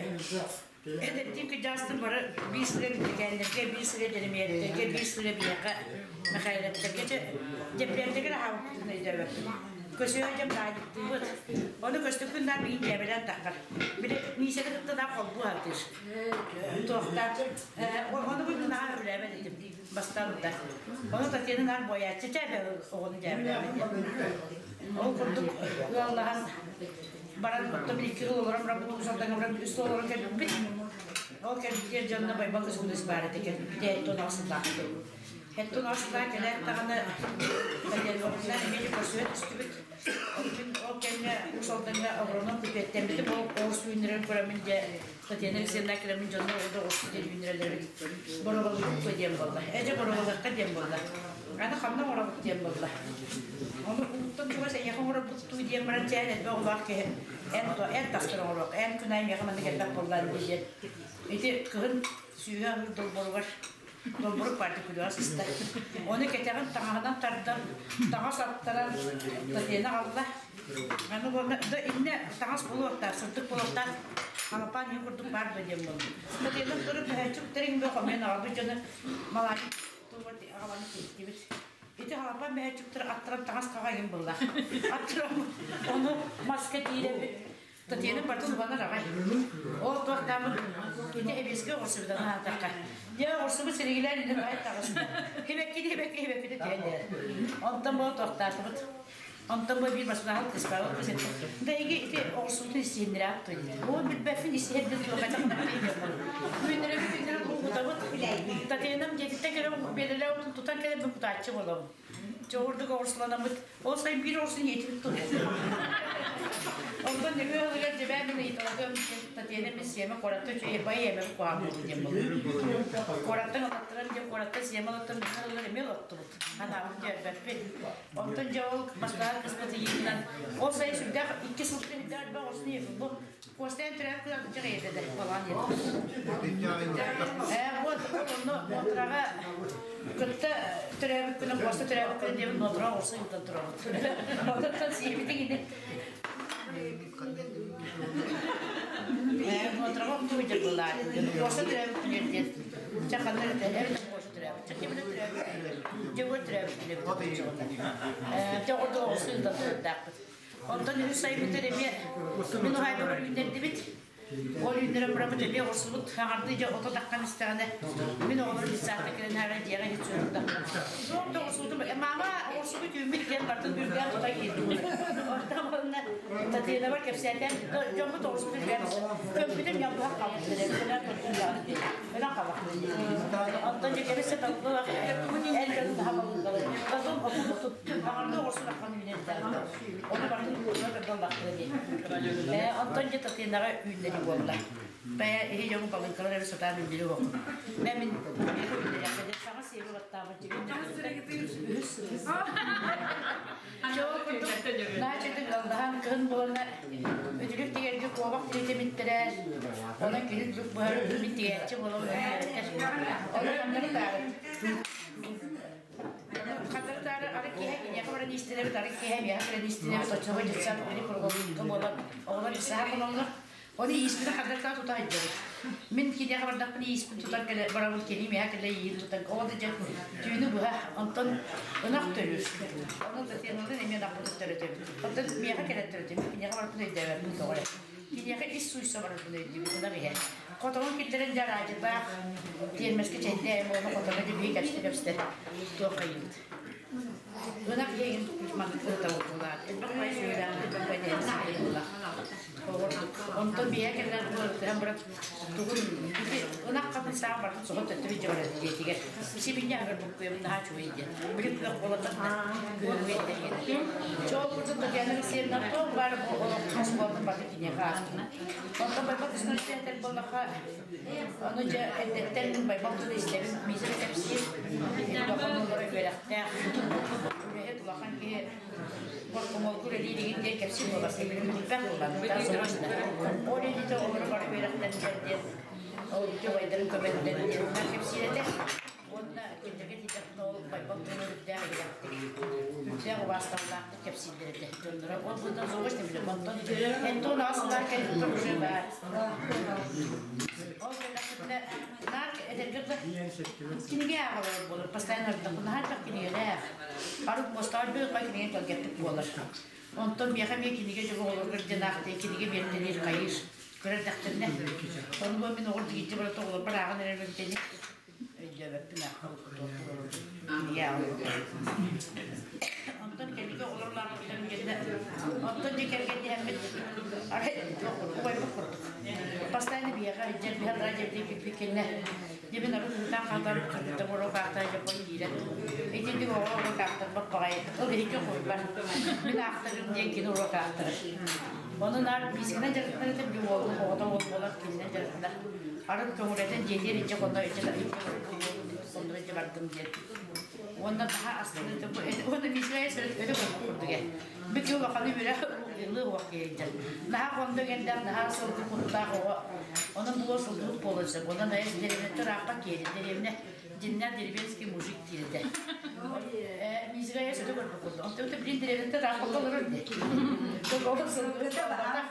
эдэрдиин кырдьаҕастын бары биир сыла Бүтэкээннэргэ, биир сыла Дьэримиэттэргэ, биир сыла биһиэхэ Михайловтарга дьэ Дьэппиэрдэгэр аһаабыппытын өйдөөбөппүн. Көсүһэ дьэ бырааһынньыктыыбыт. Ону көстүккүн наар миигин дьээбэлээн таххар. Били Миисэни кытта наар холбуу сатыыр. Туохтаах. Ону бу наһаа сөбүлээбэт этим. Бастаан да. Ону Татьяна наар буойааччы чээбэ оҕону дьээбэлээбит диэн. Ол курдук ыаллаһан баран оттон икки сыл олорон баран бу салтаҥҥа баран үс сыл олорон кэлбиппит. Ол кэлбитигэр дьонно Байбал Кысылыыс баар этэ кэлбитэ эттон аҕыс сыллаах Эттон аҕыс сыллаах кэлээт даҕаны Татьяна эмиэ көрсүһэ түстүбүт. Ол кэмҥэ Уус Алдаҥҥа агроном күтүөттэммитим. Ол оҕус үүннэрэн көрөммүн дьэ Татьяна Алексеевна кэлэммин дьонно оҕо оҕус диэн үүннэрэллэрин бороболуйукка диэн буолла. Эдьэ бороболуохха диэн буолла. Аны ханна оҥоробут диэн буолла. Ону ууттан чугас эйиэхэ оҥоробуттуу диэн баран чээн элбэх оҕолоох киһи эн то эн тастар оҥоруох эн күн аайы миэхэ маннык элбэх буолла диэн ити кыһын сүүһэ аһыыр долборугар долборук баар күлүҕэ сыста. Ону кэтэҕин таҥаһынан тардан таҥас аттаран Татьяна аҕалла. Аны уонна да иннэ таҥас буолуохтаах, сырдык буолуохтаах халапаан иһин курдук баар дуо диэн буолла. Татьяна туран мөһөөччүктэрин бөх хомуйан аҕалбыт дьону малаанньык тугар аҕалан тиэстибит. Ити халапаан мөһөөччүктэр аттаран таҥас хаҕа иһин булла. Аттаран ону маска тиирэбит. Татьяна барытын убанар аҕай. Ол туохтаабыт ити эбиэскэ оҕурсубутан аһаатахха. Дьэ оҕурсубут сиригилээн иннин баай таҕыста. Хибэккини хибэкки хибэккини түһэн иһэр. Онтон бу туохтаатыбыт. Онтон бу биир баспаһал кыспаабыт кыс этэ. Да иги ити оҕурсубутун истиһиннэрээт туй. Ол билбэппин истиһэрдин туохатах Күннэрэбит күннэрэ кутабыт. Татьянам дьиэтиттэн кэлэн биэдэлээ отун тутан кэлэн бу кутааччы буолабын. Чоҕурдук оҕурсуланаммыт, ол сайын биир оҕурсун иэтибит тур. Онтон нөҥүө ыалыгар дьэбээ мин ыйыталатыам Татьяна мин сиэмэ куораттан үчүгэй бай эмэ куһаҕан буолуо диэн буолла. Куораттан ылаттаран диэн куораттан сиэмэ ылаттан нөҥүө ыалыгар эмиэ олоттубут. Ханаабыт дьиэрбэппит. Онтон дьэ ол бастаан кыспыт ыйыытынан ол сайын сүрдээх икки сыл сүрдээх элбэх оҕурсун иэппит. Бу Костян төрөөбүт күнэ дьэ ийэтэ балаан Ээ вот онно Нотраҕа кытта төрөөбүт күнэ Костя төрөөбүт күнэ диэбит Нотра оҕурсу ыытан турабыт. Онтон сиэбитиҥ ини. Ээ Нотраҕа оттуу дьэ былаан. Костя төрөөбүт күнэ диэн. Чэ ханна эрэ эбэтэр Костя төрөөбүт. Чэ ким эрэ төрөөбүт күнэ. Дьэ вот төрөөбүт күнэ эбит. Ээ дьэ ордук оҕурсу ыытан турардаахпыт. Онтон үһүс сайбытыр эмиэ мин уһаайбабар үүннэрдибит. Ол үүннэрэн бараммыт эмиэ оҕурсубут хаҥардыы дьэ ото таххан истэҕинэ мин оҕолорум детсадка кэлэн аара дьиэҕэ иһит суруйда. Суох да оҕурсубутум мама оҕурсубут үүммүт диэн бартын үргээн тута киирдим. Онтон уонна Татьянабар кэпсээтээм дьоммут оҕурсубут үргээн көмпүтүм ньалбыһах хаалбыт өлөн өлөн хаалбыт. Онтон дьэ кэбисэ талбылах эн дьонун хаалбыттар. Потом Аҕарда оҕурсун аххан үүнэрдээх. Ону барытын уотуна тардан бахтыра дии. Ээ, онтон дьэ Татьянаҕа үүннэри буолла. Бэйэ иһи дьоҥу балыҥкалар эрэ сатаан үүннэри уоххун. Мэ мин үүннэриэххэ саҥа сиэби баттаабыт үһүс Чоо курдук наачытын ыллаһан кыһын буолана үтүлүк тигэргэ куобах тириитэ биттэрэр, онон кини үтүлүк быһар мин тигээччи буолабын Ону ханнары таары Хатырытаары арыт киэһэ киниэхэ баран иистэнэбит, арыт киэһэ миэхэ кэлэн иистэнэбит, оччоҕо детсад били круговикка буолан оҕолор исаһа хоноллор. Ону ииспитин хатырытаа тута сылдьабыт. Мин киниэхэ бардахпына ииспин тутан кэлэ барабын кини миэхэ кэлэ ииһин тутан оҕо да дьэ түүнү быһа онтон ынах төрүүр. Ону Татьяналыын эмиэ ынахпытын төрөтөбүт. Оттон миэхэ кэлэн төрөтөбүт. Киниэхэ барбын өйдөөбөппүн тоҕо эрэ. Киниэхэ ис суйса барарбын өйдүүбүн ынах иһэ. Хотоҕун киллэрэн дьэ араадьылаах тиэрмэскэ чэйдээм уонна хотоҥҥо дьэ биһи кэпсэтэ-кэпсэтэ туох хайыыбыт. Ынах иһигин маннык ытабыллаат. Элбэх бай сүөлээх, элбэх бай дэһэн Онтон биһэ кэлэн ырытыһан баран тугун ити ынах хатын саҕа барытын соһо төттөрү дьэ барар дьиэтигэр. Сибинньэ аһыгар буккуйабын наһаа үчүгэй диэн. Били күөх буолатар күһүҥҥү эттэһиэн. Чоо курдук Татьяна Алексеевна туох баар бу олох оскуолатын барыта киниэхэ ааспыт. Онтон Байбал Кыскын этэр буоллахха ону дьэ эрдэттэн мин Байбал тылы истэбин Миисэ да кэпсиир. Дохонолоро үөрэхтээх үлэһит улахан киһи Хомолгур элииригин диэн кэпсиир буолар, билбэх буолар. Ол инитэ олору бары үөрэхтэннилэр диэн, ол ити убайдарын көмөллөр диэн кэпсиир этэ. Уонна кинилэргэ тиийдэхпинэ ол Байбал тылын үрдээх иһирэхтик, үрдээх убаасталлаахтык кэпсииллэр этэ дьонноро. Ол быдан суоҕус да билим. Онтон Антон аҕас кэлбит уже баар. Ол кэллэхпитинэ наар эдэргэ кинигэ ааҕалар буолар, постоянно наһаа элбэх кинигэлээх. Арыт муостаҕар бүк бай кинигэ кэлгэттик буолар. Онтон миэхэ эмиэ кинигэ дьоҕу оҕолоргор диэн аахтыы кинигэ биэртэлиир хайыыр. Көрөр дэхтэринэ. Ону бу мин оҕор дигиччи барыта оҕолорбор ааҕан эрэр эбитэни өйдөөбөппүн аахха кинигэ ааҕан. Онтон кэлигэ оҕолор улааппыттарын кэннэ онтон дьэ кэргэнниһэммит арай убайбыт курдук. Постоянно биһиэхэ дьэ биһэ радио диэбиппит кэннэ Дьэбин арыт ыһытаан хаалар кыргыттар уруок аахтара дьоппон киирэн итинник оҕо уруок аахтарбат баҕайы ол иһикки хойбар мин аахтарым диэн кини уруок аахтарар ону наар биискэнэн дьарыктанар этим би уолум оҕото уол буолар кининэн дьарыктанар арыт көҥүлэтэн дьиэтигэр илдьэ хонно илдьэ хонно илдьэ бардым диэн уонна наһаа астыныыта уонна биискэ өрө көрбүт курдук ээ Бүт улаханы үрэх ылыы уох киһи Наһаа хондо гэндээх, наһаа сылгы куттаах оҕо. Онон булуо сылгыһыт буолан сөп. Онон айас дэриэбинэттэн ыраахха киэри. Дэриэбинэ дьиннээх деревенский мужик диирдэ. Мизига айас өтө көрбүт курдук. Онтон билин дэриэбинэттэн ыраахха олорор дии. Ол сылгыһыт буолбатах.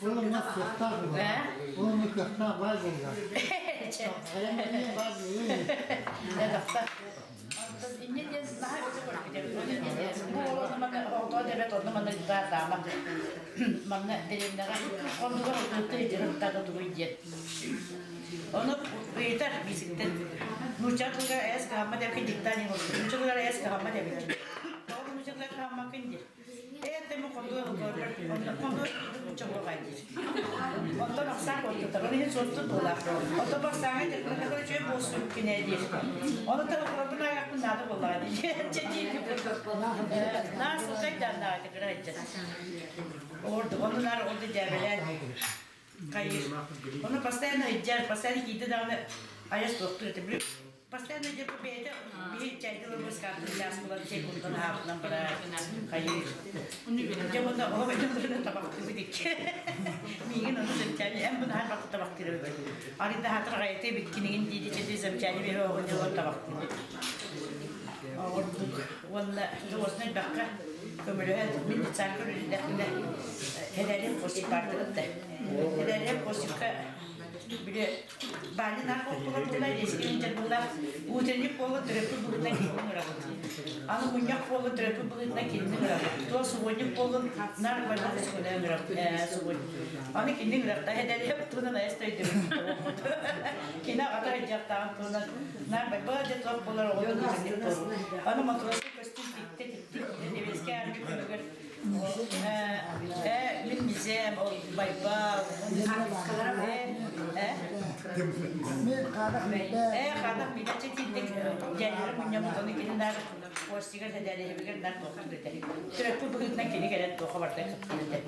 Ол кыахтаах Ол кыахтаах баар буолла. Инньэ диэн наһаа өтө көрбүтэ. Бу оҕолор манна оҕотоо дэбэт онно манна баатаама. Манна дэриэбинэҕэ хоннугар отутта дьарыктаата тугуй диэн. Ону ыйытар биисиктэн. Нуучча тылыгар эс кыһаммат эбикин диктант Нуучча тылыгар эс кыһаммат эбикин. Тоҕо нуучча тылыгар кыһаммаккын диир. Онтон ахсаан куоттутар, ол иһин суоттут буолар. Онтон бахсааҥҥа дьарыктанар үчүгэй буолсун кинэ диир. Ону телефонун аайахпын наада буоллаҕа дии. Чэ дии Наа сылгай дааннаҕа кыра сылдьар. Ордук ону наар ол да дьээбэлээн хайыыр. Ону постоянно ыйдьар, постоянно киирдэ даҕаны айас туохтуур этэ. Постоянно где-то бэйэтэ биир чайдыл ылбыскаатын чааскылар чэй курдун аһаабытынан барар хайыыр. Дьэ уонна оҕо бэйэтин табахтыыбыт икки. Миигин ону замечание эн бу наһаа бакы табахтыыр эбит. Арыйда хаатыр аҕайыта эбиккинигин диidi чэти замечание биэрэ оҕо дьолор табахтыыбыт. Ордук уонна туосна элбэххэ көмөлөһөн мин детсадка үлэлээхпинэ эдэрим Костик бардыбыт да. Эдэрим Костикка били Баанньа наар буолла буолла, эскин буолла, утренник буолла, төрөппүт быһыытынан кинини ыҥырабыт. Аны мунньах буолла, төрөппүт быһыытынан кинини ыҥырабыт. Туох субботник буоллун, наар барбах суббота ыҥырабыт. Субботник. Аны кинини ыҥырахта эдэлиэп туһунан айас төйдөбүт. Кини аҕата айдьахтааҕын туһунан наар барбах дьэ туох буолар оҕолор утренник буолла. Аны матроска көстүү тиктэ тиктик, Невельскэй армия күнүгэр Мин мизем, ол байбал. Хадах мидача тиндик дьэллэри мунньаммыт ону кини нар постигар тэдэлэһибигэр нар туохтур этэ. Төрөппүт быһыытынан кини кэлэн туоха барда кыттыр этэ.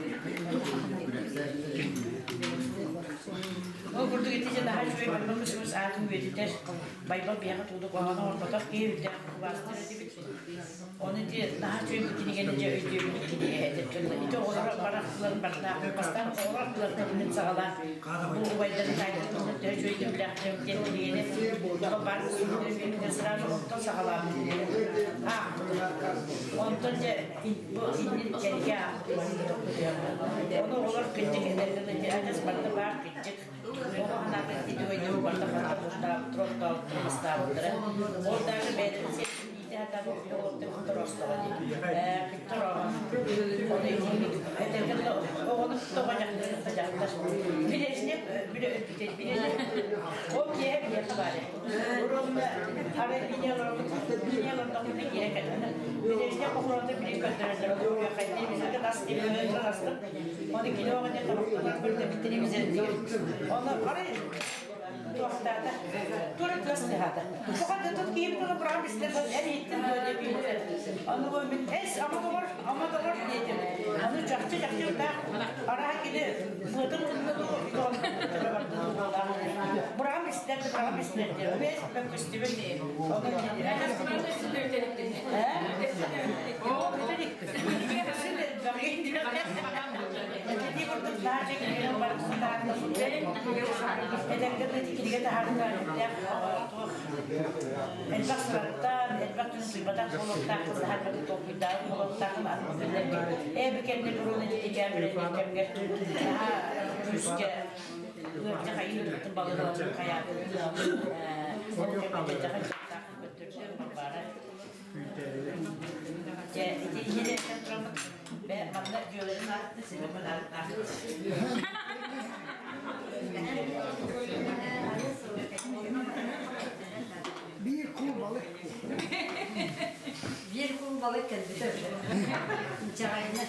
Ол курдук ити дьэ наһаа үчүгэй байбал көсүмүс аатын үөтүтэр. Байбал биһиэхэ туудук оһоно оҥорботох киһи үрдээх убаастыр этибит. Ону ити наһаа үчүгэй кинигэни дьэ өйдүөбүт кинигэ этэр дьонно. Ити оҕолоро барахсыларын бардаах бастаан оҕолор аттыларынан саҕалаан бу убайдарын таайдарын төһө үчүгэй төбүлээхтэрин диэн кинигэни бар сразу онтон саҕалаабыт Онтон дьэ бу иннин кэлгэ аахпытым. Ону оҕолор кырдьык этэллэр адьас барыта баар кырдьык. Оҕо санаата ити барыта троттаабыттара. Ол даже бэйэтин сиэтин хатабы торостоҕо дии. Оҕону тоҕо дьахтар. Билесне биле билесне. Ол киэһэ биһиэхэ баар. Урон арай Билесне хохурота били көрдөрөллөр. Телевизорга тас телевизорга астым. Оны киноға не тамақтанар көрдө телевизор. Оны арай туохтаата. Тура тыас тыһаата. Тоҕо тут киһибит бырам истер эн иттин дуо деп Аны бу мин эс ама доҕор, ама доҕор диэтим. Аны чахчы чахчы да араха кини быатын тынна ду Бырам истер, бырам истер диэн. Бэс көстүбүн. Оны Элбэх сыраттан, элбэх күн сыйбатах буолуохтааххын, наһаа толкуйдаах буолуохтааххын, аны ээ кэмҥэ туруна дитикээн кэмҥэ наһаа күүскэ ыардьа хайыы балыгын хайаатын ол кэмҥэ дьахан көттөрдө барбара Дьэ, ити иһинэн тураммыт бэ манна дьүөлэрин аатты сибэбин Биир кул балык. Биир кул балык кэлбитэ. Инчэҕэйинэ.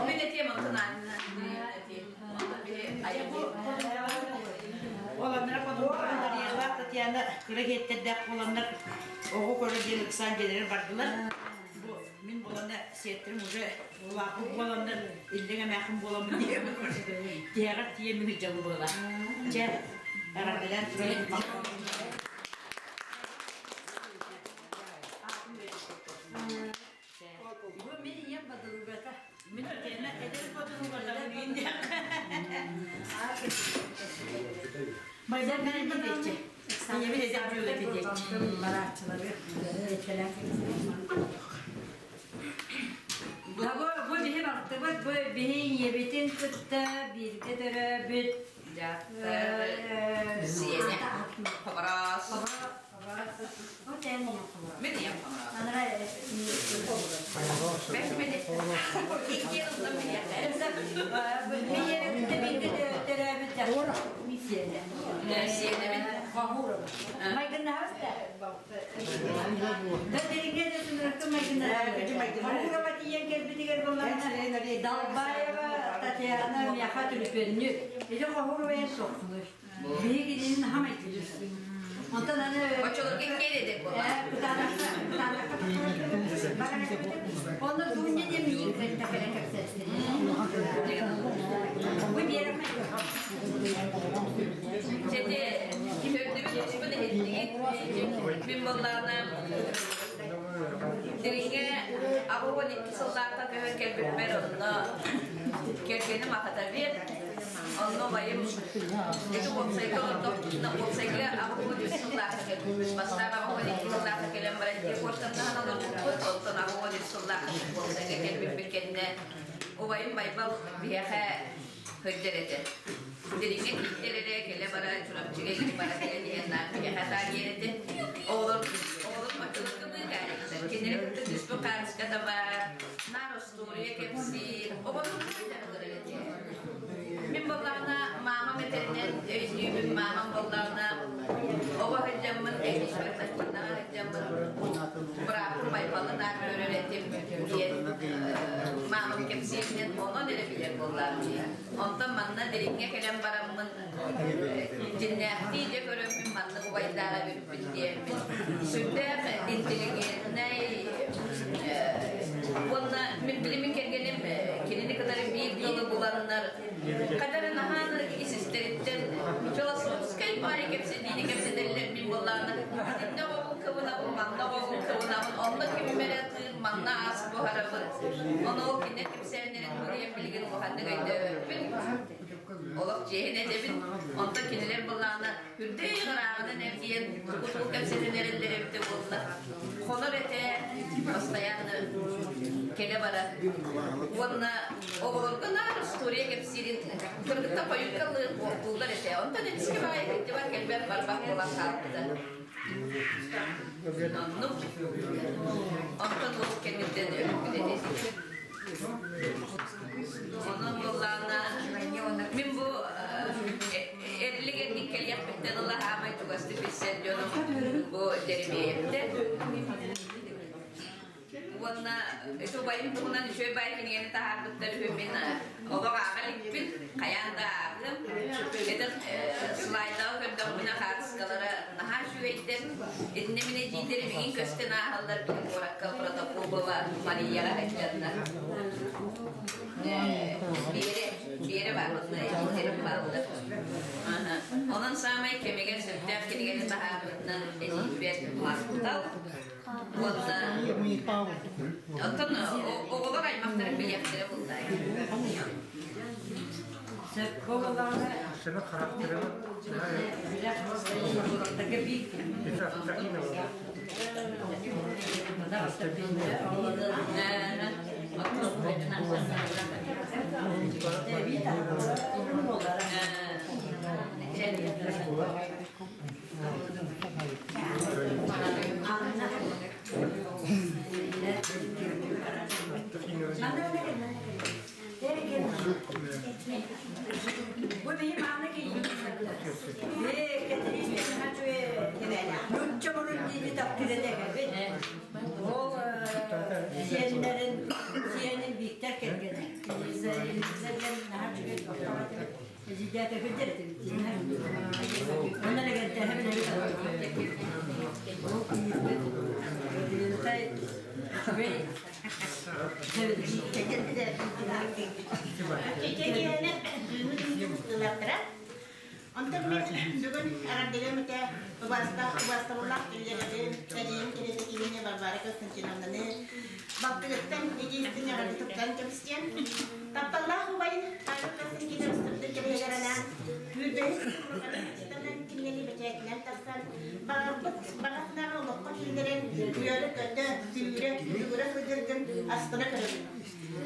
Мин этиэм онтон Оланнара Дарьялаах Татьяна кыра иһиттэрдээх буоланнар оҕо көрө диэн ыксаан дьиэлэрин бардылар. Бу мин буоланна сиэттэрим уже улааппыт буоланнар иллэҥ эмээхин буоламмын диэбин тиһэҕэр тиийэммин ыдьабы буола. Чэ, эҕэрдэлээн туран Бу мин ийэм бодоругата. Мин Татьяна эдэр бодоругата Майдан диэччи. Ийэбин эдэр дьүөгэтэ диэччи. Барааччылары Бу бу биһи балтыбыт, бу биһи ийэбитин кытта бииргэ төрөөбүт Сиэнэ. Хобороос. Мин ийэм хобороос. Иккиэн онно билиэхэ. Мин ийэбин кытта бииргэ төрөөбүт Сиэнэ. Сиэнэбин. Майгыннаһабыт да? Да дириҥҥэ да сынырыкка майгыннаһабыт. Хомуурова тиийэн кэлбитигэр буоллаҕына Далбаева Татьяна миэхэ түлүпүөннүүр. Ити Хомуурова эн суохсунуй. Биһиги кинини хамай Онтон аны Оччолорго киэр эдэр буолла. Кытаанахха Кытаанахха Онно Дуня диэн миигин кытта кэлэн кэпсэттэ. Бу биэрэмэ. Чэти төрдүбүт успун иһиттигит. Мин буоллаҕына Дириҥҥэ 82 сыллаахха көһөн кэлбиппэр онно кэргэним Ахатабир, онно убайым ити уопсайга олордохпутуна уопсайга 83 сыллаахха кэлбиппит. Бастаан 82 сыллаахха кэлэн баран дьиэ куортамнаһан олорбуппут, онтон 83 сыллаахха уопсайга кэлбиппит кэннэ убайым Байбал биһиэхэ сылдьар этэ. Дириҥҥэ тиийдэр эрэ кэлэ-бара Чурапчыга илин бара кэлэн иһэн наар биһиэхэ таарыйар этэ. Оҕолор оҕолор оччолорго быыкаарыктар. Кинилэри кытта түспүт хаарыска да баар, наар остуоруйа кэпсиир, оҕолор дьарыгырар этэ. Мин буоллаҕына маамам этэринэн өйдүүбүн, маамам буоллаҕына оҕо сылдьаммын, эдьиийбэр Татьянаҕа сылдьаммын бырааппын Байбалы наар көрөр этим диэн маамам кэпсииринэн онон эрэ билэр буоллаҕым дии. Онтон манна дириҥҥэ кэлэн бараммын дьиннээхтии дьэ көрөммүн маннык убайдаах эбиппин диэммин сүрдээх интеллигентнэй уонна мин билимин кэргэним кинини кытары биир тылы буланнар хадары наһааны ис истэриттэн философскай баай кэпсэтиини кэпсэтэллэр мин буоллаҕына итиннэ оҕобун кыбынабын манна оҕобун кыбынабын онно кимим эрэ тыыр манна аас буһарабын ону ол кинилэр кэпсээннэрин билигин улаханнык өйдөөбөппүн. Олох дьиэһин этэбин. Онтон кинилэр былаана үрдэй ырааҕынан эргийэн тугу кэпсэтэн эрэллэр эбитэ буолла. Хонор этэ постоянно кэлэ-бара. Уонна оҕолорго наар история кэпсиирин кыргыттар хойукка лыыр этэ. Онтон эмискэ баайы кырдьыбар кэлбэт барбах буолан хаалбыта. Оннук. Онтон ол кэнниттэн өлбүт этэ. Онон буоллаҕына мин бу эрилик эргин кэлиэхпиттэн ыла хаамай чугастык билсэр дьонум бу Дерибиэйэптэр. Уонна ити убайым туһунан үчүгэй баай кинигэни таһаарбыттар үһү мин олох ааҕа иликпин, хайаан да ааҕыам. Это слайдаҕа көрдөхпүнэ хаартыскалара наһаа үчүгэйдэр. Итиннэ мин эдьиийдэрим игин көстөн ааһаллар били куоракка Протопопова Марияҕа сылдьаннар. Биэрэ, Биэрэ баар, онно эдьиийдэрим бааллар. Онон саамай кэмигэр сөптөөх кинигэни таһаарбытынан эдьиийбэр махтал. Уонна оттон оҕолор аймахтарын билиэхтэрэ буллай. Бу биһи мааны киһи. Нучча мурун диини таптыыр этэ Ол сиэннэрин сиэнин Бииктэр кэргэнэ. Лиза диэн наһаа үчүгэй Эдьиийдээтэ кырдьар этибит Онно эрэгэнтэһэ билэбит Ол кийииппит Дилинтай үчүгэй Онтон мин бүгүн эҕэрдэлиэм этэ убаастаах убаастабыллаах киллэрэбин, эдьиийим кириэсэ киһини Варвара Константиновнаны балтыгыттан эдьиийиттэн эҕэрдэ туттан кэбистиэм. Тапталлаах убайын Павел Константинович сырдык кэбиһигэр анаан күүрбэһис сылынан кинигэни бэчээтинэн тахсан баҕарбыт баҕатынааҕы олоххо киллэрэн үөрэ-көтө, сүүрэ, бүгүрэ сылдьаргын астына көрөбүн.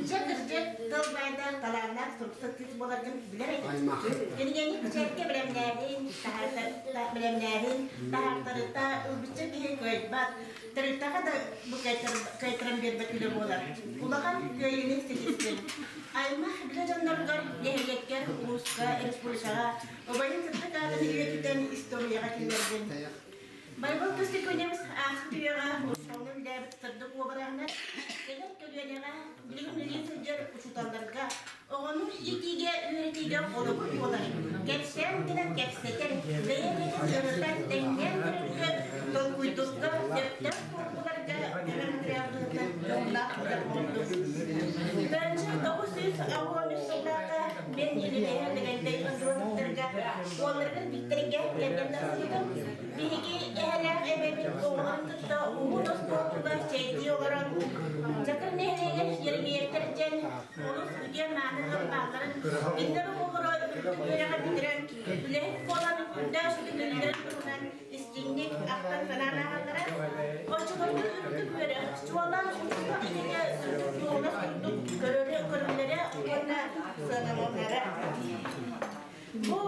Дьэ, кырдьык, тыл баайдаах, талааннаах суруксут кыыс буоларгын билэр этим. Кинигэни бэчээккэ бэлэмнээһин, бэлэмнээһин, таһаартарыта ылбычча киһи кыайбат, тэрилтэҕэ да бу кыайтаран биэрбэт үлэ буолар. Улахан кыайыыны ситистим. Аймах билэ дьонноругар, нэһилиэккэр, улууска, республикаҕа убайын сырдык аатын үйэтитэн историяҕа киллэрдим. Байбал Костяконевич ааспыт үйэҕэ учууталга үлэлээбит сырдык уобараһынан кэлэр көлүөнэҕэ билигин үлэлии сылдьар учууталларга оҕону иитиигэ, үөрэтиигэ холобур буолар, кэпсээн гынан кэпсэтэр, бэйэ-бэйэтин ырытан тэҥнээн көрөргө, толкуйдуурга, сөптөөх буоларга көмө материалларыттан дьоһуннаах үлэ оҥордум. Тыһыынча 963 сыллааҕы мен Елизавета Лэгэнтэй Андроновтарга уолларыгар Викторга кэргэн тахсыбытым. Биһиги эһэлээх эбэбит оҕолорун кытта уһун остуолга чэйдии олорон, Чакыр нэһилиэгэр Еремеевтэр диэн олус үтүө мааны ыал баалларын, кинилэр оҕолоро үрдүк үөрэҕи бүтэрэн, үлэһит буолан үрдээх сүтүктэрин туһунан истиҥник ахтан-санаан ааһаллара. Оччолорго үрдүк үөрэх, чуолаан учуутал идэтэ үрдүк дуоһунас курдук көрөрө, көрүллэрэ уонна сыаналанара. Бу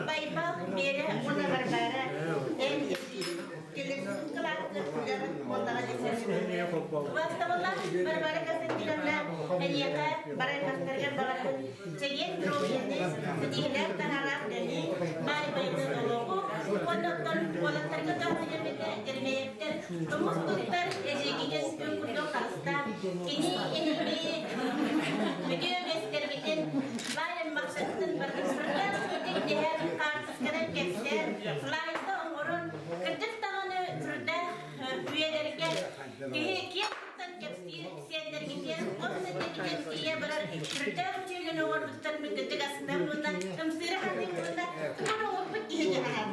Байбал, Биэрэ уонна Варвара эн кылааска үлэҕит буоллаҕа десен. Убаастабыллаах Варвара Константиновна, эйиэхэ бараймахтарыгар баҕарабын чэгиэн доруобуйаны, ситиһилээх таһаалаах үлэни, баай байыны олоҕу уонна оттон уолаттарга таһаарыйарбыта Еремеевтэр тумус туттар эдьиийгитин күн курдук харыстаан, кини эһиги үтүө үгэстэргитин баай аймахтаргытын баргыстарга дэһэн хаартысканан кэпсээн, слайда оҥорон, кырдьык даҕаны сүрдээх үйэлэргэ киһи киэн туттан кэпсиир сиэннэргитин, хос сиэннэргитин тиийэ барар сүрдээх үчүгэйин оҥорбуттар мындытык астынан уонна ымсыыра саныыр уонна тугу оҥорбут киһи дьаһанар.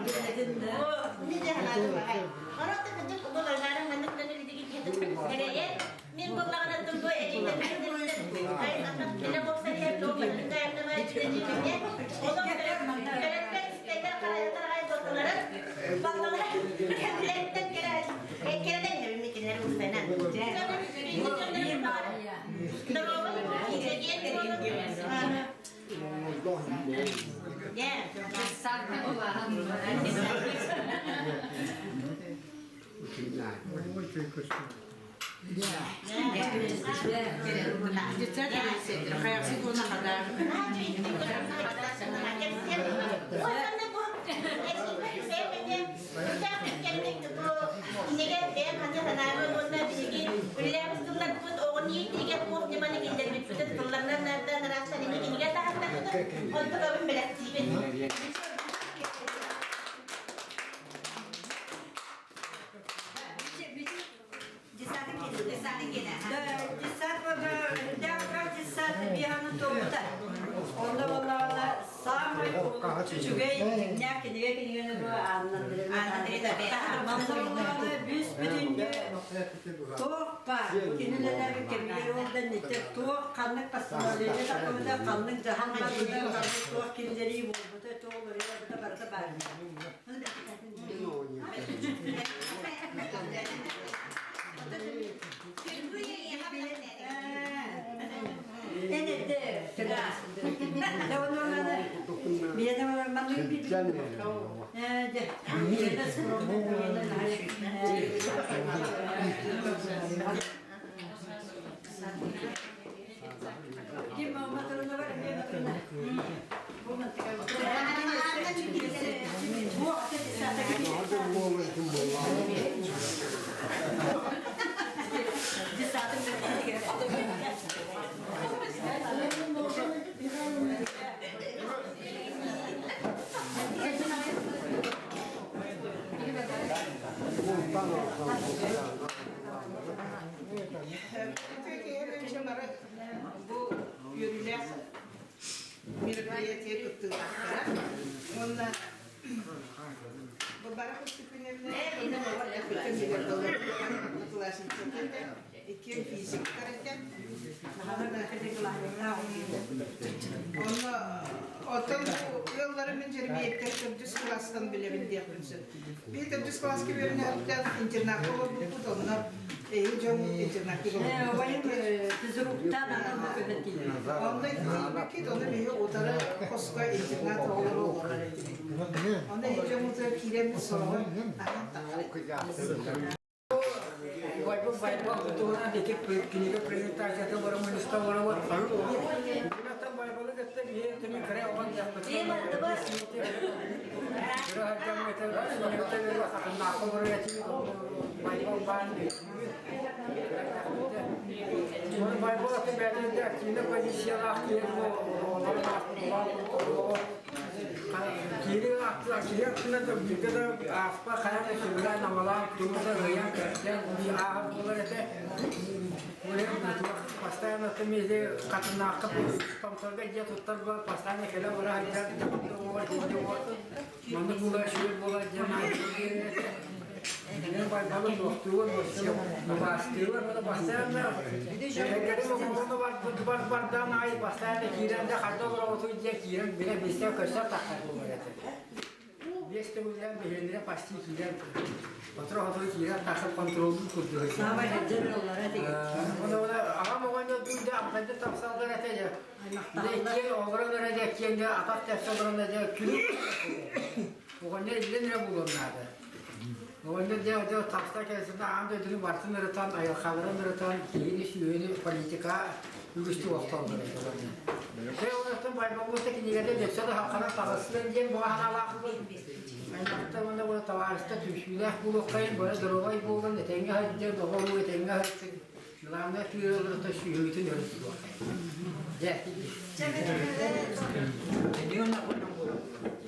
О, не дьаһанадым аҕай. Онон да кырдьык бу Варвара маннык дьону билигин киһи Мин буоллаҕына бу эдьиийдэрбин үчүгэй көстүү. Бу үөрүүлээх мероприятие кыттыылаахтара уонна бу бара иккиэн физиктар этэ. Онно оттон ыалларым мин Жеребеевтер төрдүс кылаастан билэбин диэхпин сөп. Биир төрдүс кылааска үөрэнээбиттэн интернакка олорбуппут, онно эһи дьон интернакка Онно киирбиккит, ону биһи утары хоско интернат оҕолоро олорор этибит. Онно эһи дьоммутугар киирэммит сороҕор аһан тахар Байбал байбал туһунан ити кинигэ презентацията барамыниста барабар. Бүгүнаттан байбалы кытта биһи түмү кыра оҕон дьахпыт. Кыра хардаммытын хатыннаахха барар этибит. Байбал баан Байбал аты бэйэтин активный позициялаах киһи Киһи киһи аттына да бииргэ да ааспа хайа да сөбүлээн амалаан тугу да ыйан кэрдэн ааһар буолар этэ. Постоянно мизи хатыннаахха томторго дьиэ туттар буолан постоянно кэлэ бара сылдьар маннык була үчүгэй буолар диэн Байбалы туохтуур, убаастыыр, постоянно бардан аайы постоянно киирэн да хайда олороҕутуй диэн киирэн билэ билсэ көрсө тахсар буолар этэ. Биэс төгүллээн биһиэннэрэ почти киирэн отура-отура киирэн тахсар контроллуур курдук. Саамай сылдьар ыаллара этигит. Оны аҕам оҕонньор дуу да амтайда тахсаллар этэ дьэ. Иккиэн олорон эрэ дьэ иккиэн дьэ атах тэпсэ олорон дьэ күлүк оҕонньор иллэн эрэ буолуон наада. Оҕонньор дьэ дьэ тахса кэлсинэ аан дойдуну барытын ырытан, айылҕаларын ырытан, киһини-сүөһүнү, политика үгүстүк охтоллор этэ оҕонньор. Дьэ онтон Байбалбыта кинигэтэ дөссө да ханан таҕыстын диэн баҕа санаалаахпын. Аймахтар уонна бу табаарыстар түмсүүлээх буолуоххайын, бары доруобай буолун, этэҥҥэ сылдьан, оҕо-уруу этэҥҥэ сылдьын. Главное тыырыллыта сүөһүтүн өрө туруоххайын. Дьэ.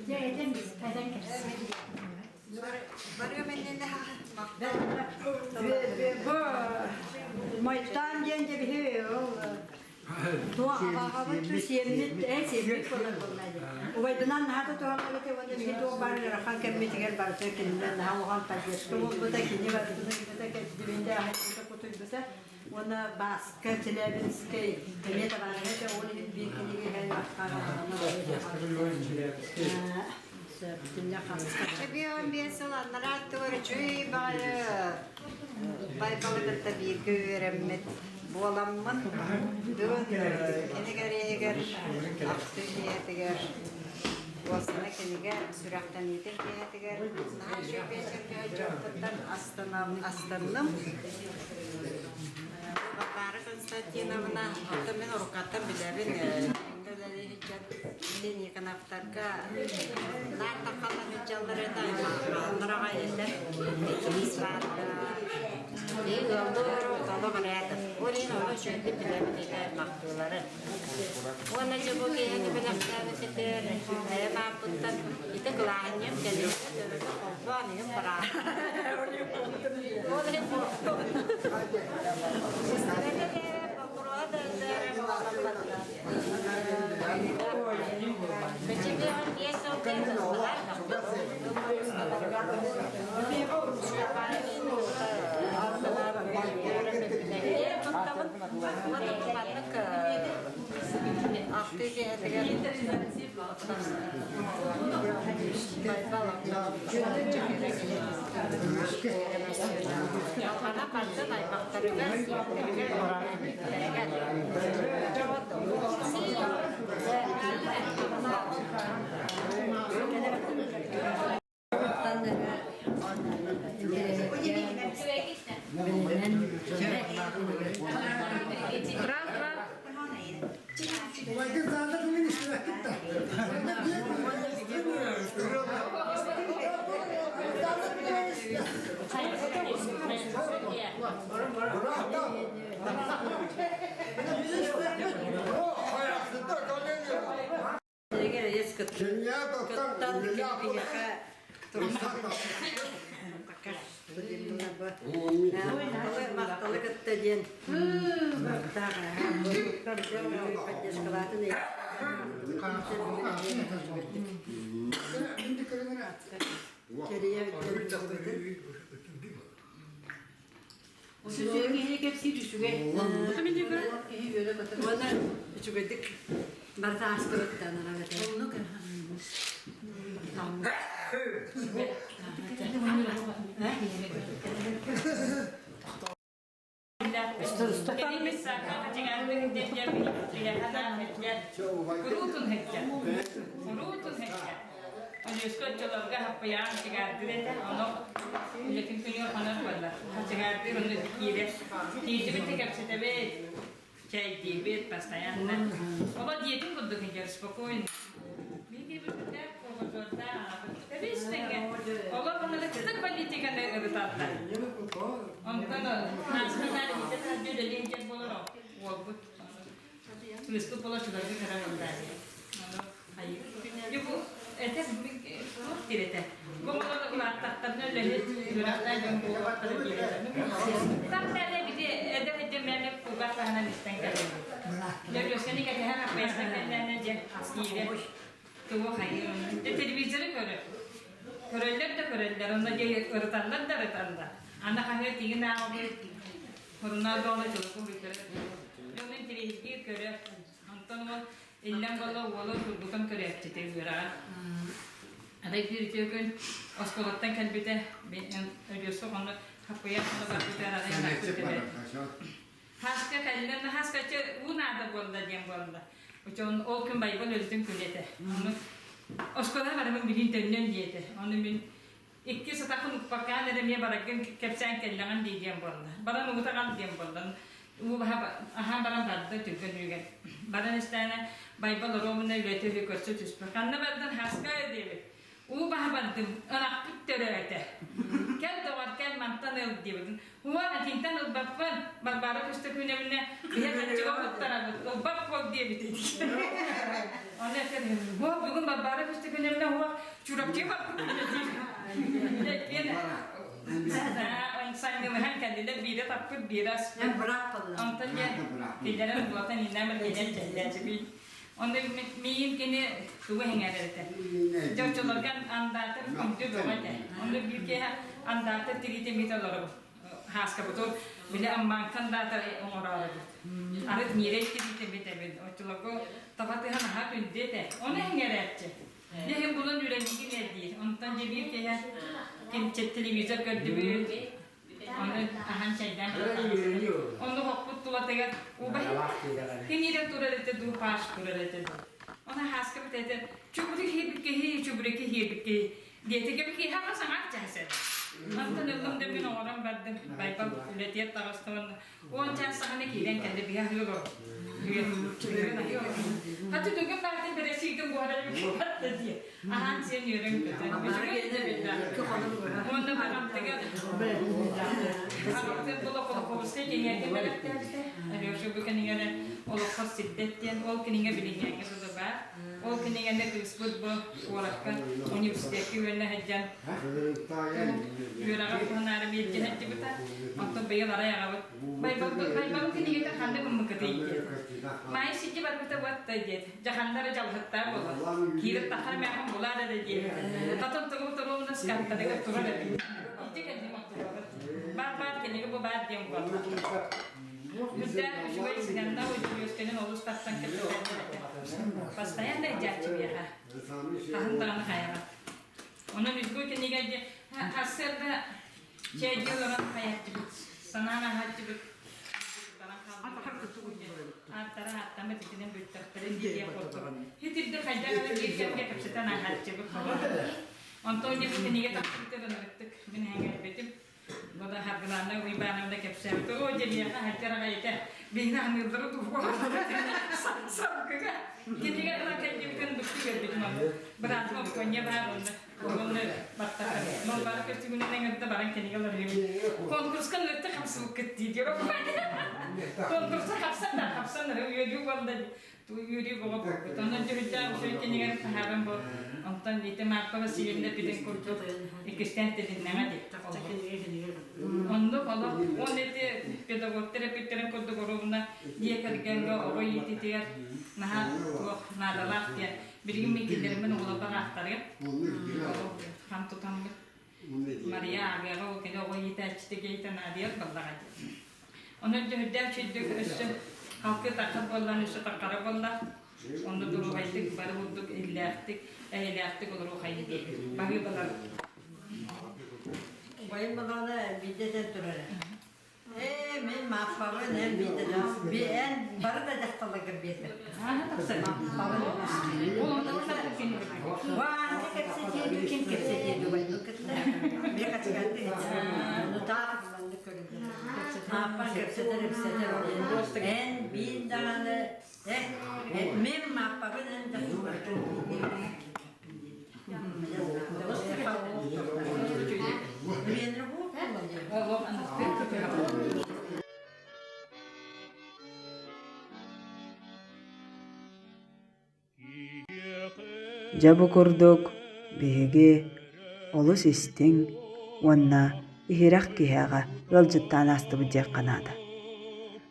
Дьэ, этэн этэн кэпсээ. Бу Майтан диэн дьэбиһи ол туох абаҕабыт сиэммит э сиэммит буолар буолла убайбынан наһаа да туһаллар этэ уонна биһи туох баар ыарахан кэммитигэр барыта кининэн наһаа улахан поддержка буолбута кини барытын ыйбыта кэрдибинде аһайбыта кутуйбута уонна Бааска Челябинскэй эмиэ табаарыһа этэ ол иһин биир кинигэ иһэн Бион сыл анараа өттүгэр үчүгэй баҕайы Байбалы кытта бииргэ үөрэммит буоламмын, бүгүн кинигэриэһигэр, ахтыы киэһэтигэр, уосана кинигэ сүрэхтэниитин киэһэтигэр наһаа үчүгэй биэчэргэ Сүрэхпиттэн астынным. Варвара Константиновна, оттон мин уруккаттан билэбин, үлэлии сылдьан ити Никоновтарга наар таххалла сылдьаллар этэ, аймахтар аҕай этэ. Иккис баар Биир ыаллыы олох рядом. Ол иһин ону үчүгэйдик билэбин этэ аймахтыылары. Уонна дьэ бу киэһэни бэлэхтээбитигэр бэйэм ааппыттан ити кылааһынньам кэлиитэ төбөтө холбоон иһин бараан. Ол иһин Истибэтэ дээрэ, боппуруоһа да дээрэ буолан барда. Бэчэбиэҕин 5 сыл диэн Ахтыы киэһэтигэр Ялҕана бардын аймахтарыгар, сиэттэригэр, Махталы кытта диэн поддержкалаатын Үчүгэй киһи кэпсиир үчүгэй. Киһи үөрэ көтөр. Уонна үчүгэйдик барыта ааспыттан Оннук. Куруутун һэккэ. Куруутун һэккэ. Өлүөскэ оччолорго хаппыйаан чыгаардыыр этэ, ону үлэтин күнүгэр хонор буолла. Чыгаардыыр онно киирэр. Тиийдибит да кэпсэтэбит, чэйдиибит постоянно. Оҕо дьиэтин курдук иһэр спокойно. Биһиги Тэбис-тэҥҥэ олох ынырыктык политиканы ырыталлар. Онтон наспытаар итэ таһырдьа үлэлиэн диэн буолар уолбут. Кыыспыт буола чуларга кыра буоллаары. Ону бу этэ туох диир этэ? Бу оҕолор улааттахтарына үлэһит үөрэхтээх дьон буолуохтара диир этэ. Там бити эдэр эдэр мээнэ кулгаах таһынан истэн кэллим. Дьэ, кэтэһэн аппайастан кэллээнэ дьэ киирэ тугу хайыы. Дьэ телевизоры көрөр. Көрөллөр да көрөллөр, онно дьэ ырыталлар да ырыталлар. Аны хаһыат тигин ааҕабыт, сурунаал бөҕөнү чулуку бүтэрэр. Дьон интэриэһиргиир көрөр. Онтон ол иллэҥ буола уолу тургутан көрөөччүтэ үөрэҕэ. Арай биир үтүө күн оскуолаттан кэлбитэ, Өлүөскэ онно хаппыйа онно барбыта арай Хаска кэллэ, хаскаччы уу наада буолла диэн буолла. Очон ол күн Байбал өлтүн күлэтэ. Ону оскуола барабын билин төннөн диэтэ. Ону мин икки сатахын укпакаан эрэ эмиэ барагын кэпсээн кэллэҕин дии диэн буолла. Баран угута хал диэн буолла. Уу аһаан баран барда түргэн үгэн. Баран истээнэ Байбал оруобуна үлэтэ үһү көрсө түспүт. Ханна бардын хаска диэбит. Уу баһа бардым, ынахпыт төрөөтө. Кэл доҕор, кэл мантан ыл диэбитин. Уон итинтэн ылбаппын, Балбаара Көстөкүүнэбинэ биһи хаччыга куттарабыт, ылбат буол диэбит Ону этэр, уо бүгүн Балбаара Көстөкүүнэбинэ уо Чурапчыга барбыт диэн сайнылыһан кэллилэр, биирэ таппыт, биирэ аспыт. Онтон диэн киллэрэн булатан иинээн кэлэн кэллээчибий. Онно миигин кини тугу эҥээрэр этэ. Дьэ оччолорго андаатар күндү бөҕө этэ. Онно биир киэһэ андаатар тириитэ мит олоробут. Хааскабытын били аммааҥка андаатар оҥороорубут. Арыт миирэй тириитэ мит эбит. Оччолорго таба тыһан аһаа күндү этэ. Ону эҥээрээччи. Дьэ иһин булан үрэниигин эрдиир. Онтон дьэ биир киэһэ кимчэ телевизор көрдүбүт. Ону аһан чайдаан Онно хоппут тулатыгар убай кинире турар этэ дуу, паш турар этэ дуу. Оны хааска битэтэ чубури киһи киһи чубури киһи киһи диэтигэ киһи хаҥа саҥар чаһасэр. Онтон ыллым да мин оҥорон бардым. Байбал үлэтигэр таҕыстым уонна 10 чаас саҕана киирэн кэллэ биһи аһыы олордум. Хаты түгэн баатын бэрэсиигин буһарар барда дии. Аһаан сиэн үөрэн көтөн. Уонна баҕамтыгар аҕамтыгар була Холокобускай кинигэ бэлэхтээбитэ. Алеша бу кинигэни олоххо сирдэт диэн ол кинигэ билиҥҥээҥҥэ дылы баар. Ол кинигэни кыыспыт бу куоракка университекка үөрэнэ сылдьан үөрэҕэр туһанаары биэрдэ сылдьыбыта. Онтон быйыл арай аҕабыт Байбалым кинигэтэ ханна гыммыкытый диэт. Маайа сиргэ барбыта буотта диэт. Дьаханнара дьалыһыттаах буолар. Киирэн тахар мээхин булаар эрэ диэт. Татан тугу туруумна скаттарыгар турар эбит. Ити кэнним оттубабыт. Баар-баар кинигэ бу баар диэн буолла. Үрдээх үчүгэй сыһыаннаах үөскэнин олус тахсан кэпсэтэр этэ. Постоянно дьааччы миэхэ. Хаһан даҕаны хайаҕа. Онон үгү кинигэ сарсыарда чэйдии олорон хайааччыбыт, санаан аһааччыбыт ааттара ааттаммыт итинэн бүттэхтэрин диэх курдук. Хитирди хайдах эрэ биир кэмҥэ кэпсэтэн аһааччыбыт. Онтон дьэ бу кинигэ тахсыбыта ынырыктык мин эһэҥэрбитим. Бада Харгылаанна Уйбаановна кэпсээбит. Оо, дьэ миэхэ хаччар аҕай этэ. Биһини аныыллары дууһа саргыга. Кинигэ ылан кэлбитин быктыы көрбүтүм аны. Быраатым Оппуонньа баар онно. Онно баттатар. Мол бары көстүгүнэн эҥэрдэ баран кинигэ ылар үһүбүт. Конкурска нырты хапсыбыккыт дии диир. Конкурса хапсан да хапсан үөрүү буолла Үөрүү бөҕө буолбут. Онон дьүһүндээх үчүгэй кинигэни таһааран бу онтон ити Марта Васильевна эппитин курдук иккистээн тилиннэҕэ дии. Оннук олох уонна ити педагогтар эппиттэрин курдук оруобуна дьиэ кэргэҥҥэ оҕо иитиитигэр наһаа туох наадалаах диэн билигин мин киллэриммин оҕолорбор аахтарыам. Хам тутаммыт Мария ааҕыаҕа ол кини оҕо иитээччитэ киһитэ наадыйар буоллаҕа дии. Онон дьүһүрдээх чүйдүк өссө халкы таххар буоллаан өссө таххара буолла. Онно доруобайдык, бары курдук иллээхтик, эйэлээхтик олоруохайын диэбит. Баһыыбалар. Убайым балаҕана биирдэ этэн турар. Ээ, мин Мааппабын, эн биирдэ би эн бары да дьахталларга биэрбэт. Ваня кэпсэтиэ ким кэпсэтиэ дубайдык кытта. Мен качканды Ну так Мааппа кэпсэтэр ипсэтэр эн биир даҕаны мен Мааппабын эн Дьэ бу курдук биһиги олус истиҥ уонна иһирэх киһиэхэ ыалдьыттаан аастыбыт диэххэ наада.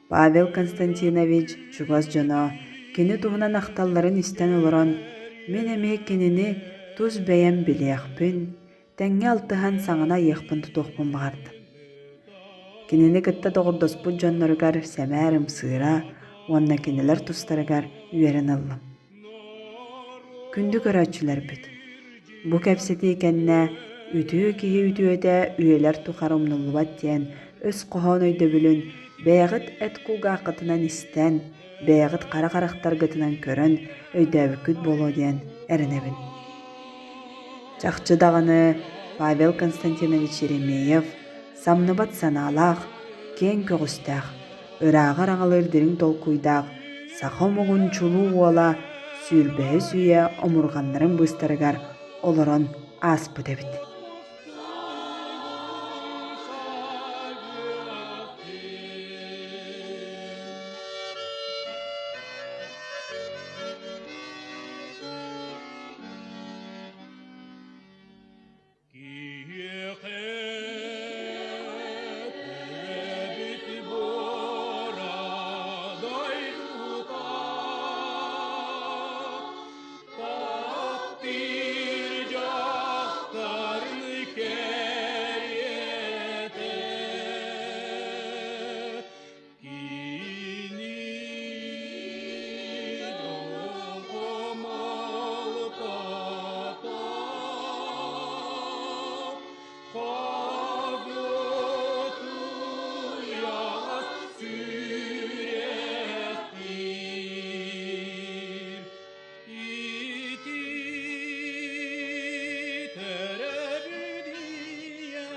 Павел Константинович чугас дьоно кини туһунан ахталларын истэн олорон, мин эмиэ кинини тус бэйэм билиэхпин, тэҥҥэ алтыһан саҥаны айыахпын-тутуохпун баҕардым. Кинини кытта доҕордоспут дьонноругар сэмээр ымсыыра уонна кинилэр тустарыгар үөрэн ыллым. Күндү көрөөччүлэрбит, бу кэпсэтии кэннэ үтүө киһи үтүөтэ үйэлэр тухары умнуллубат диэн өс хоһоон өйдөбүлүн бэйэҕит эт кулгааххытынан истэн, бэйэҕит хара харахтаргытынан көрөн өйдөөбүккүт буолуо диэн эрэнэбин. Чахчы даҕаны Павел Константинович Еремеев самныбат санаалаах, киэҥ көҕүстээх, ырааҕы араҥалыыр дириҥ толкуйдаах саха омугун чулуу уола сүүрбэһис үйэ омурҕаннарын быыстарыгар олорон ааспыт эбит. Киһиэхэ төрөөбүт буора дойдута таптыыр дьахтарын кэриэтэ Кини дьолго-малтата Хагытыйаҕас сүрэхтиир. Ити төрөбүт ийэ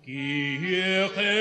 Киһиэхэ